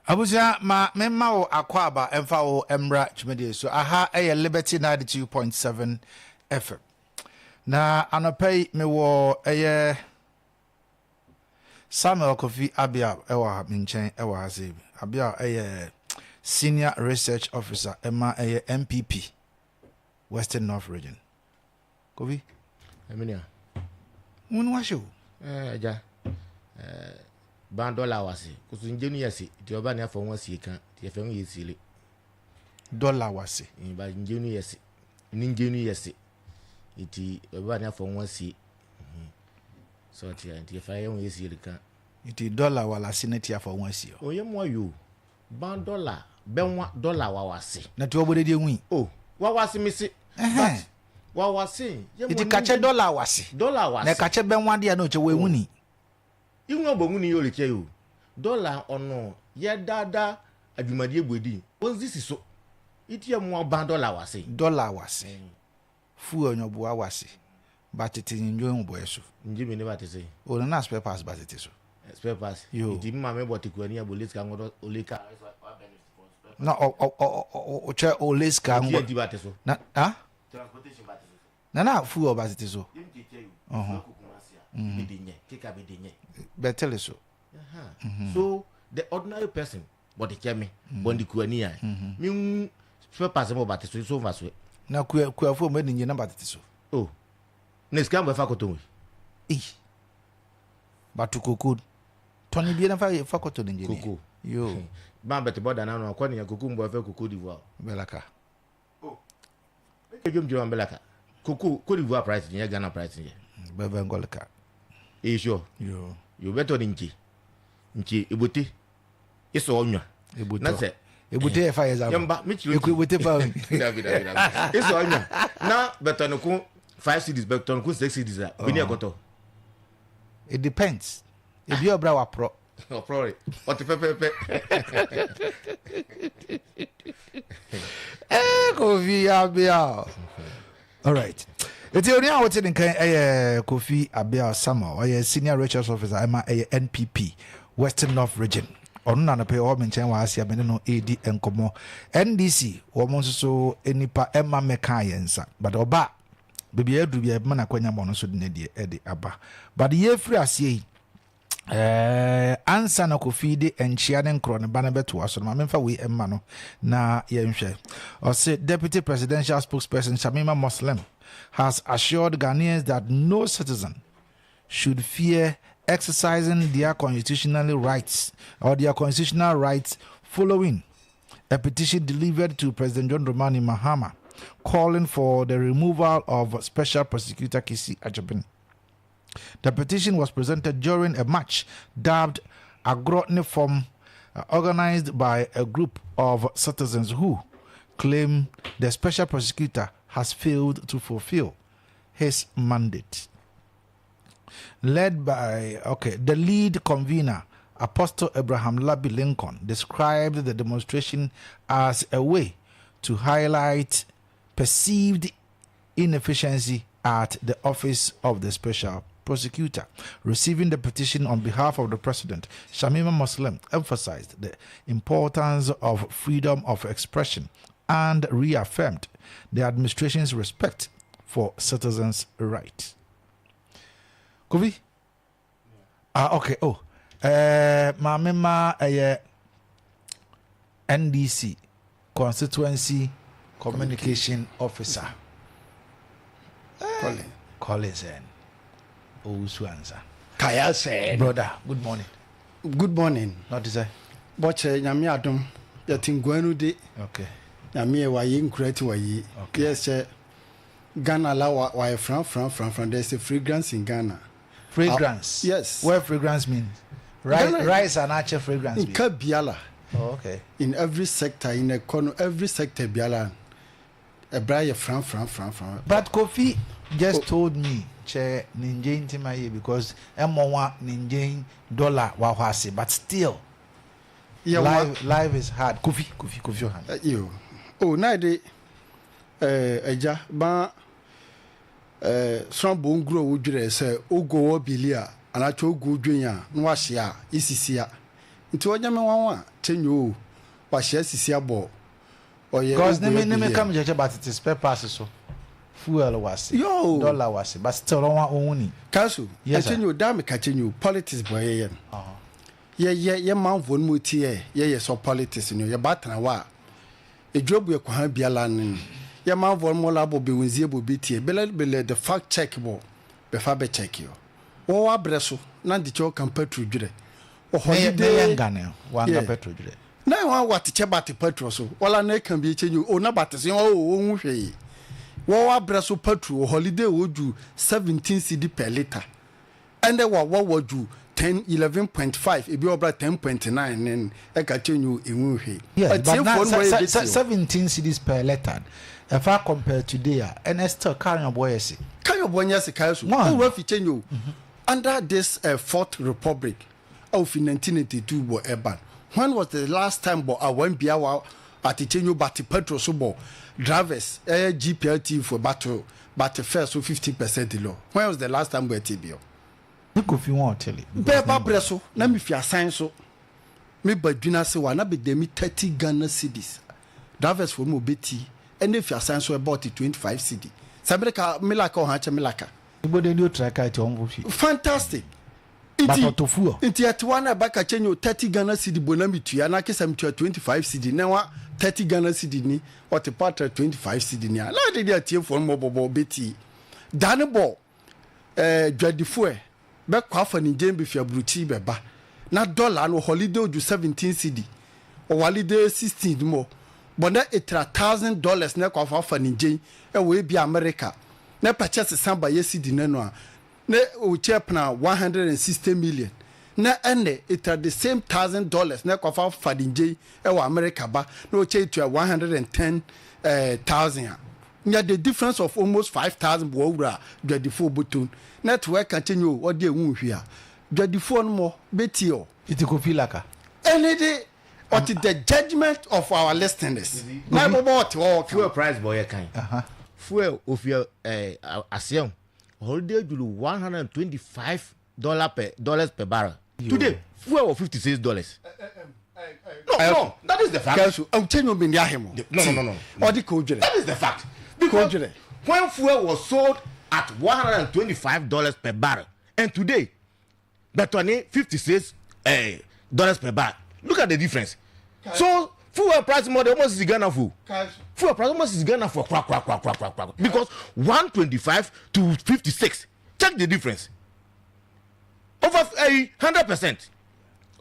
Abusua, ma memma wo akwaaba mfa wo mmra dwumadie so. Aha ɛyɛ Liberty 92.7 FM. Na anɔpa yi mewɔ ɛyɛ Samuel Kofi Abiab ɛwɔ ha me nkyɛn ɛwɔ ha sei. Abiab ɛyɛ Senior Research Officer ɛma ɛyɛ NPP Western North Region. Kofi. Eminia. Wo no wahyɛ o. Eh, agya. Eh, ban dɔla wase. Kusu nje nu yɛse. Ti ɔba ne afɔ ho asie kan. Ti yɛfɛ ho yɛ siele. Dɔla wase. Ba nje nu yɛse. Ni nje nu yɛse. Nti ɔba ne afɔ ho asie. So ti nti yɛfɛ yɛ ho yɛ siele kan. Nti dɔla walase ne ti afɔ ho asie. O yɛ mo ayo. Ban dɔla bɛnwa dɔla wawase. Na ti ɔbɔ de hui. Oh, wawase mese. But wawase. Nti kakyɛ dɔla wase. Dɔla wase. Na kakyɛ bɛnwa deɛ na ɔkyɛ wɔ ehu ni. Ihu abɔ hu ni yɛ ɔrekyɛ yi o. Dɔla ɔno yɛ dada adwumadeɛ bu edi. Wɔnzi si so. Iti yɛ mo ban dɔla wase. Dɔla wase. Fuel nyɔboa wase. Ba tete ndwo ho bɔ so. Ngye mi ne ba tete. O na na spare parts ba tete so. Spare parts. Yo. Iti mi maame bɔ tekuani abɔ leska ngodo oleka. Na o o o o kyɛ o leska ngo. Oti ba te so. Na ah? Transportation ba te so. Na na fuel ba tete so. Uh-huh. Bɛtele so. So the ordinary person bɔde kyɛ me bɔnde kuani a me spare parts mo ba te so so mfa so. Na kuafo mo ni nyina ba tete so. Oh. Ne sika mo fa koto wi. Eh. Bato koko. Tɔni bi na fa fa koto ne njeni. Koko. Yo. Ba bɛte bɔda na no akɔ ne koko mbo fa koko d'Ivoire. Belaka. Oh. Ejom jom belaka. Koko Cote d'Ivoire price nyɛ Ghana price nyɛ. Bɛbɛ ngɔlika. Eh sure. Yo. Yo bɛtɔ ne nkye. Nkye ebote. Isɔ ɔnwa. Ebote. Na sɛ Ebute yɛ fa yɛ zabo. Yɛmba me kyerɛ. Eku ebute fa. Dabi dabi dabi. Isɔ ɔnwa. Na bɛtɔ ne ko 5 cedis bɛtɔ ne ko 6 cedis a. Bi ne ɛkɔtɔ. It depends. Ebi ɔbra wa prɔ. Ɔprɔ re. Ɔte pɛpɛpɛ. Eh Kofi Abia. All right. Eti oni a wote ne nkan ɛyɛ Kofi Abia Samuel. Ɔyɛ senior research officer ɛma ɛyɛ NPP Western North Region. Ɔno na nɔpɛ ɔwɔ me nkyɛn wɔ ase a me ne no ɛredi nkɔmmɔ. NDC wɔn nso so nipa ɛma mɛka yɛn nsa. But ɔba baabi a yɛaduru bi a yɛbɛma no akwanya ma ɔno nso de ne deɛ ɛde aba. But yɛfiri aseɛ yi ansa na Kofi de nkyea ne nkorɔ ne ba no bɛtoa so no, ma memfa wei mma no na yɛnhwɛ. Ɔse Deputy Presidential Spokesperson Shamima Muslim has assured Ghanaians that no citizen should fear exercising their constitutionally rights or their constitutional rights following a petition delivered to President John Dramani Mahama calling for the removal of Special Prosecutor Kissi Agyebeng. The petition was presented during a march dubbed Agro Form, organized by a group of citizens who claim the special prosecutor has failed to fulfill his mandate. Led by, the lead convener, Apostle Abraham Labi Lincoln, described the demonstration as a way to highlight perceived inefficiency at the office of the special prosecutor. Receiving the petition on behalf of the president, Shamima Muslim emphasized the importance of freedom of expression and reaffirmed the administration's respect for citizens' rights. Kofi? Okay. Oh, Maame ma NDC Constituency Communication Officer. Colin. Collins and Owusu Ansa. Kaya said. Brother, good morning. Good morning. Not to say. Boche nyame adom yɛte nguanu de. Okay. Nyame wa ye nkura ti wa ye. Okay. Yes, Ghana la wa wa fran fran fran fran. There's a fragrance in Ghana. Fragrance. Yes. Where fragrance means? Rice, Ghana, rice and ache fragrance. In Kabiala. Oh, okay. In every sector, in economy, every sector biala. Ebra fran fran fran fran. But Kofi just told me che ninje intima because emowa ninje dollar wa hwase, but still yeah, life is hard. Kofi Ohan. You. Oh, na de eja ba sran bo ngro wo dwire se ogo wo bilia ana cho ogo dwen a na wa hye a isisi a. Nti ɔnyɛ me nwanwa a kyɛ nyɛ o wahyɛ asisi abɔ ɔyɛ Cause ne ogu me ne me agu ka yɛ. me kyerɛkyerɛ but it is spare parts so fuel wase Yoo. dollar wase but still ɔnwa ɔnhu ni. Kanso, Yes ɛkyɛ sir. nyɛ o daa me ka kyɛ nyɛ o politics bɔ yɛyɛ no yɛyɛ yɛ manfoɔ no mu tiɛ yɛyɛ sɔ politics no yɛ ba tena hɔ a edwuma bu ɛkwan biara no no yɛ manfoɔ no mu la bɔ bewunzie bɔ bi tie bele bele the fact check bɔ bɛfa bɛ check yɔ wɔwɔ abrɛ so na de kyɛ ɔkan petrol dwerɛ Meyɛ meyɛ holiday ngane wanga yeah petrol dwerɛ. Na wɔn wate kyɛ bate petrol so wɔla na ɛka bi kyɛ nyi o na bate so wɔn o wɔn ho hwee wɔwɔ abrɛ so petrol holiday wɔdwu 17 cedi per litre ɛnɛ wa wa wɔdwu 10 11.5 ebi ɔbra 10.9 ne ɛka kyɛ nyi o ehu hwee Yes, but na atiefoɔ no wɔyɛ se, bi se, tie o 17 cedis per litre ɛfa compare today a ɛnɛ still car yɛn bɔ yɛ se. Kayo bɔ nyɛ sika so One. owura fi kyɛ nyi o under this fourth republic a ofi 1992 bɔ ɛban when was the last time bɔ awan bia wa atekyɛ nyi o bate petrol so bɔ drivers ɛyɛ GPRT fo bato bate fare so 15% lɔ when was the last time bɔ ɛte bi o Ne kofi wɔn ɔtele because bɛɛ ba ne brɛ so na mi fi asan so mi ba dwena se wa na bɛ dɛmi 30 Ghana cedis drivers fo mu obeti ɛna fi asan so ɛbɔ ɔte 25 cedi sɛ ka milaka ɔhan kyɛ milaka Igbo de ni o tra ka ti ɔmo fi. Fantastic. But Nti ɔtɔ fuel. Nti ɛte wa na ɛba ka kyɛ nye o 30 Ghana cedi bo na mi tua na kesa mi tua 25 cedi na wa 30 Ghana cedi ni ɔte patra 25 cedi ni a na de de atiefoɔ no mɔbɔbɔ beti dane bɔ ɛɛ dwadifoɔ bɛkɔ afa ne nkyɛn bɛfi aburukyi bɛba na dɔla no holiday odu 17 cedi ɔwalide 16 mu bɔ na etra $1,000 na ɛkɔ afa afa ne nkyɛn ɛwɔ ebi America na pɛkyɛ sisan ba yɛ cedi n'ano a na okyɛ pena 160 million na ɛnɛ etra the same $1,000 na ɛkɔ afa afa ne nkyɛn ɛwɔ America ba na okyɛ etua 110 thousand a nya the difference of almost 5,000 bɔ owura dwadifoɔ bɔtɔn na ɛte hɔ ɛka kyɛn yi o ɔde ehu hwi a dwadifoɔ no mɔ bɛtie o Iti kofi laka. Ɛne de ɔte the judgement of our listeners na ɛbɔbɔ ɔte hɔ Fuel ɔka price bɔ yɛ kan fuel ofi ɛɛ aseɛn holiday duru $125 per dollars per barrel. Today fuel wɔ $56. No, that is the fact. Kɛnso ɔkyɛ nyɛ omi ni ahemo. No. Ɔde ka odwere. That is the fact, because Kodwere. when fuel was sold at $125 per barrel and today bɛtɔni 56 dollars per barrel, look at the difference. So fuel price more than almost is Ghana fuel fuel price almost is Ghana for kra kra kra kra kra kra, because 125 to 56, check the difference, over 100%,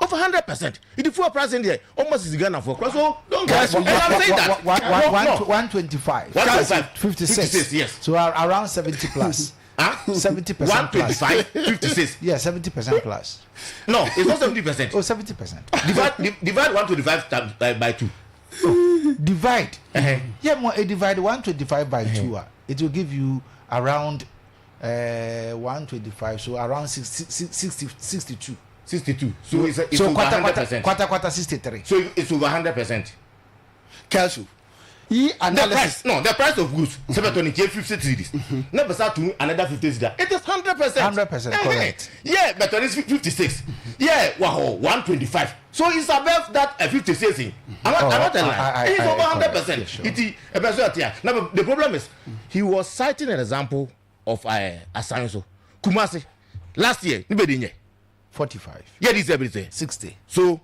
over 100%. The fuel price in there almost is Ghana for kra, so don't go. Guys, And I'm saying that One, one, no, 125. 125, 56. 56, yes. So around 70 plus. Huh? 70% plus. 125, 56. Yeah, 70% plus. No, it's not 70%. Oh, 70%. Divide 125 times by 2. Divide. Yeah, more divide 125 by 2. It will give you around 125, so around 60, 60, 62. 62. So it's so over quarter, 100%. quarter, quarter, quarter, 63. So it's over 100%. Kɛnso yi The analysis price, no, the price of goods, 720, 50 cedis. Now, but to another 50 cedis. It is 100%. 100% correct. Yeah, but it's 56. Yeah, wow, 125. So it's above that 56. I'm not, Oh, I'm not a lie. It's over correct. 100%. Yeah, sure. It is a person here. Now, the problem is, he was citing an example of Asanso. Kumasi. Last year, nobody knew. 45. Yeah, this everything. 60. So,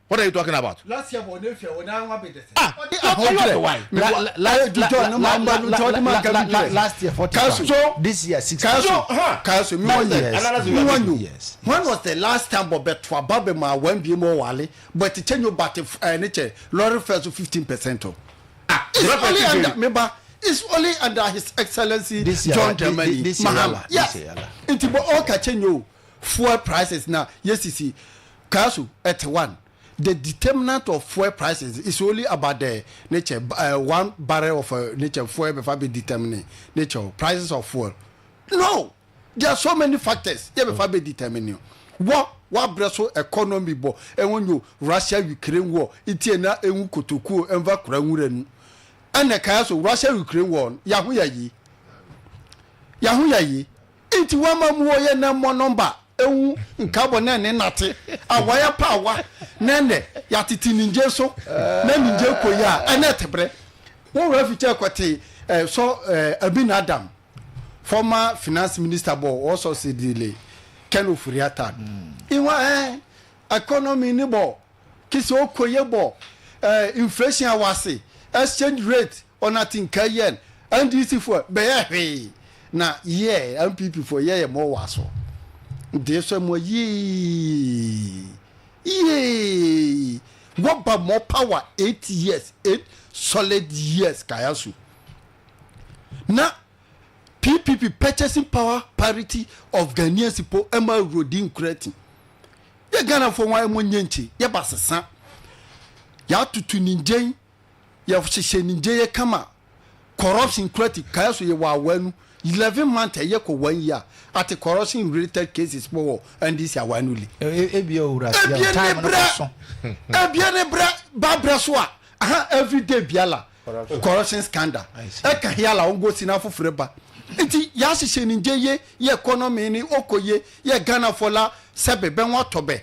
what are you talking about? Last year bɔ ne fɛ o n'an wa bɛ dɛsɛ. Ah, Ɔde why? Last year 45. Council. This year 60. Council. So, huh. Council, mi wọ́n Yes. yẹ mi wọ́n yọ. Yes. When was the last time bɔ bɛ to aba bɛ ma wɔn bi mu wale but kyɛn yóò ba te ɛ ne kyɛ lorry fare so 15% o. Ah, It's only under meba, it's only under His Excellency This year, John Dramani this year, Mahama. yala, Yes. this year, yala. Nti bɔ ɔka kyɛn yóò fuel prices na yesisi council at one, the determinant of fuel prices is only about the nature one barrel of nature fuel before be determining nature prices of fuel. No, there are so many factors yɛ bɛfa bɛ determine wɔ wabrɛ so economy bɔ ɛwɔn yo Russia Ukraine war itie na ewu kotokuo ɛnfa kura nwura nu ɛnna kaya so Russia Ukraine war yaho yɛ yi yaho yɛ yi nti wɔn ma mu wɔ yɛ na mɔ number. Ehu nkabɔ na ne nate awaya pa awa na ɛnɛ yɛatete ningye so na ningye kɔ yi a ɛnɛ tebrɛ wo wura fikyɛ kɔte sɔ Amin Adam former finance minister bɔ ɔsɔ sidile Ken Ofori-Atta iwa economy ni bɔ kisi okoye bɔ inflation awase exchange rate ɔnate nka yɛn NDC fo bɛyɛ hwee na yɛ NPP fo yɛ yɛ mɔ wa so nti sɛ mo yee yee wɔba mɔ power 8 years, 8 solid years kaya so na PPP, purchasing power parity of Ghanaians po ɛma awurodi nkurati yɛ Ghanafoɔ wɔn a ɛmo nye nkyi yɛba sesa yɛatoto ne ngyɛn, yɛhyehyɛ ne ngyɛn yɛ kama. Corruption kurati kaya so yɛ wɔ awa nu 11 month ɛyɛ kɔ one year ate corruption related cases po wɔ NDC awa nu li. Ebie owura. Ebie ne brɛ, ebie ne brɛ ba brɛ so a aha everyday biala corruption scandal ɛka hiala ɔngo si na foforɔ ba. Nti yɛahyehyɛ ne ngye ye yɛ economy ni ɔkɔ ye yɛ Ghana fɔ la sɛbɛ bɛn wa tɔ bɛ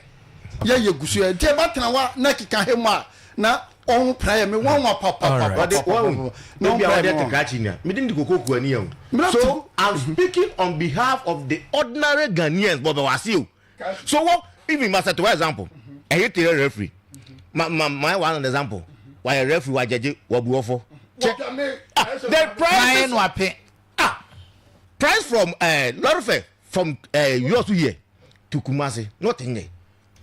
yɛ yɛ gusu yɛ nti ɛba tena wa na keka he mu a na ɔho pra yɛ mi wɔn wa papapapa na ɔho pra yɛ mi wɔn. Mi di koko kuani yɛn o. So I'm speaking on behalf of the ordinary Ghanaians bɔ bɛ wa se o. So what even master to example ɛyɛ tere referee ma ma ma one example wayɛ referee wa gyegye wabu ɔfɔ. The price no ape. Ah, price from lorry fare from Wiawso here to Kumasi not nye.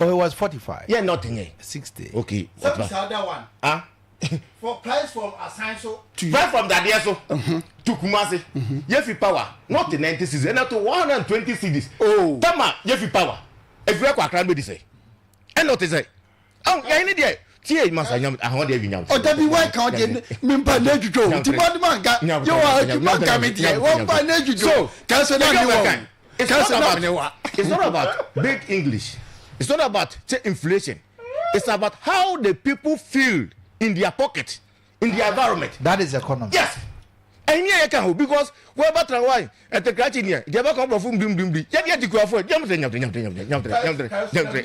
Oh, it was 45. Yeah, not nye. 60. Okay. What other one? Ah. For price from Asanso to price from Dadieso to Kumasi yefi power not 90 cedis ɛna to 120 cedis. Oh. Tama yefi power efiri ɛkɔ Akra mbedi sɛ ɛna ɔte sɛ ɔn yɛn ni deɛ tie masa nyam ahɔn deɛ wi nyam. Ɔdabi wa kan ɔdeɛ mimpa ne edwidwo o nti bɔdi ma nka yɛ wa adwuma nka mi deɛ wɔn pa ne edwidwo kɛse na ne wa o kɛse na ne wa. It's not about big English, it's not about say inflation, it's about how the people feel in their pocket, in their environment. That is economy. Yes, ɛyin yɛ yɛ kan o because wọ́n bá tẹ̀lé wáyé ẹ̀tẹ̀ kìláàkì ni ẹ̀ jẹ́ bá kàn bọ̀ fún bímbímbí yẹ yẹ ti kura fún ẹ nyàmùtẹ̀ nyàmùtẹ̀ nyàmùtẹ̀ nyàmùtẹ̀ nyàmùtẹ̀ nyàmùtẹ̀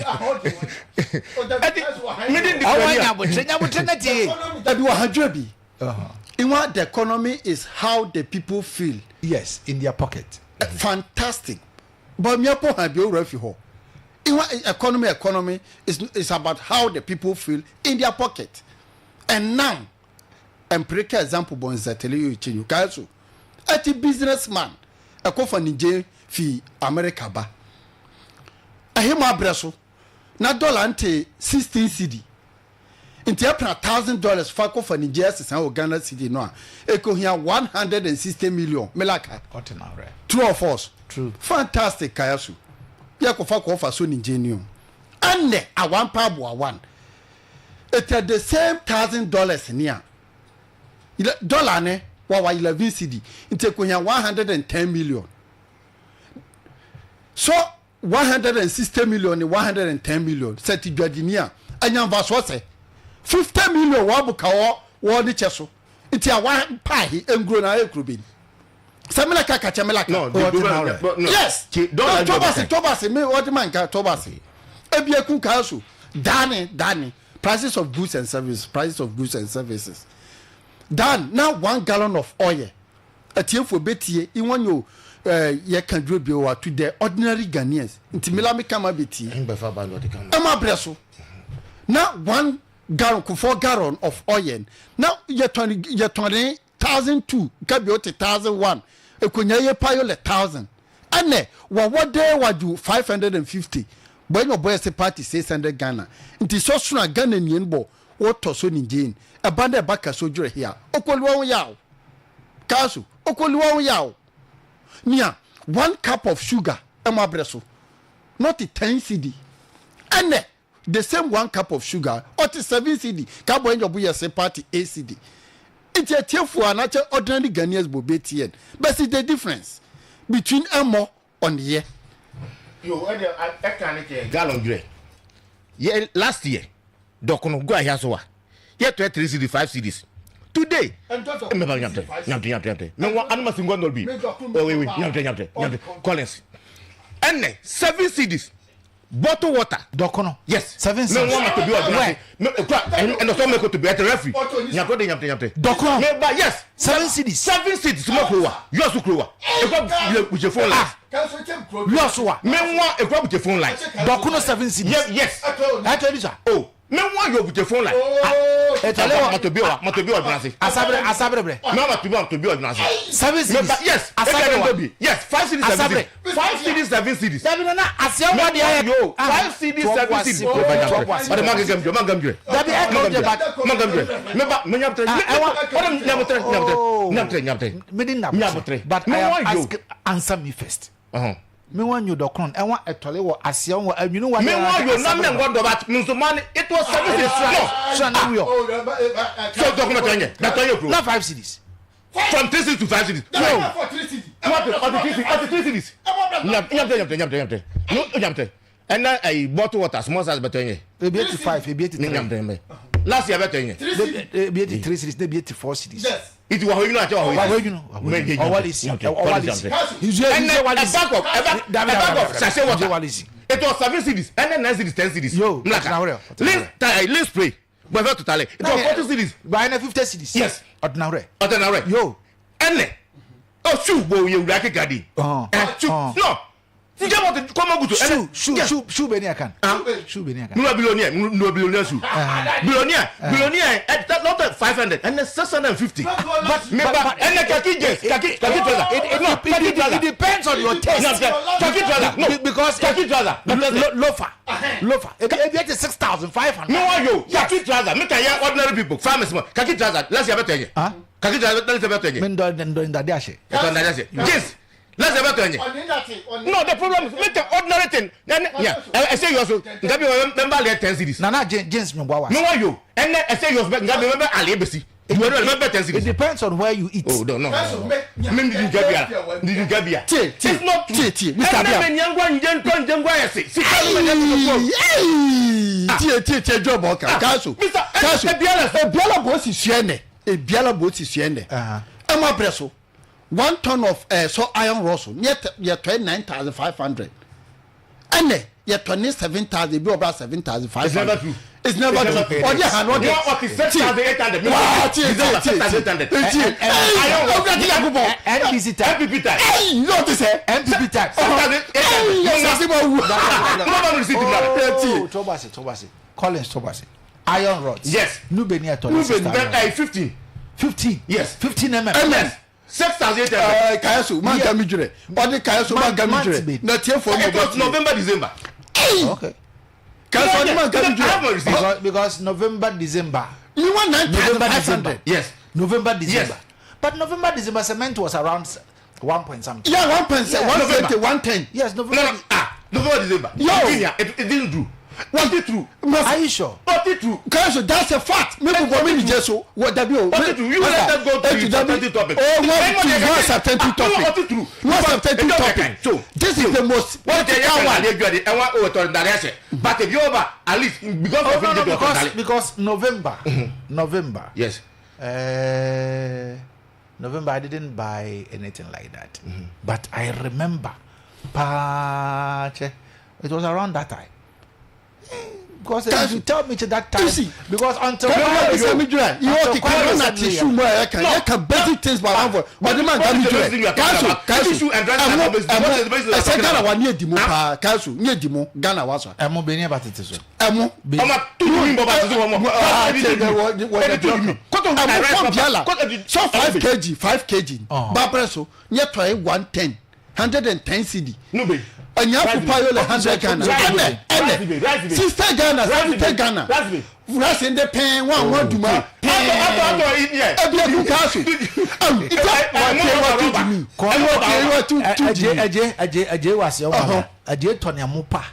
ẹti mídìí di Ɔwɔ kura ni a. Nyabutere nyabutere ne tie. Dabi wa hadwa bi iwa the economy is how the people feel. Yes, in their pocket. Fantastic, but mi apo ha bi owura fi hɔ iwa economy is about how the people feel in their pocket. And now empirical example bɔ nzɛtɛlɛ yóò kye yóò kaa so ɛti businessman ɛkɔfa ne gye fi America ba ɛhe mu abrɛ so na dollar nte 16 cedi nti ɛpena $1,000 fa kɔfa ne gye ɛsesa wɔ Ghana cedi no a ekohia 160 million melaka. Ɔtena rɛ. True or false? True. Fantastic. Kaya so yɛ kɔfa kɔfa so ne gye ni o ɛnɛ awampa abo awan eti the same $1,000 ni a dollar ne wawa 11 cedi nti ekohia 110 million. So 160 million ni 110 million sɛ ti dwadini a ɛnya nfasoɔ sɛ 50 million wɔabu ka wɔ wɔ ne kyɛ so nti awa paahi nguro na ayɛ kuro bi sɛ mele ka kakyɛ mele ka. No, the dollar no. Yes. Dollar. No, tɔbasi tɔbasi mi ɔdi ma nka tɔbasi ebi ekun kaa so daani daani prices of goods and services, prices of goods and services dan na 1 gallon of oil etiefo betie iwọn yo yɛ kan duro bi wa to the ordinary Ghanaians nti milami kama betie. Ngbɛfa ba lɔdi kama. Ɛma brɛ so na 1 gallon kofo gallon of oil na yɛtɔn yɛtɔn 1,200 kabi o te 1,001 ekonya yɛ payo lɛ 1,000 ɛnɛ wɔwɔ de wadu 550 bɔn bɔ yɛ sɛ party 600 Ghana nti sɔsoro a Ghana nien bɔ wɔtɔ so ne gyen ɛba na ɛba kaso dwerɛ hia okoliwa ho yaw kaaso okoliwa ho yaw nia 1 cup of sugar ɛmo abrɛ so not 10 cedi ɛnɛ the same 1 cup of sugar ɔte 7 cedi kabɔ ɛnyɛ ɔbo yɛ sɛ party 8 cedi nti etiefo anakyɛ ordinary Ghanaians bo be tn but see the difference between ɛmɔ ɔniyɛ. Yo, ɛdi ɛka ne kyɛ gallon dwerɛ yɛ last year dɔkono go ahia so wa yɛ tɔ 3 cedis, 5 cedis. Today mbɛ nyamtɛ nyamtɛ nyamtɛ nyamtɛ mɛ wa anuma si ngɔ nɔl bi oye oye nyamtɛ nyamtɛ nyamtɛ Collins. Ɛnɛ 7 cedis bottle water. Dɔkono. Yes. 7 Me cedis. wọn ma tobi ɔdun Where? ase me ekura ɛnɛ sɔ meko tobi ɛtɛ referee nyatɔ de nyamtɛ nyamtɛ. Dɔkono. Me ba, yes. 7 cedis. 7 cedis mo kurowa yɔsu kurowa ekura buche phone line. Yɔso wa. Me wọn ekura buche phone line. Dɔkono 7 cedis. Yes. Ɛtɔ edi sa. Oh, me wọn yɔ buche phone line. Ɛtɔle wɔ. Ma tobi ɔdun ase. Asabre asabre brɛ. Me ma tobi ɔdun ase. Seven Me ba, cedis. yes. Asabre wa. Ebi yes, 5 cedis, 7 Asabre. cedis, 5 cedis, 7 cedis. Dabi nana, aseɛ wa deɛ yɛ. Yo, 5 cedis, 7 cedis. Ɔde ma gɛgɛm jɔ, ma gɛm jɔ. Dabi, ɛ kò jɛ ba. Ma gɛm jɔ. Me ba me nyabutere. Ah, ɛwa. Ɔde nyabutere, nyabutere, nyabutere, nyabutere. Me di na. Nyabutere. But Me I am wa yo. asking, answer me first. Me wa nyo dɔkono ɛwa ɛtɔle wɔ aseɛ wɔ ɛnwunu wa. Me wa yo na me ngɔ dɔba nsomani, it was 7 cedis no. Sura na wuyɔ. So dɔkuma tɔ nyɛ na tɔ nyɛ kuro. Na 5 cedis. From 3 cedis to 5 cedis. Yo. Ɔte 3 cedis, ɔte 3 cedis. Nyabutere, nyabutere, nyabutere, nyabutere no, nyabutere. Ɛnna ɛyi bottle water small size bɛ tɔ nyɛ. Ebi 85, ebi eighty Ne three. nyabutere mbɛ last year bɛ tɔ nyɛ. Ebi 83 cedis na ebi 84 cedis. Iti wà hɔ yinu àti wà hɔ Wa yinu. wo yinu. Ɔwɔlisi ɔwɔlisi. Ɛnɛ a bag of sachet water, Ɔwɔlisi. it was 7 cedis, ɛnɛ 9 cedis, 10 cedis. Yo, Mlaka Ɔtenahore, list list spray bɔfɛ totale, it was 40 cedis. Ba ɛnɛ 50 cedis. Yes. Ɔtenahore. Ɔtɛnawurɛ. Yo. Ɛnɛ o shoe bo ye wura keka di. Ɛ shoe no njẹ bɔ ti kɔmɔ gutu. Shoe, shoe, shoe, shoe bɛ ni a kan. Shoe bɛ ni a kan. Nua billionaire, nua billionaire shoe, billionaire, billionaire ɛ not 500, ɛnɛ 650. But Me ba ɛnɛ khaki jeans, khaki trouser. It, No, it, khaki it, trouser. it depends on your taste. No, khaki trouser, no. Because Khaki trouser. Loafer, loafer. Ebi eti 6,500. Mi wa yo khaki trouser mi ka yẹ ordinary people, farmers mo khaki trouser last year bɛ tɛ Huh? yẹ. Khaki trouser last year bɛ tɛ Mi yẹ. ndɔ ndɔ ndade ahyɛ. Ɛtɔ ndade ase jeans last year bɛ tɛ yẹ. No, the problem is make an ordinary thing ɛnɛ yɛ ɛsɛ yɔ so nka bi wɔ mɛ bɛ 10 cedis. Nana jeans mi bɔ wa. Mi wa yo ɛnɛ ɛsɛ yɔ so nka bi mɛ bɛ ale besi wɛrɛ mɛ bɛ ten It cedis. depends on where you eat. Oh, no, no, mi ni nka bia ni nka bia. Tie, tie, It's not true. tie, tie, Mr. Ɛnɛ Abia. mɛ nyangwa njɛ ntɔ njɛ ngwa yɛ se sika mi mɛ nyɛ tó Ayii, tie, tie, tie, jɔ bɔ kan kaso. Mr. Kaso. Ebiala so. Ebiala bɔ si sua nɛ, ebiala bɔ si sua nɛ. Ɛmɔ brɛ so 1 ton of so iron rods yɛ tɔ 9,500, ɛnɛ yɛ tɔ ne 7,000, ebi ɔbra 7,500. It's never true. It's never It's never true. true. Ɔdi han ɔdi. Wọ́n ti 6,800. Waa, tie, tie, tie, 6,800. tie, tie. Iron rods. Ɛyi ɔbɛ ti yaku bɔ. NDC type. NPP time. Ɛyi yóò ti sɛ. NPP type. 6,800. Ɛyi ɛsase ma wu. Mo bá mi receipt bila. Oh, Tobase, Tobase. Collins Tobase. Iron rods. Yes. Nubeni atɔ. Nubeni bɛ ɛ 15. 15. Yes. 15 mm. Mm. 6,800. Ɛɛ kayaso man ka mi jurɛ ɔdi kayaso man ka mi jurɛ na tie fɔ It was November, December. Okay. Kayaso ɔdi man ka mi I have my jurɛ. receipt. Because November, December. Mi wa nine thousand November, five December. hundred. Yes. November, December. But November, December, cement was around one point something. Yeah, one point seven, one November. 20, 110. Yes, November. No, ah, November, December. Yo. It didn't do. Was it true? Are you sure? Was it true? Kayaso, that's a fact. Mi kò bọ mi nìjẹ so wọ dabi o. Was it true? You let us go to the substantive topic. Oh, one two one substantive No, was topic. it true? One substantive topic. So, This is the most. wọ́n ti ẹ̀yẹ́ wà lẹ́jọ́ de ẹ̀wọ̀n òwòtọ́ ndàlẹ́ ẹ̀sẹ̀ but if you over at least because Oh, of no, no, it because November, November. Yes. November, I didn't buy anything like that. But I remember, pa, it was around that time. Because if you tell me to that time, You see, because until Kẹ́mi sẹ́ mi jura ìwọ until ti quite kẹ́mi náà ti recently, sùn mọ́ ẹ̀ kàn yẹ kàn basic things by one voice ọdún máa ń ká mi jura káṣù káṣù ẹ̀mú ẹ̀mú ẹ̀sẹ̀ Ghana wa ní èdìmú paa káṣù ní èdìmú Ghana wa sọ Ẹmu bẹ ní ẹ bá tètè sọ. Ẹ̀mú. Ọmọ tuntun mi bọ̀ bá tuntun wọn mọ̀. Ẹmu fún biala sọ 5 kg, 5 kg babrẹ so nyɛ tɔ ye 110, 110 cedi. Nube. Ɛnyɛ pupa yɔ lɛ 100 Ghana ɛnɛ ɛnɛ 60 Ghana, 70 Ghana rice ndé pɛn wọn àwọn duma pɛn ebi ekun kaaso awu ita wa tie wa tu jimi wa tie wa tu tu Ɛjẹ jimi. Ɛjẹ ɛjẹ ɛjẹ wa se ɔmɔ ɛjẹ tɔ ni ɛmu pa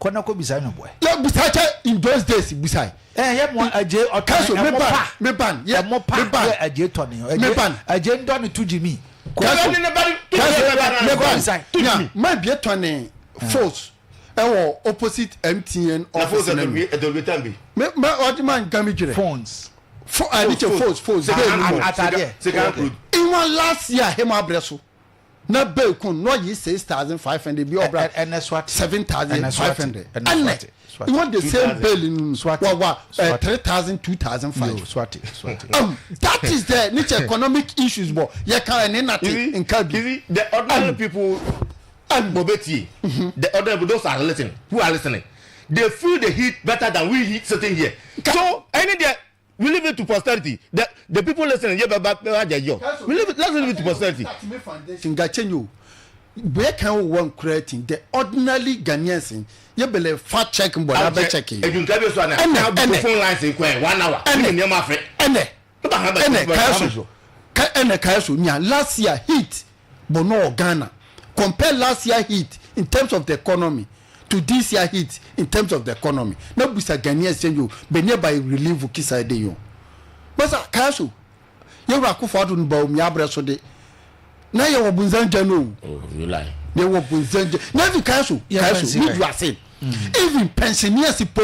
kɔnɛ ko bisa mi bɔ. Yɛ busa kyɛ in those days busa. Ɛ yɛ mu ɛjẹ ɔtɔ Kaaso ni mi ɛmu ban pa mi ban yɛ ɛmu pa mi ban yɛ ɛjẹ tɔ ni Mi ban. Ɛjẹ ŋdɔ ni tu jimi. Kaaso kaaso mi ban Busa. nya maa bie tɔ ni force ɛwɔ opposite MTN office na mi mi ɔdi ma nka mi jire. Phones. Fo ɛni kyɛ force force bɛɛ ni mɔ. Atadeɛ. Ìwọ̀n last year hema abrɛ so. Na bale kun no yi 6,500 bi ɔbra Ɛnɛ so ate. 7,500. Ɛnɛ so Ɛnɛ ate. So ate. you want the same bale no So ate. wa So ate. 3,000 2,500. Yo, so ate, so ate. That is the niche economic issues bɔ yɛ kan ɛne nate You see, nka bi. you see, the ordinary people, Bobeti, the ordinary people, those are listening, who are listening, they feel the heat better than we heat sitting here. So, any day, we leave it to posterity. The people listening, yeah, but, but, we leave it, let's leave it to posterity. Nga change o bɛɛ kan o wɔn kura ti the ordinary Ghanaians yɛ bɛlɛ fa check bɔ n'a bɛ check yi. Edwin Kabi so ana. Ɛnɛ, Now ɛnɛ. phone lines in kwan one hour. Ɛnɛ. Ɛnɛ nneɛma afɛ. Ɛnɛ ɛnɛ Ɛnɛ kayaso ka ɛnɛ kayaso nya last year heat bɔ n'o Ghana, compare last year heat in terms of the economy to this year heat in terms of the economy, na busa Ghanaians change o bɛ ne ba relieve kisa de yi o basa. Kayaso, yɛwura Akufo Addo ba omi abrɛ so de na yɛ wɔ bunzan no o. Oh, you lie. Ne wɔ bunzan gya na efi kayaso. Yeah, Kayaso fancy mi guy. du ase even pensioners po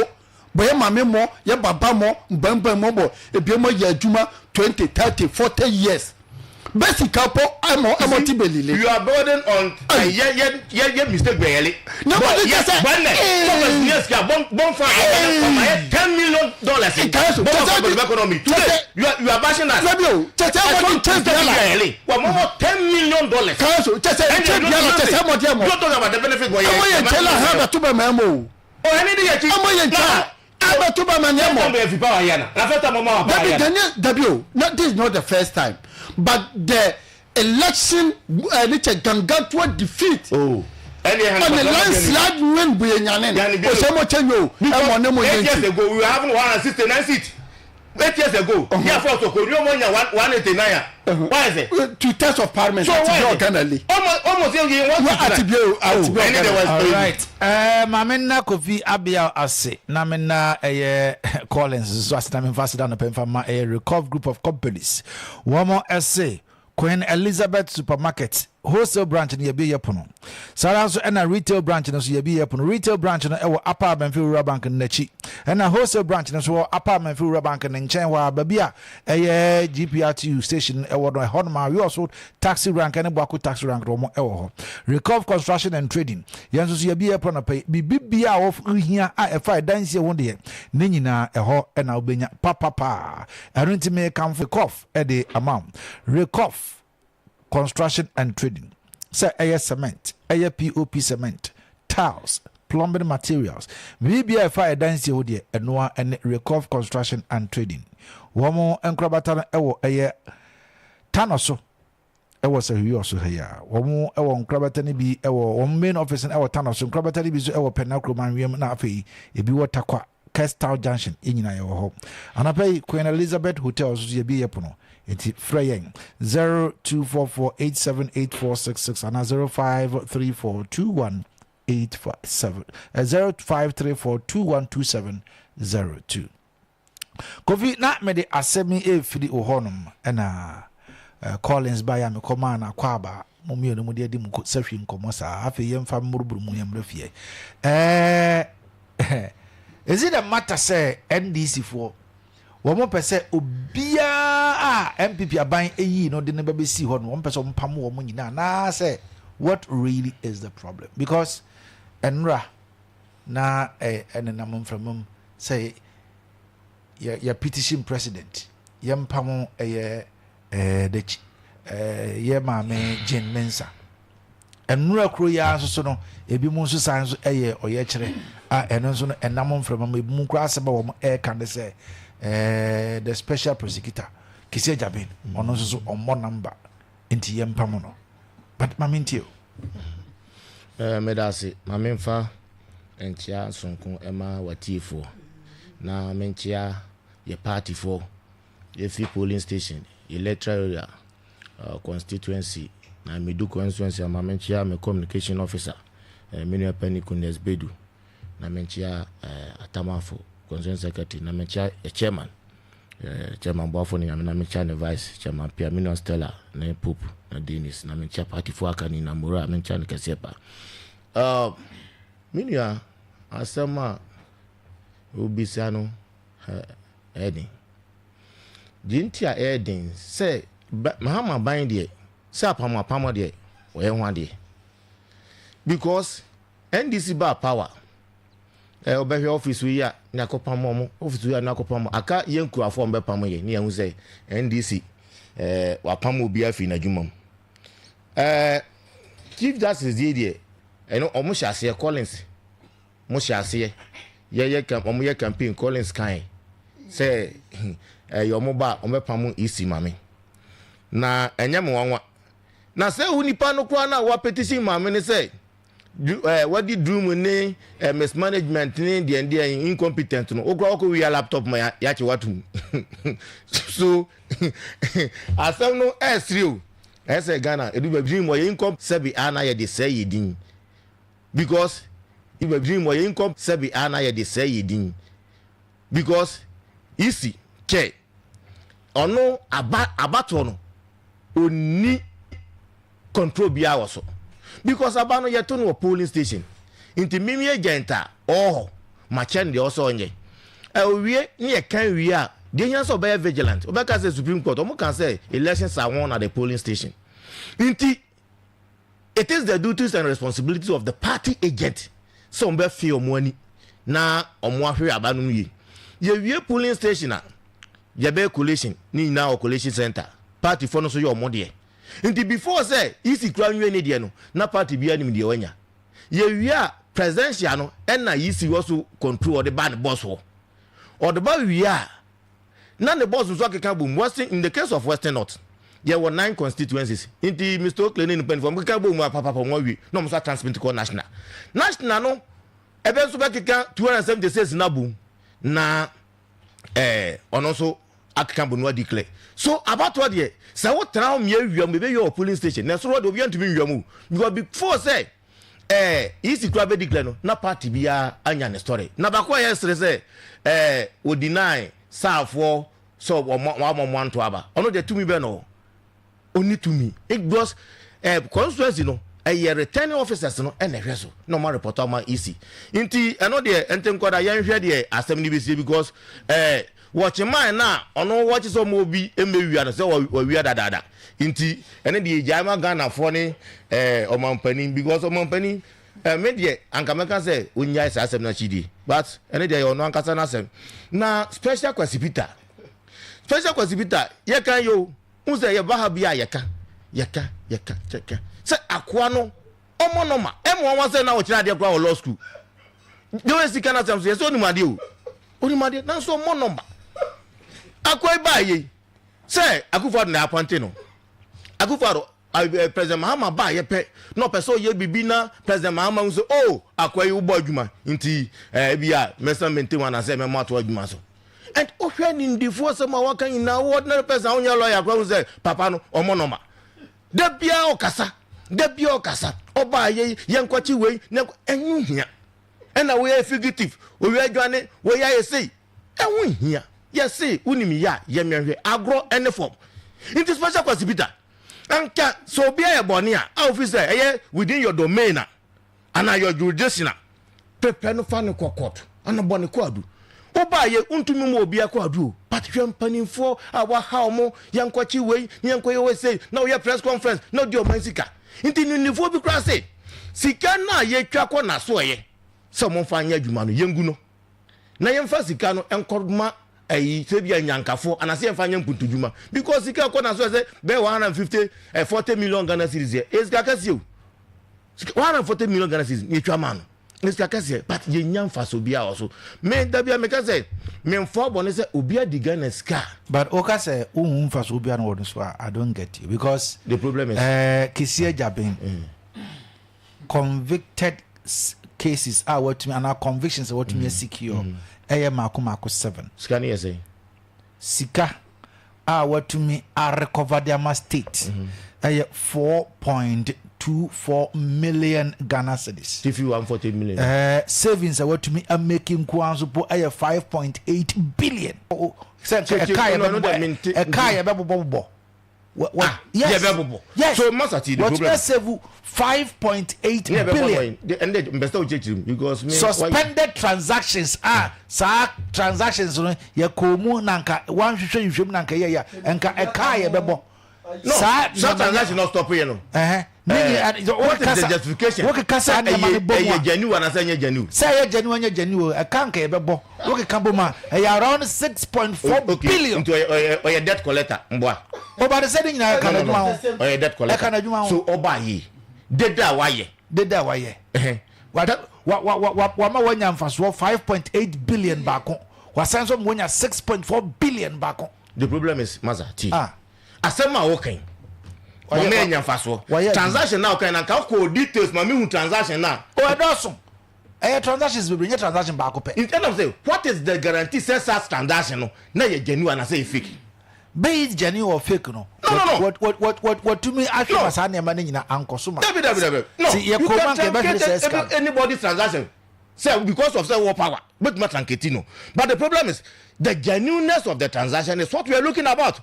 bɔ yɛ maame mɔ, yɛ baba mɔ, nbɛnbɛn mɔ bɔ ebi mɔ yɛ adwuma 20, 30, 40 years bɛɛ sika po ɛmɔ ti bɛ lile. You are building on yɛ yɛ yɛ yɛ mistake bɛyɛli. No, but it just say- Bɔnɛ Eh. sɔfɛ yes ka bɔn bɔn fan Eh. ɔma yɛ $10 million. Kayaso, Bɔn kyɛ fan sɛ- for the economy. Today kyɛ sɛ- you are bashing us. Lẹbi o, kyɛ sɛ ɛmɔ di nkyɛn biala. Bɛyɛli wa mɔ mɔ $10 million. Kayaso, kyɛ sɛ nkyɛn biala, kyɛ sɛ ɛmɔ di ɛmɔ. Don't talk about the benefit bɔ yɛ. Ɛmɔ yɛ nkyɛn la hɛn bɛ tó bɛ mɛ ɛmɔ o. Ɔ ɛni de yɛ ti. Ɛmɔ yɛ nkyɛn a bɛ tó bɛ mɛ ni ɛmɔ. Ɛmɔ yɛ fi power yɛ na. Na first time ɔmɔ wa power Dabi yɛ na. Daniel, dabi o, no, this is not the first time, but the election ne kyɛ gangantuo defeat. Oh. Ɛni yɛ On the landslide win buye nyane Yani o sɛ mo kyɛ nye o ɛmɔ ne mo 8 yɛ years nti. ago we were having 169 seats. 8 years ago, yà fọ sọkò ní ọmọ yàn 189 a. Why is it? Two thirds of parliament So ati why bi is it? ɔgana le. Almost yẹn one Wa sixty ati bi o, ati bi Ɛni de ɔgana. was. All right. Maame nna Kofi Abia ase na me nna ɛyɛ Collins nso ase na memfa ase da no pɛmfa ma ɛyɛ Recov Group of Companies. Wɔn ɛse Queen Elizabeth Supermarket wholesale branch no yɛbi yɛ pono saa ara nso, ɛna retail branch no nso yɛbi yɛ pono. Retail branch no ɛwɔ Upper Abɛnfi Rural Bank no n'akyi, ɛna wholesale branch no nso wɔ Upper Abɛnfi Rural Bank no nkyɛn hɔ a baabi a ɛyɛ GPRTU station ɛwɔ no, ɛhɔ nom a wi taxi rank ɛne Boako taxi rank no wɔn ɛwɔ hɔ. Recov Construction and Trading, yɛn nso so yɛbi yɛ pono pɛ biribi bia a wɔhia a ɛfa ɛdansie ho deɛ ne nyinaa ɛhɔ ɛna wobɛnya papapaa. Ɛno nti mekamfo Recov ɛde ama wo. Recov Construction and Trading, sɛ ɛyɛ cement, ɛyɛ POP cement, tiles, plumbing materials, biribi a ɛfa ɛdansie ho deɛ, ɛnoa ɛne Recov Construction and Trading. Wɔn nkorabata no ɛwɔ ɛyɛ Tano so, ɛwɔ sɛ ɔso ha yi a wɔn ɛwɔ nkorabata no bi ɛwɔ wɔn main office no ɛwɔ Tano so. Nkorabata no bi nso ɛwɔ Pɛnna Anwia na afei ebi wɔ Takwa Kestal Junction. Yɛn nyinaa yɛwɔ hɔ. Anapa yi Queen Elizabeth Hotel nso so yɛbi yɛ pono, nti frɛ yɛn 0244878466 anaa 05342187, 0534212702. Kofi, na mede asɛm yi ɛfiri wɔ hɔnom ɛna Collins baeɛ a mekɔmaa no akɔ aba mo mmienu mu de adi mu sɛhwe nkɔmmɔ saa. Afei yɛmfa mmoroboro mu yɛmmerɛ fie. Is it a matter sɛ NDC foɔ wɔn pɛ sɛ obiara a NPP aban eyi no de ne bɛbɛsi hɔ no, wɔn pɛ sɛ wɔn pam wɔn nyinaa, anaasɛ what really is the problem? Because nwura na ɛnenam mframa mu sɛ yɛ petition president yɛn pam ɛyɛ ɛɛ the yɛ maame Jean Mensa. Nnura kuro yi ara nso so no, ebi mu nso san nso ɛyɛ ɔyɛkyerɛ a ɛno nso no ɛnam mframa mu. Ebi mu koraa asɛm a wɔn ɛɛka ne sɛ the special prosecutor Kissi Agyebeng, ɔno nso so ɔmmɔ number nti yɛn pam no. But maame ntie o. Meda ase. Ma memfa nkyea nsonko ɛma watiefoɔ na menkyea yɛ partyfoɔ, yɛfi polling station, electoral area, constituency na medu constituency a, ma menkyea me communication officer, me nua pani Kunes Bedu, na menkyea Atamafo constituency secretary, na menkyea chairman, chairman Boafo ne Nyame, na menkyea ne vice chairman Pia, me nua Stella ne Pope na Dennis, na menkyea partyfoɔ aka ni na Mora, menkyea no kɛseɛ pa. Me nua, asɛm a obisa no ɛden deɛ nti a ɛyɛ den sɛ Mahama ban deɛ sɛ apam apam deɛ ɔyɛ ho adeɛ because NDC baa power ɛ ɔbɛhwɛ office yi a ne akɔpam ɔmo, office yi a ne akɔpam, aka yɛn nkurafo a ɔmo bɛpam yɛ ne yɛn ho sɛ NDC wapam obi afi n'adwuma mu. Chief Justice deɛ ɛno ɔmo hyɛ aseɛ, Collins mo hyɛ aseɛ yɛyɛ camp, ɔmo yɛ campaign, Collins kan sɛ ɛyɛ ɔmo ba a ɔmo bɛpam EC maame na ɛnyɛ mo nwanwa na sɛ wo nipa no koraa na wa petition maame ne sɛ wadi drum ne mismanagement ne deɛ deɛ incompetent no, okura wakɔ wia laptop ma yɛakye watum. So asɛm no ɛɛsiri o, ɛsɛ Ghana edu baabi mu ɔyɛ incom sɛbi ana yɛde sɛ yɛ din because baabi mu ɔyɛ incom sɛbi ana yɛde sɛ yɛ din because EC kyɛ ɔno aba abatoɔ no onni control biara wɔ so because aba no yɛto no wɔ polling station, nti mimi agent a ɔwɔ hɔ ma kyɛ no deɛ ɔsɛ ɔnyɛ ɛowie ne yɛ kan wie a, deɛ hia sɛ ɔbɛyɛ vigilant. Ɔbɛka sɛ Supreme Court ɔmo kan sɛ elections are won at the polling station, nti it is the duties and responsibilities of the party agent sɛ ɔmo bɛ fi ɔmo ani na ɔmo ahwɛ aba no mu yie. Yɛwie polling station a, yɛbɛyɛ collation ne nyinaa wɔ collation center. Party fo no nso yɛ ɔmo deɛ, nti before sɛ EC kura nwie ne deɛ no, na party bi anim deɛ wanya. Yɛwie a, presidential no ɛna EC wɔ so control, ɔde ba ne boss hɔ. Ɔde ba wie a, na ne boss nso akeka bom. Western, in the case of Western North, yɛwɔ nine constituencies, nti Mr Oakley ne ne mpanyinfoɔ ɔmo keka bom a papapa, ɔmo awie na ɔmo nso transmit kɔ national. National no ɛbɛ nso bɛkeka 276 na bom na ɔno nso akeka bom na declare. So abatoɔ deɛ, sɛ wotena hɔ mmea wia mu, ebe yɛ wɔ polling station na ɛsoro deɛ, obiara ntumi nwia mu because before sɛ EC kura bɛ declare no, na party biara anya ne story. Na baako a yɛsere sɛ o deny saafoɔ sɛ ɔmo wɔn ɔmo anto aba, ɔno deɛ tumi bɛ no ɔni tumi because constituency no ɛyɛ returning officers no ɛna ɛhwɛ so na ɔmo report ɔmo EC. Nti ɛno deɛ ɛnte nkɔda, yɛnhwɛ deɛ asɛm no bɛsie because wɔkye man na ɔno wɔkye sɛ ɔmo obi mmɛwia no sɛ wɔwia dadaada. Nti ɛne deɛ gyae ma Ghanafoɔ ne ɔmampanin because ɔmampanin me deɛ anka mɛka sɛ onyae saa asɛm no akyi die, but ɛne deɛ yɛ ɔno ankasa n'asɛm. Na Special Kwasi Peter, Special Kwasi Peter, yɛka yi o n sɛ yɛba ha bi a, yɛka yɛka yɛka yɛka sɛ akoa no ɔmɔ nɔma ɛmu wɔn sɛ na ɔkyerɛ adeɛ koraa wɔ law school de wɔyɛ sika n'asɛm so yɛ sɛ onim adeɛ o, onim adeɛ nanso ɔmɔ nɔma. Akoa yi baa yie sɛ Akufo Addo na appoint no. Akufo Addo, President Mahama baa yɛ pɛ na ɔpɛ sɛ ɔyɛ bibi na President Mahama nso o akoa yi wobɔ adwuma nti ebi a mɛsan maintain wɔn anasɛ mɛmɔ ato adwuma so. And wohwɛ nimdifoɔ sɛm a waka nyinaa, wo ordinary person a wonyɛ lawyer koraa hu sɛ papa no ɔmɔ nɔma. Da biara ɔkasa, da biara ɔkasa, ɔbaa yɛ yɛnkɔkye wei na ɛho hia ɛna woyɛ fugitive, owia adwane, woyɛ ayɛ sei, ɛho hia. Yɛse wonim yɛ a yɛmɛhwɛ agorɔ ɛne fam. Nti Special Kwasi Peter, anka sɛ obi ayɛ bɔne a ofi sɛ ɛyɛ within your domain a anaa your jurisdiction a pɛpɛ no, fa no kɔ court ana bɔ ne kɔ adu. Wobaa yɛ wontumi mu obi akɔ adu o, but hwɛ mpanimfoɔ a waha ɔmo, yɛnkɔkye wei ne yɛnkɔyɛ wei sei na woyɛ press conference na wodi ɔman sika. Nti nimdifoɔ bi koraa se sika no a yɛtwa kɔ n'aso ɛyɛ sɛ ɔmomfa nyɛ adwuma no, yɛngu no na yɛmfa sika no nkɔma ɛyi sɛ bi a nyankafoɔ anaasɛ yɛmfa nyɛ mpuntudwuma because sika kɔ n'aso ɛsɛ bɛyɛ 150 40 million Ghana cedis. Yɛ ɛyɛ sika kɛseɛ o, 140 million Ghana cedis ne yɛtwa maa no, ɛyɛ sika kɛseɛ, but yɛnya mfaso biara wɔ so. Me dabi a meka sɛ memfa bɔne sɛ obi adi Ghana sika. But woka sɛ wohu mfaso biara no wɔ no so a, I don't get you because the problem is Kissi Agyebeng convicted cases a watumi anaa convictions a watumi asecure ɛyɛ maako maako seven. Sika ne yɛ sɛn? Sika a watumi arecover de ama state ɛyɛ 4.24 million Ghana cedis. Tifi 140 million. Savings a watumi amake nkoa nso po ɛyɛ 5.8 billion. Sɛ Kyɛ- ɛka yɛ no, no, bɛbobɔ mente- ɛka yɛ bɛbobɔbobɔ. Ah, Yes. yɛ bɛbobɔ. Yes. So, Master T, the watumi problem- asave 5.8 ne yɛ bɛbɔ billion. bɔ ɛnde mpɛ sɛ wokyerɛkyerɛ mu because me Suspended transactions a saa transactions no yɛ kɔn mu na nka wanhwehwɛ nhwehwɛ mu na nka yɛ yɛ nka ɛka yɛ bɛbɔ. No, saa transaction no stop yɛ no. Ɛhɛn. What is the justification? Wokeka saa nneɛma no bɔ mu a ɛyɛ genuine anaasɛ ɛnyɛ genuine? Sɛ ɛyɛ genuine ɛnyɛ genuine ɛka nka yɛbɛbɔ. Wokeka bɔ mu a ɛyɛ around 6.4 billion. Nti ɔyɛ ɔyɛ debt collector mboa. Ɔba de sɛ ne nyinaa ɛka n'adwuma ho. Ɔyɛ debt collector. Ɛka n'adwuma ho. So ɔba yi dede a wayɛ. Dede a wayɛ. Wa wa wa wa wama wanya mfasoɔ 5.8 billion baako. Wasan nso ma wanya 6.4 billion baako. The problem is masa ti. Ah. Asɛm a woka yi, wɔma yɛ nya mfasoɔ. Transaction na woka yi na nka wokɔ details ma mehu transaction na. O ɛdɔɔso. Ɛyɛ transactions bebree nyɛ transaction baako pɛ. Nti ɛna sɛ what is the guarantee sɛ saa transaction no na yɛ genuine anaasɛ yɛ fake? Be it genuine or fake no. No no no. Wɔtumi ahwɛ ma saa nneɛma no nyinaa ankɔ so ma. Dabi dabi dabi. No. You can truncate anybody's transaction. Sɛ because of sɛ wɔ power bɛtumi atruncate no but the problem is the genuineness of the transaction is what we are looking about.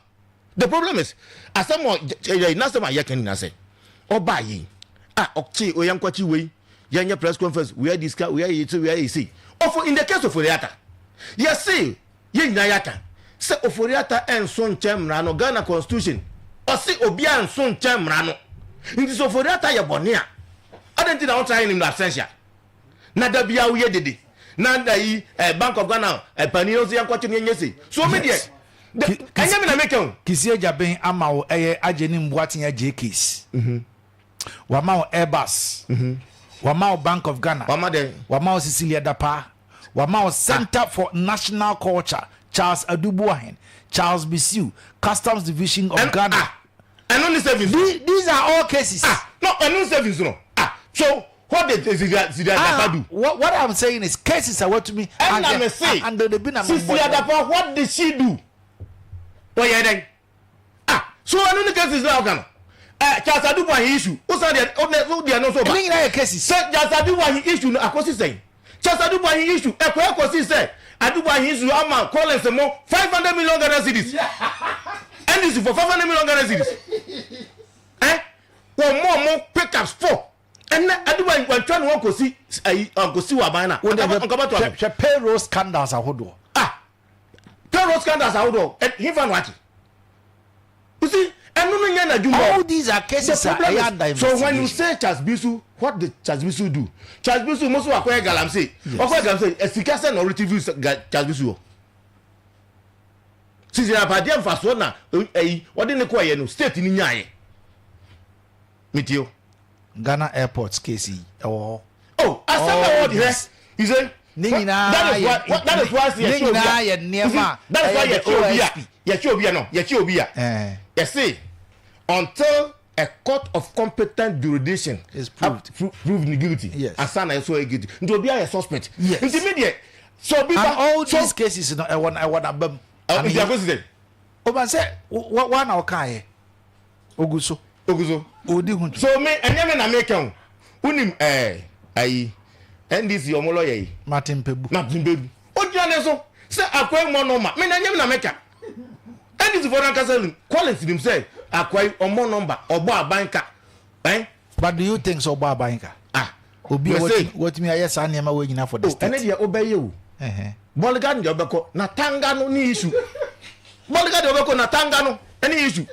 The problem is asɛm a ɛyɛ n'asɛm a yɛka nyinaa sɛ ɔbaa yi a ɔkye oyɛ nkwakye wei yɛnyɛ press conference wei adi sika wei ayɛ sei wei ayɛ sei ɔfo in the case of Ofori-Atta yɛse yɛn nyinaa yɛaka sɛ Ofori-Atta ɛnso nkyɛn mmara no Ghana constitution ɔse obiara nso nkyɛn mmara no nti sɛ Ofori-Atta yɛ bɔne a adɛn nti na wɔn in absentia na da biara woyɛ dede na da yi eh, Bank of Ghana eh, panin no nso yɛnkɔkye no yɛnyɛ sei so me deɛ ɛnyɛ me na meka o. Kisi Agyabeng ama wo ɛyɛ Agyenim Boateng Agyei case. Wama wo Airbus. Wama wo Bank of Ghana. Wama dɛn? Wama wo Cecilia Dapaah. Wama wo Center for National Culture, Charles Adu Boahen, Charles Bissue, Customs Division of Ghana. Ah, ɛno ne savings. These are all cases. Ah, no, ɛno ne savings no. Ah, so what did Cecilia Cecilia ah, Dapaah do? What I'm saying is cases are what to me. Ɛna me se, Cecilia Dapaah, what did she do? Ɔyɛ dɛn? Ah, so ɛno ne cases na ɔka no. Eh, Charles Adu Boahen issue. Wosan deɛ, wo deɛ no nso ba. Ɛne nyinaa yɛ cases. Sɛ Charles Adu Boahen issue no akɔsi sɛn? Charles Adu Boahen issue, ɛkɔ ɛkɔsi sɛ Adu Boahen issue ama Collins mo 500 million Ghana cedis. NDC for 500 million Ghana cedis. Eh, wɔn mo mo pickups four. Ɛnɛ Adu Boahen wɔntwa ne wɔn kɔsi ayi nkɔsi wɔ aban na. Nkɔbɛto ano. Hwɛ payroll scandals ahodoɔ. Ah, payroll scandals ahodoɔ ɛ hinfa no akyi. You see, ɛno no nyɛ n'adwuma. All these are cases a ɛyɛ under investigation. So when you say Charles Bisu, what did Charles Bisu do? Charles Bisu mo so akɔyɛ galamsey. Ɔkɔyɛ galamsey, esika sɛ na ɔretrieve Charles Bisu hɔ. Sisi abadeɛ nfasoɔ na ɛyi ɔde ne kɔɔyɛ no state ni nyaayɛ. Metie o. Ghana airport case yi ɛwɔ hɔ. Oh, asɛm a ɛwɔ deɛ you say. Ne nyinaa yɛ that is why ne nyinaa yɛ nneɛma a ɛyɛ the OSP. Yɛkyi obi a no yɛkyi obi a yɛse until a court of competent jurisdiction is proved proved me guilty. Yes. Ansa na yɛsɔ yɛ guilty nti obi ayɛ suspect. Yes. Nti mi deɛ sɛ obi ba. And all these cases no ɛwɔ ɛwɔ n'abam. Nti akosi sɛ. O ba sɛ wa wa na ɔka yɛ. Ogu so. Ogu so. Odi ho dwuma. So me ɛnyɛ me na meka o. Wonim ɛɛ ayi NDC ɔmo lɔya yi. Martin Kpebu. Martin Kpebu. Ogyina ne so sɛ akoa yi mmɔ nɔmba. Me na ɛnyɛ me na meka. NDC foɔ no ankasa nim. Collins nim sɛ akoa yi ɔmmɔ nɔmba ɔbɔ aban ka. Ɛn. But do you think sɛ ɔbɔ aban ka? Ah. Obi a watumi ayɛ saa nneɛma wei nyinaa for the state. Oh, ɛne deɛ wobɛyɛ o. Bɔlga no deɛ wobɛkɔ na tanga no ne issue. Bɔlga deɛ wobɛkɔ na tanga no ɛne issue.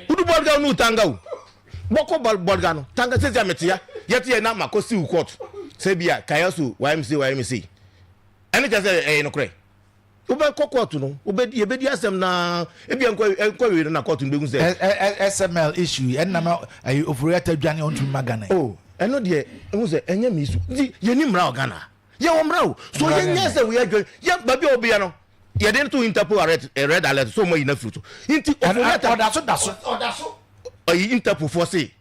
Wodu bɔlga no tanga o. Bɔkɔ bɔlga no tanga sɛsi a metea yɛte yɛ na makɔ siw court sɛ bi a kaya so YMC YMC. Ɛne kyɛ sɛ ɛyɛ nokorɛ. Wobɛkɔ court no wobɛdi yɛbɛdi asɛm na ebi nkɔ nkɔ wie no na court no bɛhu sɛ. SML issue yi ɛnna ma ɛyi Ofori-Atta dwane ɔntumi ma Ghana yi. Oh ɛno deɛ ɛhu sɛ ɛnyɛ me issue nti yɛni mmara wɔ Ghana yɛwɔ mmara o so yɛnyɛ sɛ woyɛ adwene yɛ baabi a wobia no yɛde no to Interpol alert eh, red alert so ɔmo ayi no afiri so nti Ofori-Atta ɔda so da so ɔda so ɔyi Interpol foɔ se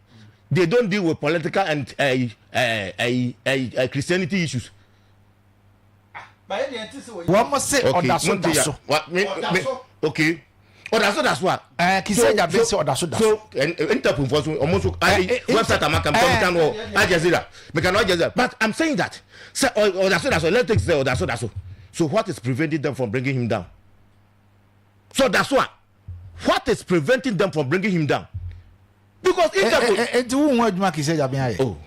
they don't deal with political and ɛyi ɛyi ɛyi Christianity issues. Wɔn se ɔda so da so. Okay, ɔda so da so a. Ɛɛ Kissi Agyabeng se ɔda so da so. So Interpol fo so ɔmo nso ayi website amaka mi kan wɔ Al Jazeera mi kan wɔ Al Jazeera but I'm saying that sɛ ɔda so da so let's take sɛ ɔda so da so so what is preventing them from bringing him down? So ɔda so a what is preventing them from bringing him down? Because Interpol. Eti wo hu adwuma Kissi Agyabeng ayɛ. Oh,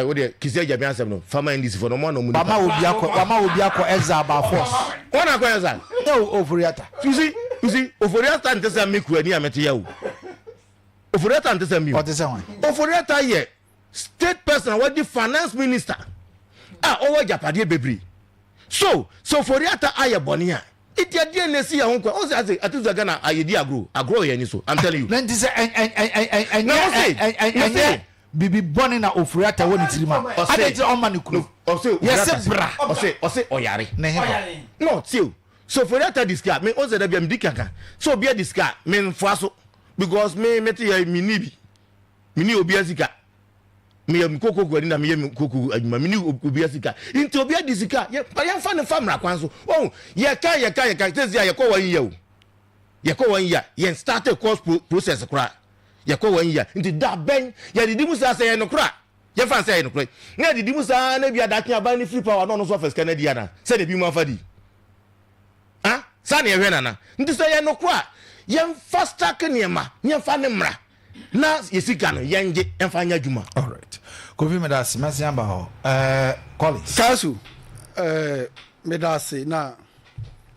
wo deɛ Kissi Agyabeng asɛm no fama NDC fo no ɔmo anɔ mu nipa. Wama obi akɔ wama obi akɔ exile by force. Wɔn akɔ exile. Nyɛ Ofori-Atta. You see, you see, Ofori-Atta nte sɛ me kurani a mete ya o. Ofori-Atta nte sɛ me o. Ɔte sɛ hwan? Ofori-Atta yɛ. State person a wɔde finance minister a ɔwɔ agyapadeɛ bebree. So sɛ Ofori-Atta ayɛ bɔne a, nti ɛdeɛn na ɛsi yɛn ho kwan? Ɔn sɛ ase ate sɛ Ghana ayɛdi agorɔ, agorɔ wɔ yɛn ani so. I'm telling you. Na nti sɛ Na ɔse, ɛnyɛ ɔse, biribi bɔne na Ofori-Atta wɔ ne tirim a, Ɔse, adɛn nti na ɔmma no kuro? Ɔse, Yɛse bra. Ɔse, ɔse ɔyare. Ne hefa? No, tie o. Sɛ Ofori-Atta di sika a, me, ɔn sɛ da bia medi kankan. Sɛ obi adi sika a, me nfoa so. Because me, mete yɛ, me ni bi. Me ni obi asika. Meyɛ me koko kuani na meyɛ me koko adwuma. Me ni obi asika. Nti obi adi sika, yɛ, ba yɛmfa no mfa mmara kwan so. Wahu, yɛka, yɛka, yɛka, sɛsi a yɛkɔ 1 year o. Yɛkɔ 1 year, yɛn start course pro, process koraa. Yɛkɔ 1 year. Nti da bɛn, yɛdidi mu saa sɛ ɛyɛ nokorɛ a, yɛmfa no sɛ ɛyɛ nokorɛ. Na yɛdidi mu saa na ebia daakye aban no firi power na ɔno nso afa sika no adi anaa? Sɛdeɛ ebinom afa di. Ah, saa na yɛhwɛ nana. Nti sɛ ɛyɛ nokorɛ a, yɛmfa stack nneɛma, na yɛmfa ne mmra. Na yɛ sika no yɛngye mfa nyɛ adwuma. Alright. Kofi medase, mɛsen aba hɔ. Eh, Collins. Kasu, eh, medase na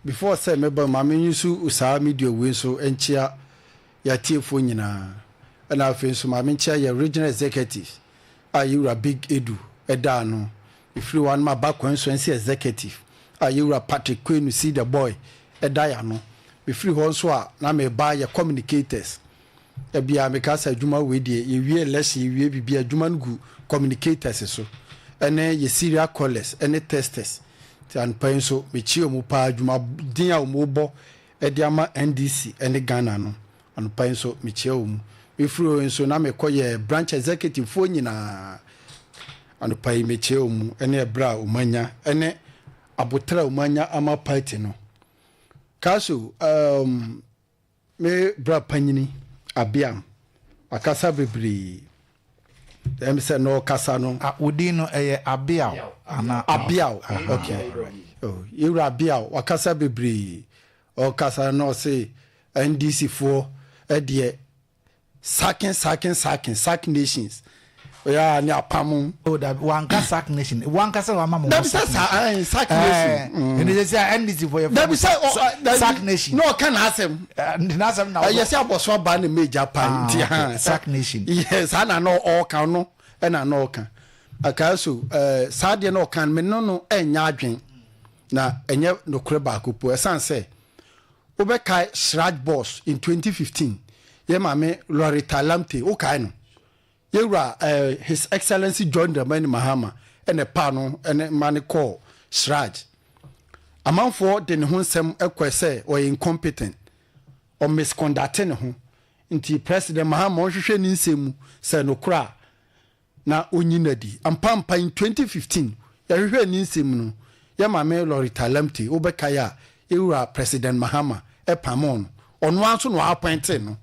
before sɛ mɛba ma me nso saa media wei nso nkyea yɛatiefoɔ nyinaa ɛna afei nso ma me nkyea yɛ regional executives a yɛwura Big Edu ɛda ano. Ɛfiri hɔ a na maba constituency executive a yɛwura Patrick Kwenu See the Boy ɛda yɛ ano. Mefiri hɔ nso a na meba yɛ communicators. Da biara meka sɛ adwuma wei deɛ yɛwie election yɛwie biribi adwuma no gu communicators so ɛne yɛ serial callers ɛne testers nti anɔpa yi nso mekyia wɔn paa adwuma den a wɔn bɔ ɛde ama NDC ɛne Ghana no anɔpa yi nso mekyia wɔn. Mefiri hɔ nso na mekɔ yɛ branch executive foɔ nyinaa anɔpa yi mekyia wɔn ɛne ɛberɛ a wɔn anya ɛne aboterɛ a wɔn anya ama party no. Kaso um, Me bra panyini Abiam wakasa bebree. Ɛyɛ me sɛ na ɔkasa no. Ah, wo din no ɛyɛ Abiaw anaa? Abiaw, okay. Oh, yɛwura Abiaw wakasa bebree. Ɔkasa no na ɔse NDC foɔ ɛdeɛ Sacking sacking sacking sack nations oya ne apam. Oh dabi wanka sack nation wankasa wama mo ho sack nation. Dabi sɛ sack nation. Ɛnna sɛ sɛ NDC fo yɛ fo. Dabi sɛ sack nation. Na ɔka n'asɛm. N'asɛm na. Ɛyɛ sɛ abɔso aba ne meja pa nti ha. Sack nation. Yɛ saa na na ɔka no ɛna na ɔka. Akaa so ɛɛ saa deɛ na ɔka me no no ɛnya adwen na ɛnyɛ nokorɛ baako po ɛsan sɛ. Wobɛkae Shraj Boss in 2015, yɛn maame Loretta Lamptey, wokae no? Yɛn wura eh, His Excellency John Dramani Mahama na ɛpaa no ne ma no kɔɔ Shraj. Amanfoɔ de ne ho nsɛm kɔɛ sɛ ɔyɛ incompetent, ɔmisconducte ne ho, nti President Mahama ɔnhwehwɛ ne nsɛm mu sɛ nokorɛ a na onyi no adi. Ampa-ampa, in 2015, yɛhwehwɛɛ ne nsɛm mu no, yɛn maame Loretta Lamptey, wobɛkae a, yɛn wura President Mahama pamoo no. Ɔno ara nso na ɔappointee no.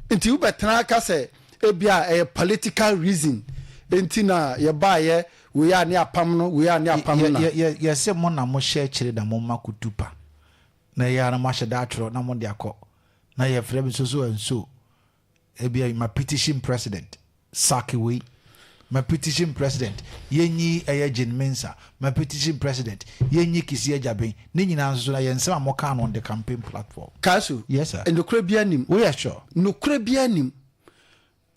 Nti wobɛtena aka sɛ ebia ɛyɛ political reason nti na yɛbaeɛ, wei a ne apam no, wei a ne apam no na. Yɛse mo na mohyɛ akyire na moma kutu pa, na ɛyɛ a na moahyɛ da atwerɛ na mode akɔ, na yɛfrɛ me so so and so. Ebia ma petition president sack wei, ma petition president yɛnyi ɛyɛ Jane Mensah, ma petition president yɛnyi Kissi Agyabeng, ne nyinaa nso so na yɛ nsɛm a mokaa no on the campaign platform. Kasu, Yes sir. nokorɛ biara nnim. Woyɛ sure? Nokorɛ biara nnim.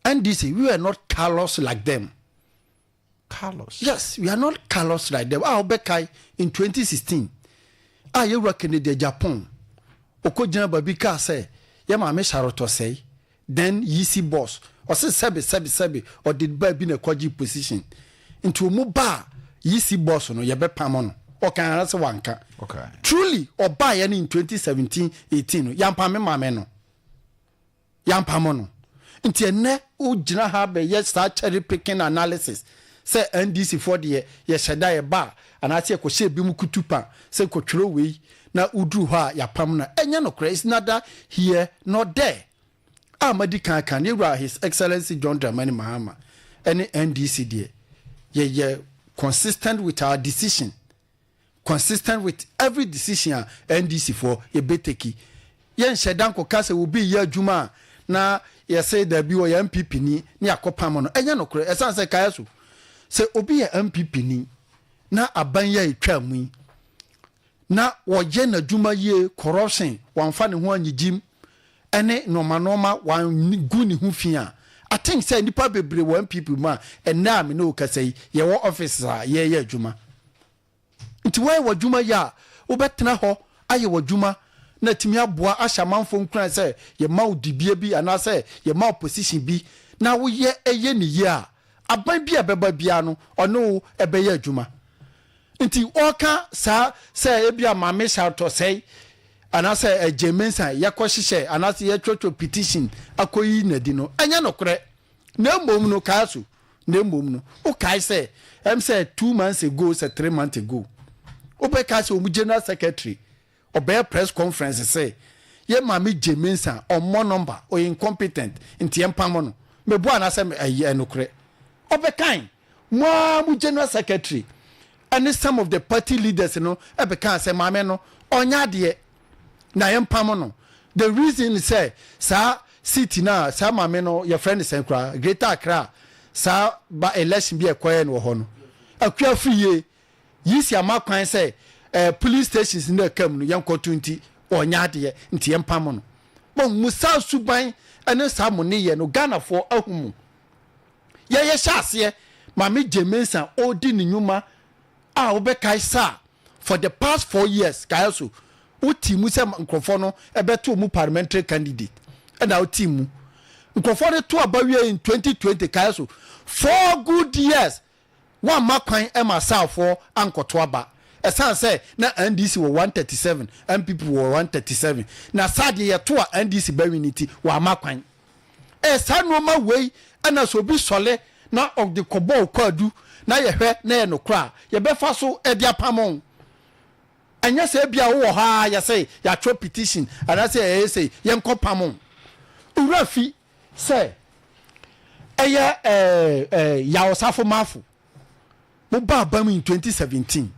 NDC, we were not callous like them. Carlos. Yes, we are not callous like them. A wobɛkae in 2016 a yɛwura Kennedy Agyapong ɔkɔgyina baabi kaa sɛ yɛ maame Charlotte Osei then YC boss ɔse sɛbe sɛbe sɛbe ɔde baa bi na ɛkɔgye position nti ɔmu ba a YC boss no yɛbɛpamo no ɔka ara sɛ wanka. Okay. Truly ɔbaeɛ no in 2017 18 no yɛampame maame no. Yɛampamo no. Nti ɛnnɛ wogyina ha bɛyɛ saa cherry picking analysis sɛ NDC foɔ deɛ yɛhyɛ da yɛba a anaasɛ yɛkɔhyɛ ebinom kutupa sɛ kɔtwerɛ wei na woduru hɔ a yɛapam no a, ɛnyɛ nokorɛ. It's neither here nor there. A madi kan aka no, yɛwura His Excellency John Dramani Mahama ne NDC deɛ yɛyɛ consistent with our decision. Consistent with every decision a NDC foɔ yɛbɛ take. Yɛnhyɛ da nkɔka sɛ obi reyɛ adwuma a na yɛse dabi ɔyɛ NPP ni na yɛakɔpam no. Ɛnyɛ nokorɛ. Ɛsiane sɛ kaeɛ so sɛ obi yɛ NPP ni na aban yi a ɛtwaa mu yi na ɔyɛ n'adwuma yie, corruption wamfa ne ho anyigyim ɛne nnoɔma nnoɔma wangu ne ho fi a, I think sɛ nipa bebree wɔ NPP mu a ɛnɛ a me ne wo kasa yi, yɛwɔ office a yɛyɛ adwuma. Nti woayɛ w'adwuma yie a, wobɛtena hɔ ayɛ w'adwuma na atumi aboa ahyɛ amanfoɔ nkuran sɛ yɛma wo dibea bi anaasɛ yɛma wo position bi na woyɛ yɛ no yie a, aban bi a ɛbɛba biara no ɔne wo bɛyɛ adwuma. Nti ɔreka saa sɛ ebia Maame Charlotte Osei anaasɛ Adjei Mensah yɛkɔhyehyɛ anaasɛ yɛtwerɛtwerɛ petition akɔyi no adi no, ɛnyɛ nokorɛ. Na mmom no, kae so, na mmom no, wokae sɛ, ɛm sɛ 2 months ago sɛ 3 months ago, wobɛkae sɛ wɔn general secretary ɔbɛyɛ press conference sɛ yɛ maame Jean Mensa ɔmmɔ number, ɔyɛ incompetent, nti yɛmpam no. Meboa anaasɛ ɛyɛ ɛnokorɛ? Ɔbɛkan mo ara mo general secretary ɛne some of the party leaders no ɛbɛka sɛ maame no ɔnyɛ adeɛ na yɛmpam no. The reason sɛ saa seat na saa maame no, yɛfrɛ no sɛn koraa, Greater Accra, saa ba election bi a ɛkɔyɛ no wɔ hɔ no, Akua firi yie yi si ama kwan sɛ police stations no ɛka mu no yɛnkɔto, nti ɔnyɛ adeɛ nti yɛmpam no. Bɔn mu saa suban ɛne saa mo ne yɛ no, Ghanafoɔ ahu mu. Yɛyɛ hyɛ aseɛ maame Jean Mensa ɔredi ne nnwuma a, wobɛkae saa for the past 4 years, kae so woti mu sɛ nkurɔfoɔ no ɛbɛto mu parliamentary candidate, ɛna woti mu nkurɔfoɔ no to aba wie in 2020. Kae so, 4 good years wamma kwan ma asaafoɔ ankɔto aba, ɛsan sɛ na NDC wɔ 137, NPP wɔ 137, na saa deɛ yɛto a NDC bɛwi ne ti, wamma kwan. Saa nneɛma wei ɛna sɛ obi sɔle na ɔde kɔbɔ ɔkɔadu na yɛhwɛ na yɛ nokora a, yɛbɛfa so ɛde apam wɔn. Ɛnyɛ sɛ ebia wowɔ hɔ a yɛsɛ yɛatwerɛ petition anaasɛ yɛyɛ sɛ yɛnkɔ pam wɔn. Owura fi sɛ ɛyɛ ɛɛ ɛɛ Yaw Osafo Maafo mo ba aba mu in 2017,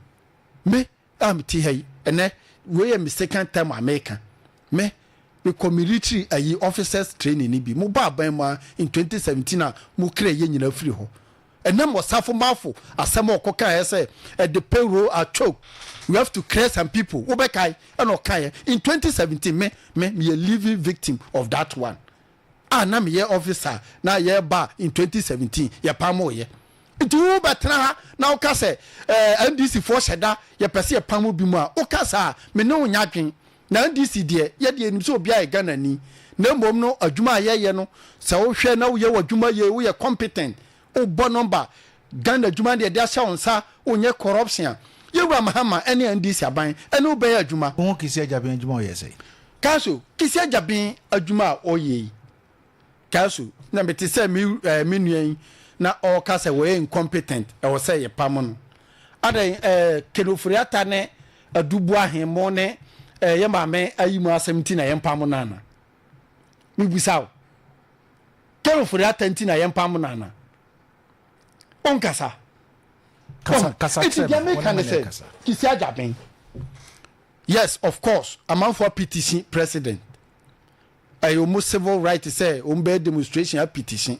me a mete ha yi ɛnɛ, wei yɛ me second time a meka. Me mekɔ military ayi officers training ni bi. Mo ba aban mu a in 2017 a mo kra yɛ nyinaa firi hɔ, ɛnam Osafo Maafo asɛm a ɔkɔ kaeɛ sɛ the payroll are choke, we have to clear some people. Wobɛkae ɛna ɔkaeɛ in 2017. Me meyɛ living victim of that one a na meyɛ officer na yɛba in 2017 yɛpam yɛ. Nti wo bɛtena ha na woka sɛ NDC foɔ hyɛ da yɛpɛ sɛ yɛpam bi mu a, woka saa, me ne wo nya adwen. Na NDC deɛ, yɛdeɛ nim sɛ obiara yɛ Ghanani, na mmom no adwuma a yɛyɛ no, sɛ wohwɛ na woyɛ w'adwuma yie, woyɛ competent, wobɔ number, Ghana adwuma deɛ de ahyɛ wo nsa, wonyɛ corruption a, yɛwura Mahama ne NDC aban ɛne wobɛyɛ adwuma. Wohu Kissi Agyebeng adwuma a ɔyɛ sɛ? Kaso Kissi Agyebeng adwuma a ɔyɛ yi, kaso na mete sɛ me nua yi na ɔreka sɛ wɔyɛ incompetent, ɛwɔ sɛ yɛpam no. Adan Ken Ofori-Atta ne Adubu ahemmo ne yɛ maame ayi mu asɛm nti na yɛmpam no ana? Mebusa wo, Ken Ofori-Atta nti na yɛmpam no ana? Ɔnkasa. Kasa, kasa. Nti deɛ meka ne sɛ Kissi Agyebeng, yes, of course, amanfoɔ petition president, ɛyɛ ɔmo civil right sɛ ɔmo bɛyɛ demonstration a petition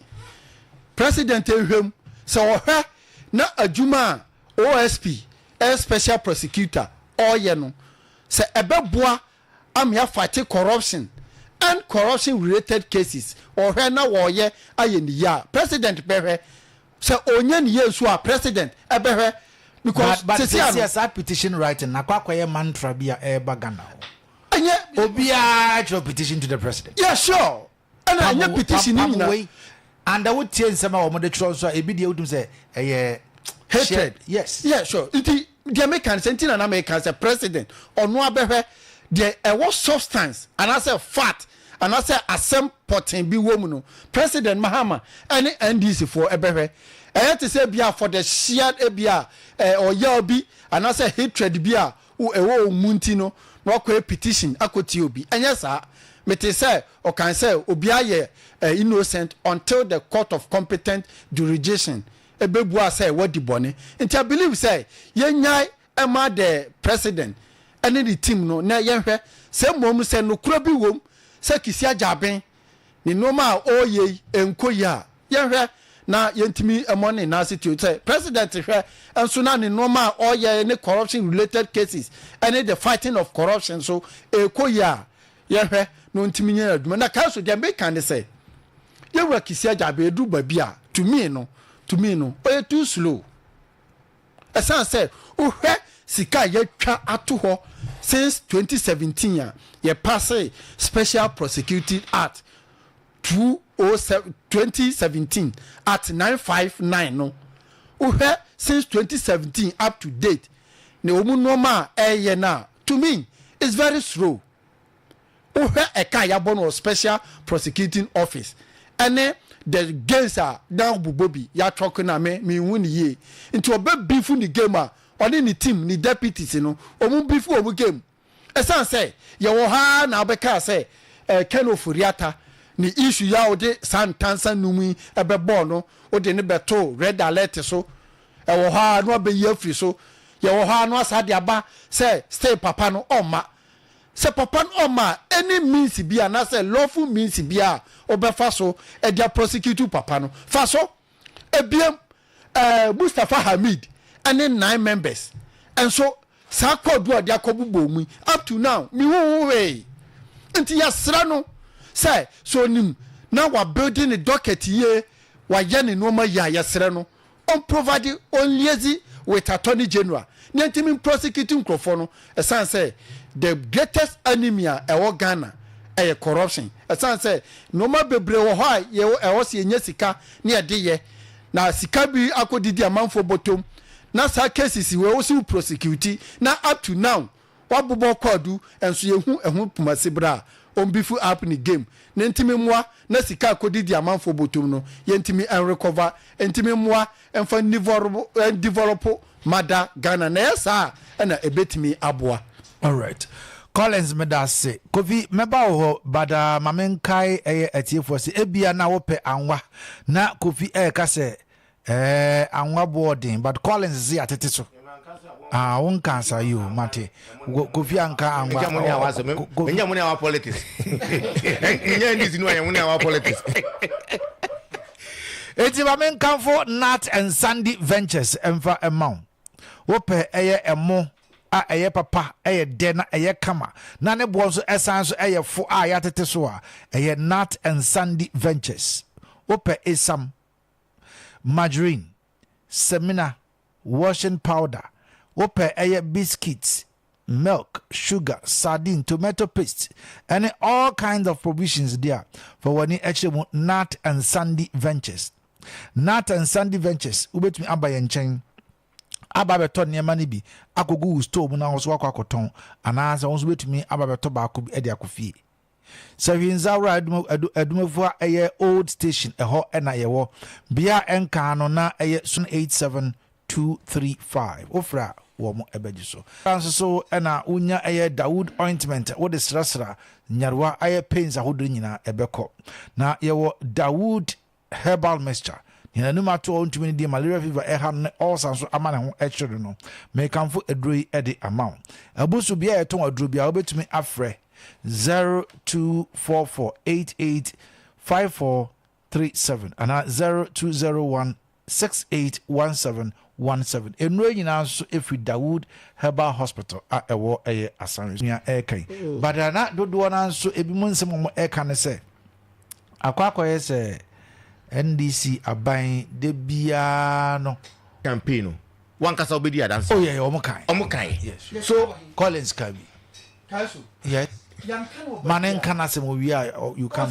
president. Ehwɛm sɛ ɔhwɛ na adwuma a OSP, ɛyɛ special prosecutor, ɔreyɛ no sɛ ɛbɛboa amia fight corruption and corruption related cases, ɔhwɛ na wɔɔyɛ ayɛ ne yie a, president bɛhwɛ. Sɛ ɔnyɛ ne yie nso a, president ɛbɛhwɛ because but sisi ano saa petition writing na akɔ akɔyɛ mantra bi a ɛreba Ghana hɔ. Ɛnyɛ obiara kyerɛ petition to the president. Yeah, sure, ɛna ɛnyɛ petition ni nyinaa. And wotie nsɛm a wɔde twerɛ nso a, ebi deɛ wotum sɛ ɛyɛ hatred. Yes. Yeah, sure. Nti deɛ meka no sɛ, nti na meka sɛ president ɔno abɛhwɛ deɛ ɛwɔ substance anaasɛ fact anaasɛ asɛm pɔten bi wɔ mu no, President Mahama ɛne NDC foɔ ɛbɛhwɛ. Ɛyɛ te sɛ ebia for the shared ebia ɔyaw bi anaasɛ hatred bi a ɛwɔ wɔn mu nti no na wakɔyɛ petition akɔtie obi. Ɛnyɛ saa. Mete sɛ ɔkan sɛ obi ayɛ innocent until the court of competent jurisdiction ebebua sɛ wadi bɔne. Nti I believe sɛ yɛnyae ɛma the president ɛne ne team no na yɛnhwɛ sɛ mmom sɛ nokora bi wom sɛ Kissi Agyebeng ne nneɛma a ɔreyɛ yi nkɔ yi a, yɛnhwɛ na yɛntumi ɛmɔ ne nan ase tuo. Sɛ president hwɛ nso na ne nneɛma a ɔreyɛ ne corruption related cases ɛne the fighting of corruption so ɛkɔ yi a, yɛhwɛ na ɔntumi nyɛ adwuma. Na kaa so deɛ meka ne sɛ Yɛwura Kissi Agyabeng ɛduru baabi a, to me no, to me no, ɔyɛ too slow. Ɛsiane sɛ wohwɛ sika a yɛatwa ato hɔ since 2017 a yɛpase Special Prosecuting Act 207 2017 Act 959 no, wohwɛ since 2017 up to date ne wɔn nneɛma a ɛreyɛ no a, to me, it's very slow. Wohwɛ ɛka a yɛabɔ no wɔ Special Prosecuting Office ɛne the gains a na bobɔ bi yɛatwɔke no a, me menhu no yie. Nti ɔbɛ beef ne game a, ɔne ne team, ne deputies no, wɔn beef wɔn game. Ɛsiane sɛ yɛwɔ hɔ ara na wobɛkaa sɛ eh, Ken Ofori-Atta ne issue yi a wode saa ntansa num yi ɛbɛbɔɔ no, wode no bɛtoo red alert so. Ɛwɔ hɔ ara na wabɛyi afiri so. Yɛwɔ hɔ ara na wasa de aba sɛ still papa no ɔmma. Sɛ papa no ɔmma a, any means bi anaasɛ lawful means bi a wobɛfa so de aprosecute papa no, fa so. Ebiem, eh, Mustapha Hamid ne nine members nso saa kɔɔdu a ɔde akɔbobɔ mu yi, up to now, mehu ho hwee. Nti yɛsrɛ no sɛ, sɛ onim na wabuilde ne docket yie, wayɛ ne nneɛma yie a, yɛsrɛ no ɔmprovide, ɔnliaise with Attorney General na yɛntumi mprosecute nkurɔfoɔ no, ɛsiane sɛ the greatest enemy a ɛwɔ Ghana ɛyɛ corruption. Ɛsiane sɛ nneɛma bebree wɔ hɔ a yɛwɔ ɛwɔ sɛ yɛnya sika na yɛde yɛ, na sika bi akɔdidi amanfoɔ bɔtɔm, na saa cases wei wo se wo prosecute na up to now wabobɔ kwaadu nso yɛhu ɛho pumasi berɛ a ɔmbifu up ne game na ntumi mmoa na sika akɔdidi amanfoɔ bɔtɔm no yɛntumi nrecover, ntumi mmoa mfa ndevelop mada Ghana, na ɛyɛ saa a ɛna ɛbɛtumi aboa. Alright Collins medase. Kofi mɛba wo hɔ but uh, ma menkae ɛyɛ atiefoɔ sɛ ebia na wopɛ anwa na Kofi ɛɛka sɛ ɛɛ anwa boɔ den, but Collins se atete so. Ah, wo nka asa yi o, mate. Kofi anka anwa. Ɛnyɛ mo ne awa asɛm. Ɛnyɛ mo ne awa politics. Ɛnyɛ NDC no, ɛnyɛ mo ne awa politics. Eti ma menkamfo Nat and Sandy Ventures ɛmfa ɛma wo. Wopɛ ɛyɛ ɛmo a ɛyɛ papa, ɛyɛ dɛ na ɛyɛ kama, na ne boɔ nso ɛsan so ɛyɛ fo a yɛatete so a, ɛyɛ Nat and Sandy Ventures. Wopɛ esam, margarine, samina, washing powder, wopɛ ɛyɛ biscuits, milk, sugar, sardine, tomato paste, ɛne all kinds of provisions deɛ a, fa w'ani kyerɛ mu Nat and Sandy Ventures. Nat and Sandy Ventures, wobɛtumi aba yɛn nkyɛn aba abɛtɔ nneɛma no bi akɔgu wo store mu na wo nso wakɔ akɔtɔn, anaasɛ wo nso wobɛtumi aba abɛtɔ baako bi de akɔ fie. Sɛ Hwinzawura Adumafua ɛyɛ old station, ɛhɔ ɛna yɛwɔ. Bea a ɛnkaa no na ɛyɛ sun 87235. Wofrɛ a wɔn ɛbɛgye so. Saa nso so ɛna wonya ɛyɛ Dawood ointment, wode srasra nyarewa ayɛ pains ahodoɔ nyinaa ɛbɛkɔ. Na yɛwɔ Dawood herbal mixture, nea n'anum ato a ɔntumi ne deɛ malaria fever ɛha no ne ulcer nso ama ne ho ɛkyere no no, mekamfo aduro yi de ama wo. Abu so bea a yɛtɔn aduro biara wobɛtumi afrɛ 0244885437 anaa 0201681717. Nnuro yi nyinaa nso ɛfiri Dawood Herbal Hospital a ɛwɔ ɛyɛ Asanwe. Nea ɛreka yi, but na dodoɔ no ara nso ebinom nsɛm a wɔreka ne sɛ, Akɔ akɔyɛ sɛ NDC aban da biara no. Campaign no wankasa wobɛdi adanse. Oh yeah, wɔn kan. Wɔn kan. Yes. So Collins ka bi. Yes. Ma ne nka n'asɛm owie a you come.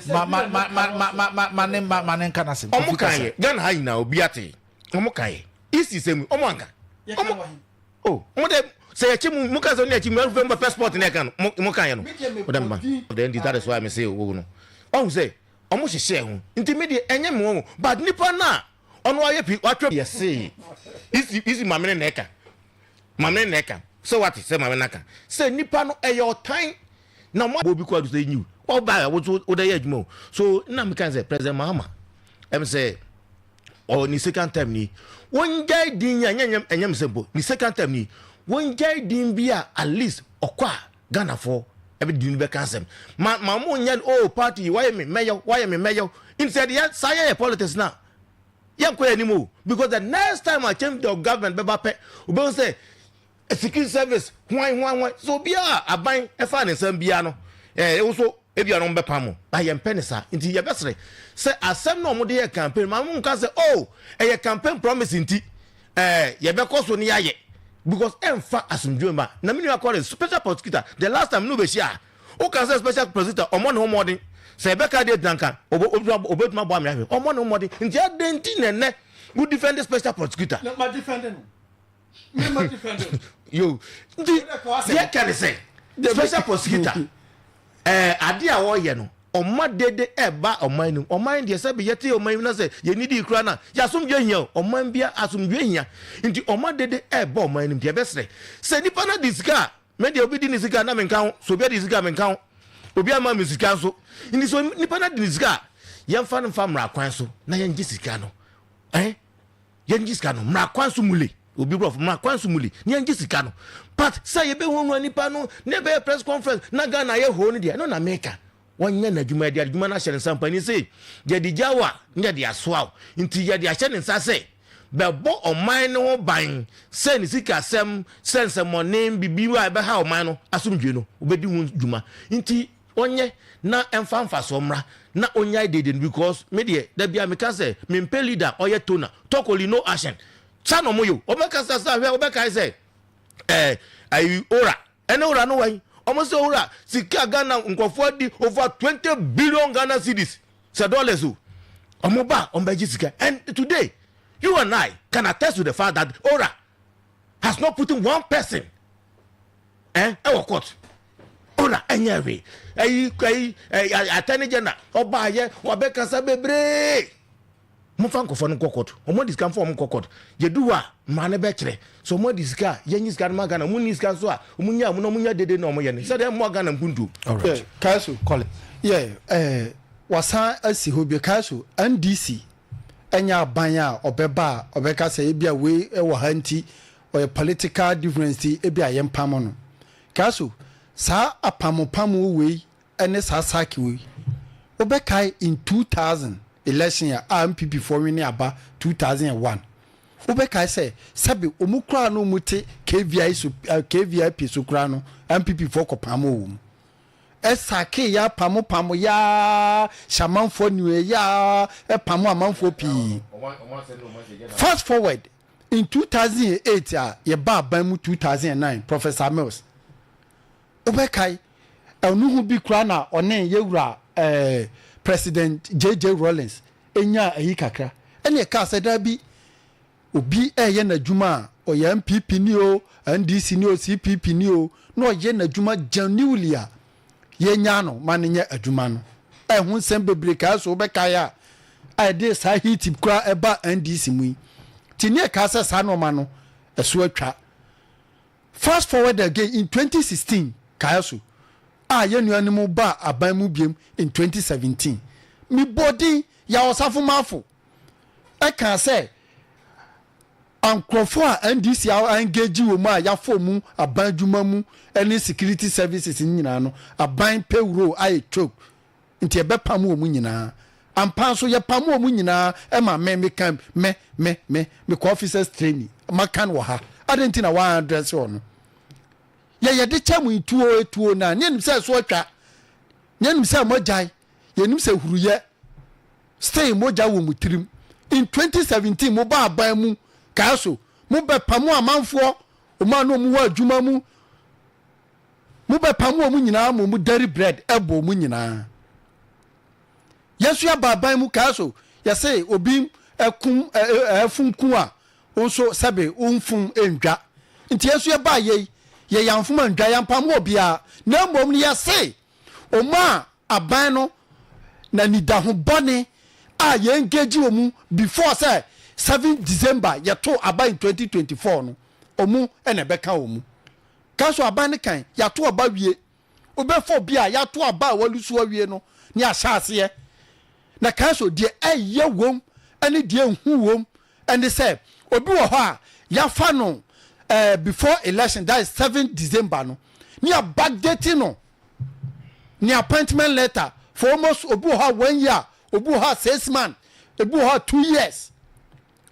Ma ma ma ma ma ma ma ne ma ma ne nka n'asɛm. Wɔn kan yɛ Ghana ha nyinaa obi ate. Wɔn kan yɛ. Isi sɛm wɔn anka. Wɔn Oh, mo de sɛ yɛkyi mu mo ka sɛ ne yɛkyi mu ɛfɛ mo pɛ sport ne ɛka no mo mo kan yɛ no mo dɛ mma the end that is why me say wo no ɔhu sɛ ɔmo hyehyɛ ho nti me deɛ ɛnyɛ me wɔn, but nipa na ɔno ayɛ pi watwa yɛ se isi isi maame ne na ɛka, maame ne na ɛka sɛ wate sɛ maame na ka sɛ nipa no ɛyɛ ɔtan na mo obi kɔ adu sɛ nyiw ɔba a woso wode yɛ adwuma o. So na me kan sɛ President Mahama ɛm sɛ ɔ ne second term ni, wɔngyae din a ɛnyɛ ɛnyɛ me sɛ mpo ne second term ni, wɔngyae din bi a at least ɔkɔ a Ghanafoɔ ɛbɛ din bɛka asɛm ma ma mo nyɛ oh party wayɛ me mɛyɛw, wayɛ me mɛyɛw. Nti sɛ deɛ saa yɛ yɛ politics na yɛnkɔ yɛ anim o, because the next time a change of government bɛba pɛ, wobɛhu sɛ security service hwan hwan hwan so obiara aban ɛfa ne nsɛm biara no ɛɛ nso. Ebi a no bɛpam mo ba, yɛmpɛ ne saa. Nti yɛbɛsrɛ sɛ asɛm na ɔmo de yɛ campaign maa mo nka sɛ, oh, ɛyɛ campaign promise nti yɛbɛkɔ so ne yɛayɛ, because ɛnfa asomdwe ma. Na mi nua kɔre, special prosecutor, the last time no bɛhyia a woka sɛ special prosecutor ɔmɔ ne ho mmɔden sɛ ɛbɛka deɛ gyina obɛtumi abɔ ame ahwɛ ɔmɔ ne ho mmɔden. Nti adɛn nti na ɛnɛ wo defend special prosecutor? Na ma defend no, me ma defend no. Yo, nti deɛ ka ne sɛ special prosecutor ade a wɔyɛ no, ɔma dede ɛba ɔman no mu. Ɔman deɛ, sɛbi, yɛte ɔman mu na sɛ yɛni di kura na yɛasomdwe hia o. Ɔman bia asomdwe hia, nti ɔma dede ɛba ɔman no mu. Nti yɛbɛsrɛ sɛ nipa no di sika a, mɛ deɛ obi di ne sika na menka ho so, obi adi sika menka ho, obi ama mi sika nso. Nti so nipa no di ne sika a, yɛmfa no mfa mmara kwan so na yɛngye sika no. Yɛngye sika no mmara kwan so, mule obi borɔfo mmara kwan so mule ne yɛngye sika no. But sɛ yɛbɛhuahua nipa no ne yɛbɛyɛ press conference na Ghana yɛ hoo no deɛ, ɛno na meka. Wɔnyɛ n'adwuma, yɛde adwuma no ahyɛ ne nsa. Mpanin sɛ yɛde gya wo a, ne yɛde asoa wo, nti yɛde ahyɛ ne nsa sɛ bɛbɔ ɔman no ho ban sɛ ne sikasɛm, sɛ nsɛmmɔne bibi a ɛbɛha ɔman no asomdwe no, wobɛdi ho dwuma. Nti ɔnyɛ na ɛmfa mfasoɔ mmra na ɔnyae dede no, because me deɛ, da bia meka sɛ mempɛ leader ɔyɛ tona talk only, no action. Sa na ɔmo yɛ o, ɔbɛkasa sa hwɛ, ɔbɛkae sɛ ayi ora ɛne ora no wɔn ɔmo sɛ ora sika Ghana nkurɔfoɔ di over 20 billion Ghana cedis, sɛ dollars o. Ɔmo ba, ɔmo bɛgye sika, and today you and I can attest to the fact that ora has not put in one person ɛwɔ court. Ora ɛnyɛ hwee. Ɛyi attorney general ɔbaayɛ, wabɛkasa bebree. Momfa nkɔfoɔ no nkɔ court. Ɔmo de sika mfa ɔmo nkɔ court. Yɛdu hɔ a, mmara no bɛkyerɛ sɛ ɔmo de sika a, yɛnyi sika no ma Ghana. Ɔmo ni sika nso a, ɔmo nya ɔmo na ɔmo nya dede na ɔmo yɛ no sɛdeɛ mmoa Ghana mpuntuo. Alright. Yeah, Kaiso. Call. Yeah, wasan asi hɔ bi. Kaiso, NDC ɛnyɛ aban a ɔbɛba a ɔbɛka sɛ ebi a wei ɛwɔ ha nti ɔyɛ political difference ti ebi a yɛmpam no. Kaiso, saa apamopam wei ɛne saa sack wei, wobɛkae in 2000 election a NPP foɔ win aba 2001, wobɛkae sɛ sɛbi ɔmu koraa no ɔmu te KVI so, KVIP so koraa no, NPP foɔ kɔpam wɔ mu, ɛsack ya pamopamo yaa hyɛ amanfoɔ niwe yaa, ɛpamo amanfoɔ pii. Fast forward in 2008 a yɛba aban mu, 2009, Professor Mills, wobɛkae ɛno ho bi koraa na ɔne yɛwura President JJ Rawlings ɛnya ayi kakra, ɛne ɛkaa sɛ daa bi obi ɛyɛ n'adwuma a, ɔyɛ NPP ni o, NDC ni o, CPP ni o, na ɔyɛ n'adwuma genuinely a, yɛnya no ma no nyɛ adwuma no. Ɛho nsɛm bebree kaa so, wobɛkae a ɛde saa heat koraa ɛba NDC mu yi. Nti ne ɛkaa sɛ saa nɔɔma no ɛso atwa. Fast forward again in 2016, kae so a yɛn nuanom ba aban mu biem in 2017, mebɔ din Yaw Osafo Maafo, ɛka sɛ nkurɔfoɔ a NDC a engage wɔ mu a yɛafɔ mu aban adwuma mu ne security services nyinaa no, aban payroll ayɛ choke, nti ɛbɛpam wɔ mu nyinaa. Ampa nso yɛpam wɔ mu nyinaa. Ɛma me meka me mekɔ officers training, maka no wɔ ha. Ade nti na wɔn address wɔ no, yɛyɛ de kyɛ mu tuo etuo na ne yɛnim sɛ ɛso atwa, ne yɛnim sɛ mogyae, yɛnim sɛ huruyɛ still mogya wɔ mu tirim. In 2017 mo ba aban mu, kaa so mo bɛ pam amanfoɔ ɔmo a na ɔmo wɔ adwuma mu, mo bɛ pam wɔn nyinaa ma ɔmo daily bread ɛbɔ ɔmo nyinaa. Yɛnso yɛaba aban mu, kaa so yɛsɛ obi ɛkum ɛfunku a nso sɛbe nfum ndwa, nti yɛnso yɛba yɛ yɛ yanfum ndwa, yɛmpam obiara, na mmom no yɛse ɔmo a aban no na nidaho bɔne a yɛn engage wɔ mu before sɛ 7 December yɛto aba in 2024 no, ɔmo ɛna ɛbɛka wɔ mu. Ka so aban no kan yɛato aba wie, wobɛfa obi a yɛato aba a walusu awie no ne ahyɛ aseɛ. Na ka so deɛ ɛyɛ wom ɛne deɛ nhu wom ɛne sɛ obi wɔ hɔ a yɛafa no before election, that is 7 December no, ne yɛ backdate no ne appointment letter for almost, obi wɔ hɔ a 1 year, obi wɔ hɔ a 6 months, ebi wɔ hɔ a 2 years.